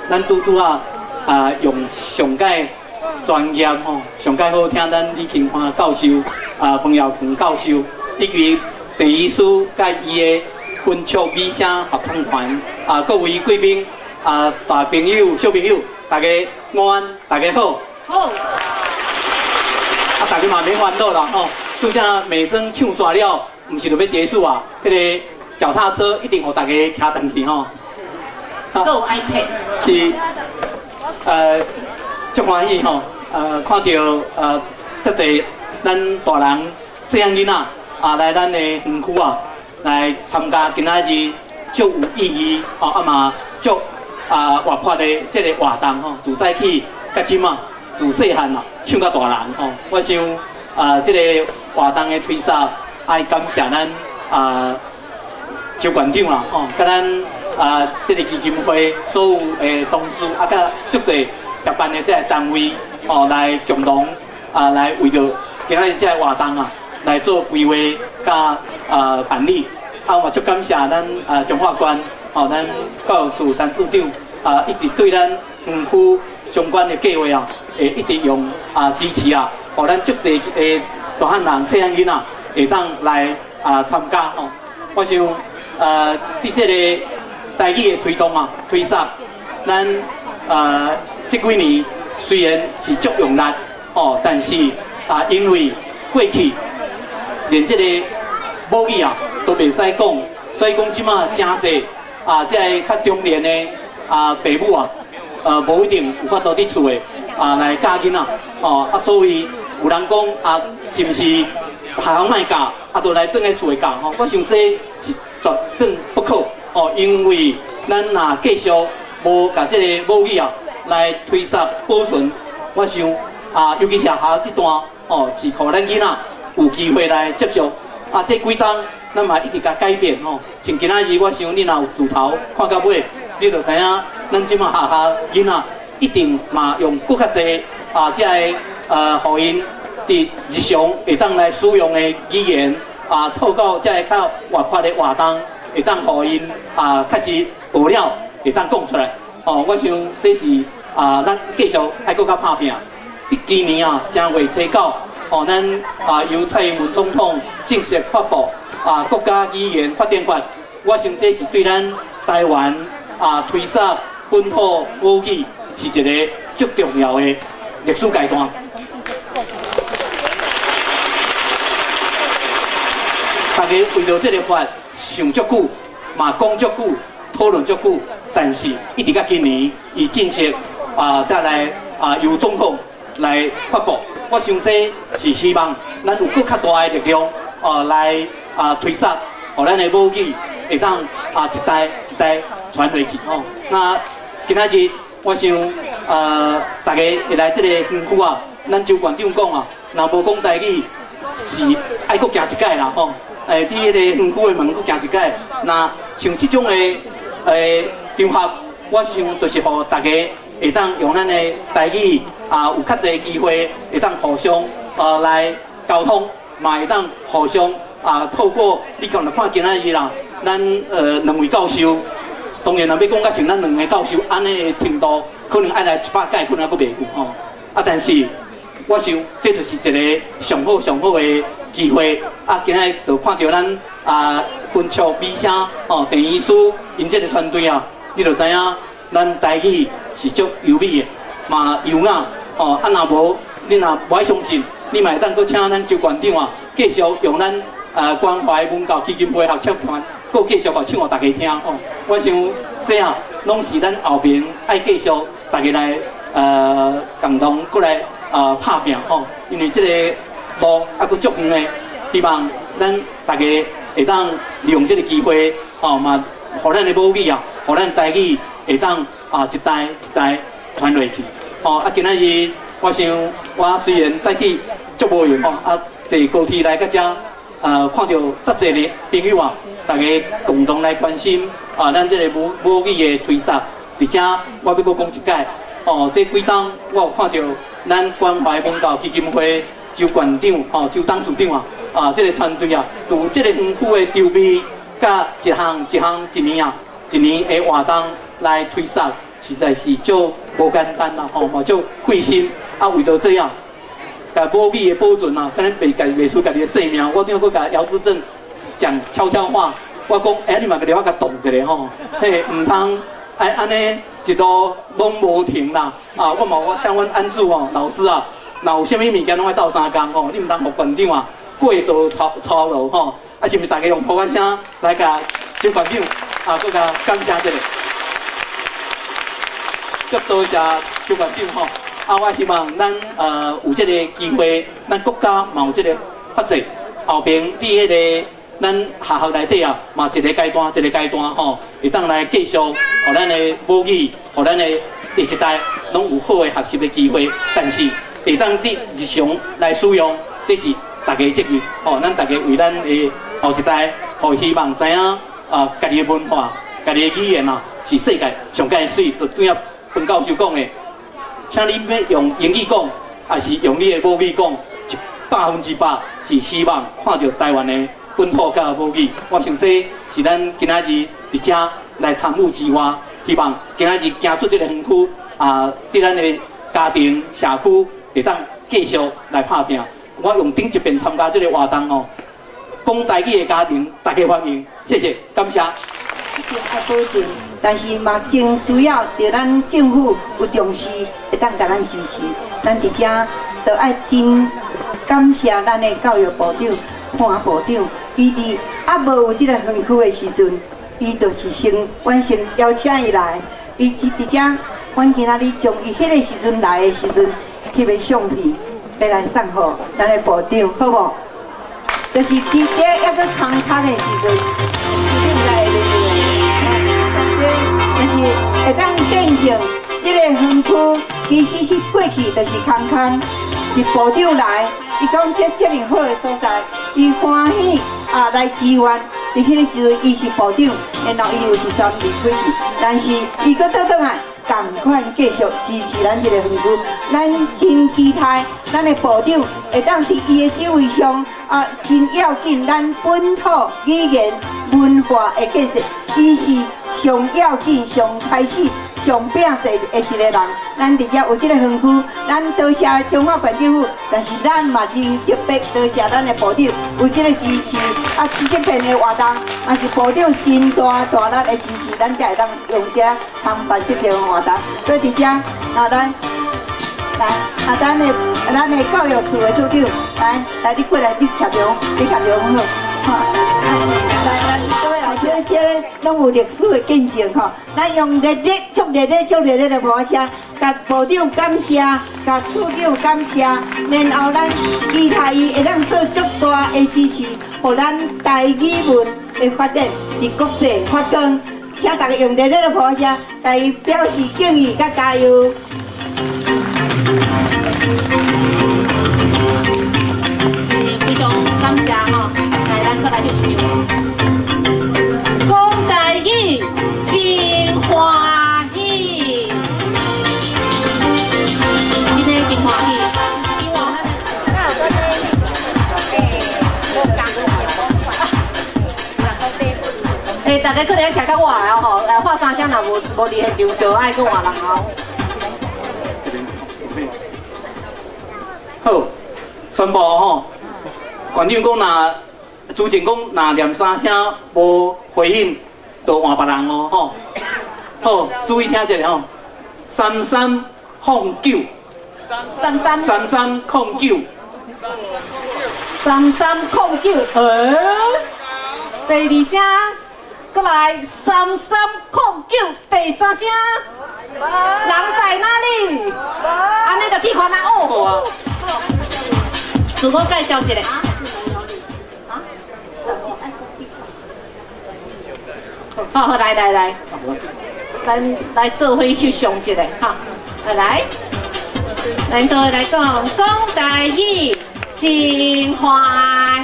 咱拄拄啊用上盖专业吼，上盖好听咱李庆华教授，彭耀强教授，以及郑医师佮伊的昆曲美声合唱团，啊，各位贵宾，啊，大朋友、小朋友，大家午安，大家好。好。啊，大家嘛免烦恼啦吼，拄则美声唱煞了。毋是就欲结束啊！彼个脚踏车一定予大家骑转去吼。阁有 iPad。是，足欢喜吼！看著遮济咱大人细汉囡仔啊来咱的园区啊来参加今仔日足有意义吼，啊嘛足啊活泼的这个活动吼，自早起到这马，自细汉啊唱到大人吼。我想啊，这个活动的推捒。爱感谢咱啊周县长啦，吼，佮咱啊这个基金会所有的同事，啊，佮足济协办的这个单位，哦，来共同啊来为著今仔日这个活动啊，來做規劃佮辦理。啊，嘛足感謝咱彰化縣吼，咱教育處陳處長啊，一直對咱園區相關的計劃啊，會一直用支持啊，予咱足濟的大漢人、細漢囡仔會當來參加吼。我想佇這个台語的推動啊、推捒，咱這幾年雖然是足用力哦，但是啊，因為過去連這個母語啊都袂使講，所以講這馬誠濟啊，這个較中年的啊爸母啊，無一定有法度佇厝的啊來教囡仔哦啊，所以有人講啊，是毋是學校莫教，啊，就來轉來厝的教吼？我想這是絕對不可哦，因為咱若繼續無共這个母語啊來推捒保存，我想啊，尤其是學校這段哦，是予咱囡仔有機會來接觸啊。這幾冬咱嘛一直共改變吼，像今仔日，我想你若有自頭看到尾，你就知影咱這馬學校囡仔一定嘛用閣較濟啊，這个予𪜶佇日常會當來使用的語言啊，透過這个較活潑的活動，會當予𪜶啊，確實學了會當講出來。哦，我想這是啊，咱繼續愛閣較拍拚。佇今年啊，正月初九，哦，咱啊由蔡英文總統正式發布啊國家語言發展法。我想這是對咱台灣啊推捒本土母語是一个足重要的歷史階段。大家為著這个法想足久，嘛講足久，討論足久，但是一直到今年，伊正式啊再來啊由總統來發布。我想這是希望咱有閣較大的力量啊來啊推捒，予咱的母語會當啊一代一代傳落去吼。那今仔日我想大家會來這个園區啊，咱周縣長講啊，若無講台語是愛閣行一擺啦吼。佇彼个園區的門閣行一擺，那像這種的場合，我想就是予大家會當用咱的台語啊，有較濟機會會當互相來溝通，嘛會當互相啊透過你講來看今仔日啦，咱兩位教授，當然若欲講甲像咱兩个教授按呢的程度，可能愛來100屆，可能猶閣袂夠吼。啊，但是我想這就是一个上好上好的機會。啊，今仔日就看著咱啊，分卓美聲哦，鄭醫師𪜶這个團隊啊，你就知影咱台語是足優美的，嘛優雅哦。啊，若無你若無愛相信，你嘛會當閣請咱周縣長啊，繼續用咱關懷文教基金會合唱團，閣繼續來唱予大家聽哦。我想這啊，攏是咱後面愛繼續大家來共同閣來拍拚吼，因為這个路猶閣足遠的，希望咱大家會當利用這个機會吼，嘛，予咱的母語啊，予咱台語會當啊一代一代傳落去。吼啊，今仔日我想，我雖然早起足無閒吼，啊，坐高鐵來到遮，看著遮濟个朋友啊，大家共同來關心啊，咱這个母語的推捒。而且我欲閣講一擺，哦，這幾冬我有看著咱關懷文教基金會周縣長、吼周董事長啊，啊，這个團隊啊，有這个園區的籌備，佮一項一項一年啊，一年的活動來推捒，實在是足無簡單啦，吼，嘛足費心。啊，為著這樣，共母語的保存啊，敢若袂家袂輸家己的性命。我頂閣共姚志正講悄悄話，我講，欸，你嘛閣咧我共動一下吼，嘿，毋通愛按呢一路攏無停啦。啊，我嘛我請阮安柱吼老師啊，若有啥物物件攏愛鬥相共吼，你毋通予縣長啊過度操操勞吼。啊，是毋是大家用噗仔聲來共周縣長啊，閣共感謝一下？足多謝周縣長吼。啊，我希望咱有這个機會，咱國家嘛有這个發展，後邊佇彼个咱學校內底啊，嘛一个階段一个階段吼，會當來繼續，予咱的母語，予咱的下一代攏有好的學習的機會。但是會當佇日常來使用，這是大家的責任吼。咱大家為咱的後一代，予希望知影啊，家己的文化、家己的語言啊，是世界上蓋媠。就對啊，彭教授講的。請你欲用英語講，抑是用你的母語講，100%是希望看著台灣的本土佮母語。我想這是咱今仔日佇遮來參與之外，希望今仔日行出這个園區啊，佇咱的家庭社區會當繼續來拍拚。我用頂一遍參加這个活動哦，講台語的家庭，大家歡迎，謝謝，感謝。一定愛保證，但是嘛真需要著咱政府有重視，會當共咱支持。咱佇遮都愛真感謝咱的教育部長潘部長，伊佇猶無有這个園區的時陣，伊就是先，阮先邀請伊來，伊佇遮，阮今仔日將伊彼個時陣來的時陣，翕个相片，欲來送予咱的部長，好無？就是佇這猶閣空空的時陣，來的就是會當見證這个園區其實是過去就是空空，是部長來，伊講這遮爾好的所在，伊歡喜啊來支援。佇彼個時陣，伊是部長，然後伊有一陣離開去，但是伊閣倒轉來，仝款繼續支持咱這个園區。咱真期待咱的部長會當佇伊的指揮上啊，真要緊咱本土語言文化的建設，伊是上要緊、上開始、上拼勢的一個人。咱佇遮有這个園區，咱多謝彰化縣政府，但是咱嘛真特別多謝咱的部長有這个支持。啊，這片的活動嘛是部長真大大力的支持，咱才會當用這通辦這場活動。所以佇遮，啊，咱來啊，咱的教育處的處長，來來，你過來，你徛中，你徛中好，哈。來來，這攏有歷史的見證吼，咱用熱烈、足熱烈、足熱烈的鼓聲，共部長感謝，共處長感謝，然後咱期待伊會當做足大的支持，予咱台語文的發展佇國際發光。請大家用熱烈的鼓聲，共伊表示敬意佮加油。非常感謝吼，來，咱閣來翕一張。講台語真歡喜，真的真歡喜。欸，大家可能徛較晚哦吼，喊三聲若無佇現場，就愛閣換人哦。好，宣布吼，縣長講若主持講若念三聲無回應，就換別人哦吼。好，注意聽一下吼，3309，33 3309， 3309，第二聲，閣來3309，第三聲，人在哪裡？按呢就去看啦哦。自我介紹一下。好，好，來來來，咱來做伙翕相一下，哈，來，咱做伙來講，講台語真歡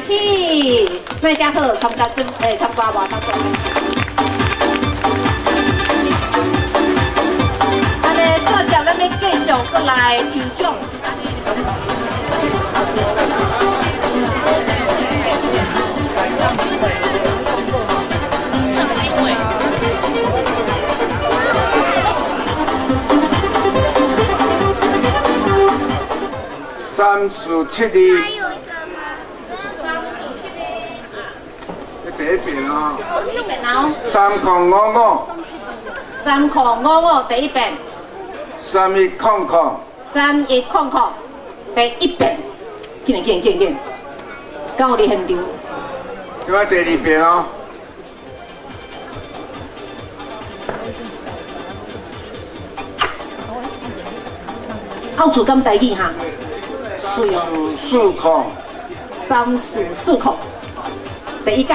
喜，那遮好，參加這參加活動。按呢，煞接咱欲繼續閣來抽獎。347。這第一遍啊。3055。 3055，第一遍。 3100。 3100，第一遍。緊緊緊緊，敢有佇現場？這擺第二遍哦。後厝敢台語哈？ 344。 344，第一屆。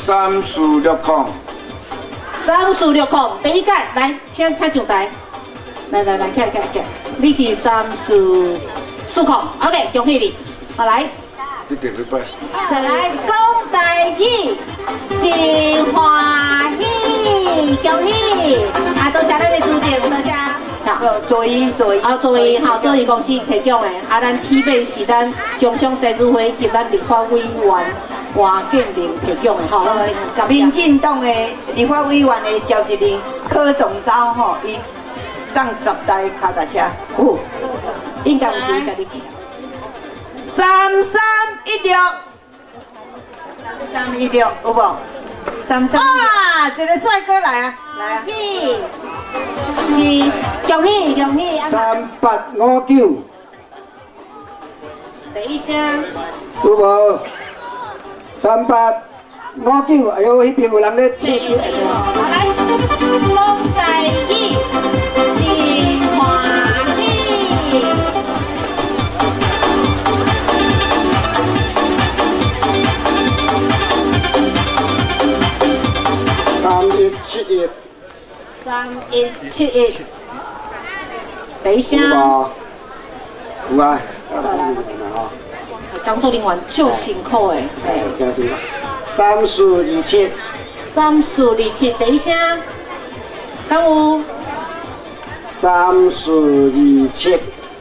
346。 346，第一屆，來，請上台。來來來，起來起來起來，你是344，OK，恭喜你。好來。這第幾擺？再來講台語，真歡喜，恭喜！啊，多謝咱的主持，多謝。卓一卓一。啊，卓一吼，卓一公司提供的。啊，咱铁马是咱中商西书会及咱立法委员黄建明提供的吼。民进党的立法委员的召集人柯总召吼，伊送10台脚踏车。有，应该毋是伊家己去。3316，3316有无？33。哇，一个帅哥来啊，来啊！喜，恭喜恭喜！3859。第一声。有无？3859，哎呦，彼边有人咧唱。来，讲台语，真欢喜。3171。3171。第一声。有无？有啊。工作人员足辛苦的。哎，真辛苦。3427。 3427，第一声，敢有？3427。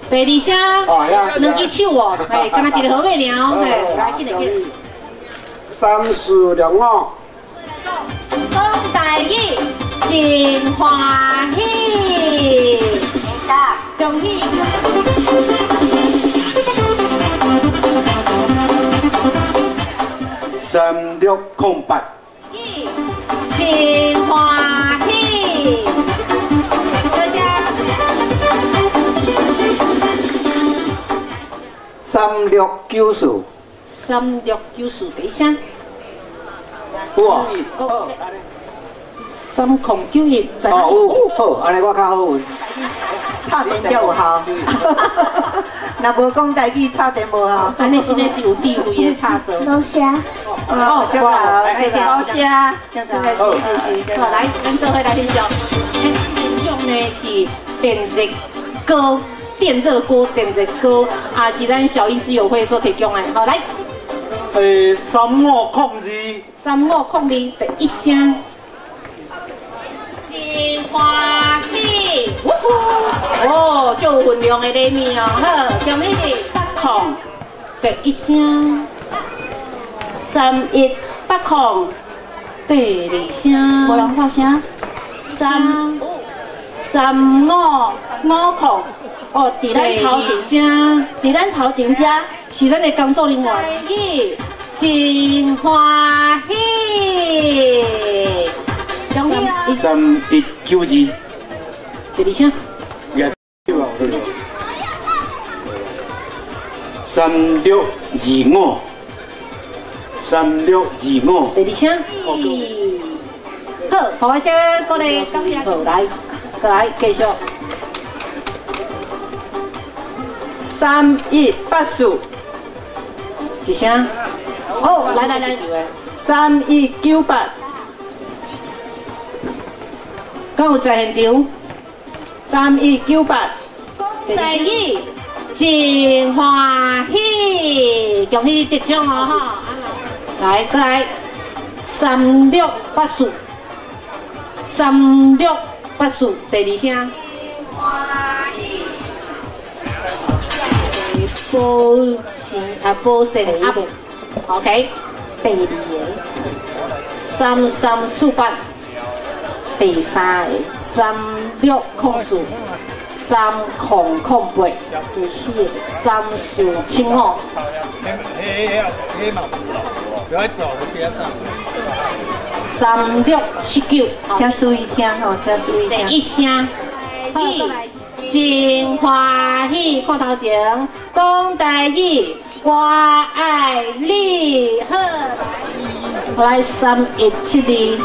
第二声。哦，遐。两支手哦，嘿，敢若一个号码尔哦，嘿，来，紧来紧。 3465。讲台语真欢喜，恭喜！ 3608。真欢喜，多谢。3694。 3694，第一声。有啊。 3091，在哦，有，好，按呢我较好运。插电才有效，若无讲台语，插电无效。按呢真的是有智慧的插座。多谢。哦，哇，多谢。是是是，好，来，咱做伙来欣赏。这种呢是电热锅，电热锅，电热锅，也是咱小英之友会所提供的。好，来。3502。 3502，第一声。真欢喜，哦，足有分量的礼物哦，好，恭喜你，8空，第一声， 3180，第二声，无人看声，33550，哦，伫咱头前声，伫咱头前遮，是咱的工作人员，真欢喜。 3192。第二声。 3625。3625。第二声。好，好，我先过来感谢。好，来，过来继续。 3184。一声。哦，来来来。 3198。敢有在现场？3198。讲台语真欢喜，恭喜得奖哦吼！来，过来，3684，3684，第二声。保钱啊，保线鸭，OK。第二个。3348。第三个。3604，3008，第四个。3475。3679，请注意听吼，请注意听。第一声，真欢喜，看头前，讲台语，我爱你，好。来3172。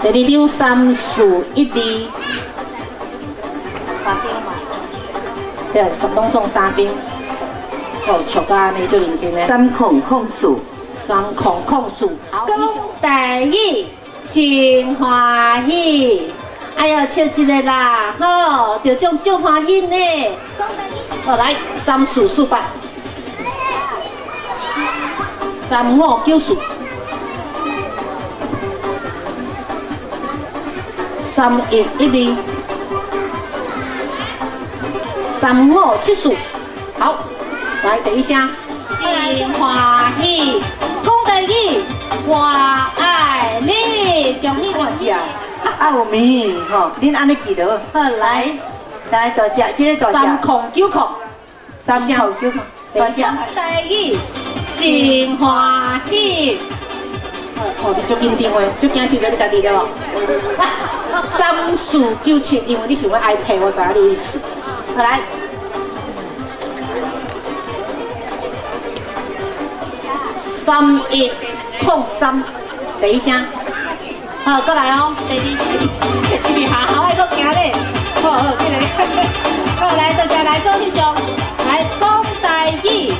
第二张3412，三张嘛，对，拢总三张。哦，笑到按呢足认真的。3004， 3004。讲台语真欢喜，哎呀，笑一个啦，吼，得奖足欢喜呢。好，来3448，3594。3112，3574。好，来第一声，真欢喜，讲台语，我爱你，恭喜恭喜！啊有名吼，恁按呢记得。好，来，来大只，这个大只。3090。3090，大只。台语，真欢喜。哦，你足紧张的，足惊抽著你家己对无？3497，因为你想欲 iPad，我知影你意思。好来，3103，第一声。好，过来哦，第二声。是伫下校爱阁行咧。好好，这个。好，来，多谢来做翕相。来，讲台语，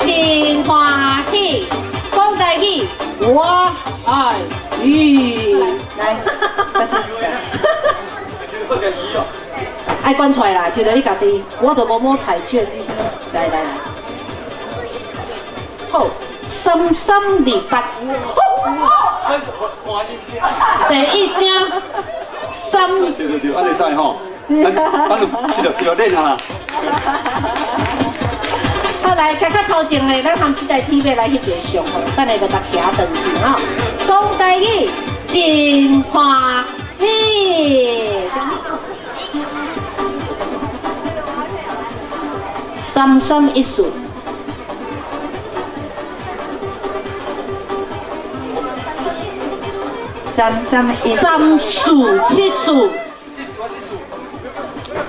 真欢喜。讲台语，我爱你。来，爱管出来啦，就著你家己，我都无摸彩券，你先来来来。好，3328。第一声，三。对对对，按呢使吼，咱咱有一粒一粒练啊啦。好，来，较较头前的，咱含这台铁马来翕一个相吼，等下就共徛转去吼。讲台语，真欢喜。3314。331。3474。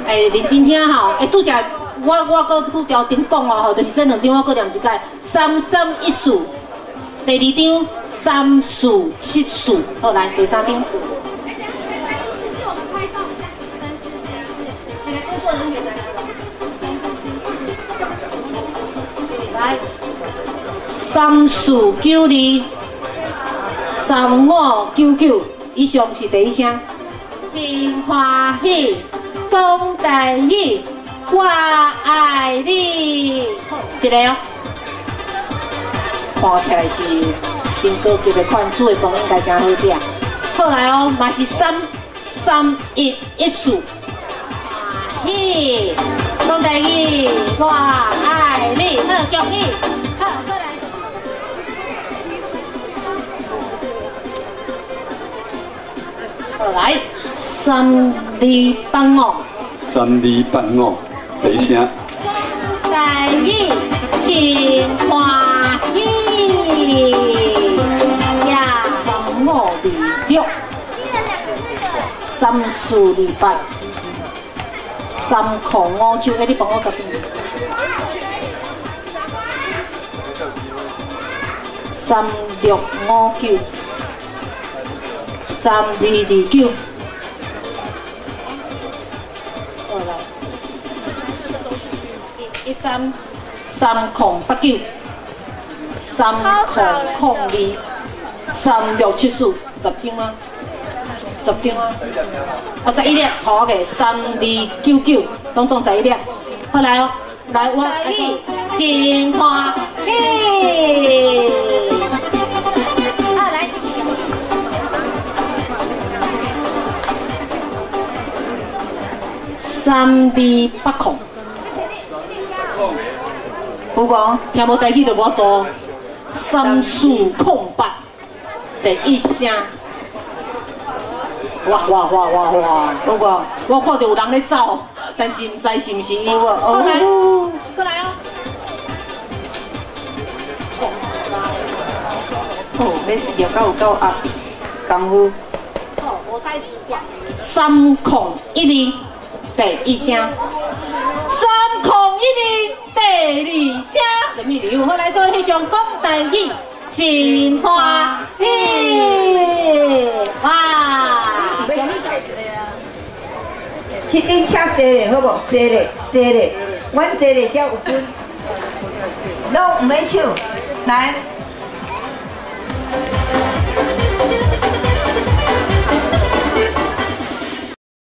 哎，认真听吼，哎，拄则我阁去调顶讲哦吼，就是这两张我阁念一摆，3314，第二张3474，好来第三张。来，3492，3599，以上是第一声。真欢喜，讲台语，我爱你。一个哦，看起来是真高级的款，煮的饭应该真好食。好来哦，嘛是33114。喜，讲台语，我爱你。好，恭喜。好，过来。好来，3285。3285，第一声。台语真欢喜呀！3526，3428，3059，哎，你帮我决定。3659，3229。好来，133089，3002，3674，10张吗？10张啊？哦，11粒，好嘅，3299，拢总11粒。好来哦，来我爱真欢喜。好来，3280。有无？听无台语就无多。3408，第一声。哇哇哇哇哇！有无？我看到有人咧走，但是毋知是毋是伊。有无？过来，过来哦。好，要尿到有够压功夫。好，无彩3012，第一声。3012，第二声。什么礼物？好，来做翕相，讲台语，真欢喜。哇！七顶请坐咧，好无？坐咧，坐咧，阮坐咧才有分，拢毋免抢。来，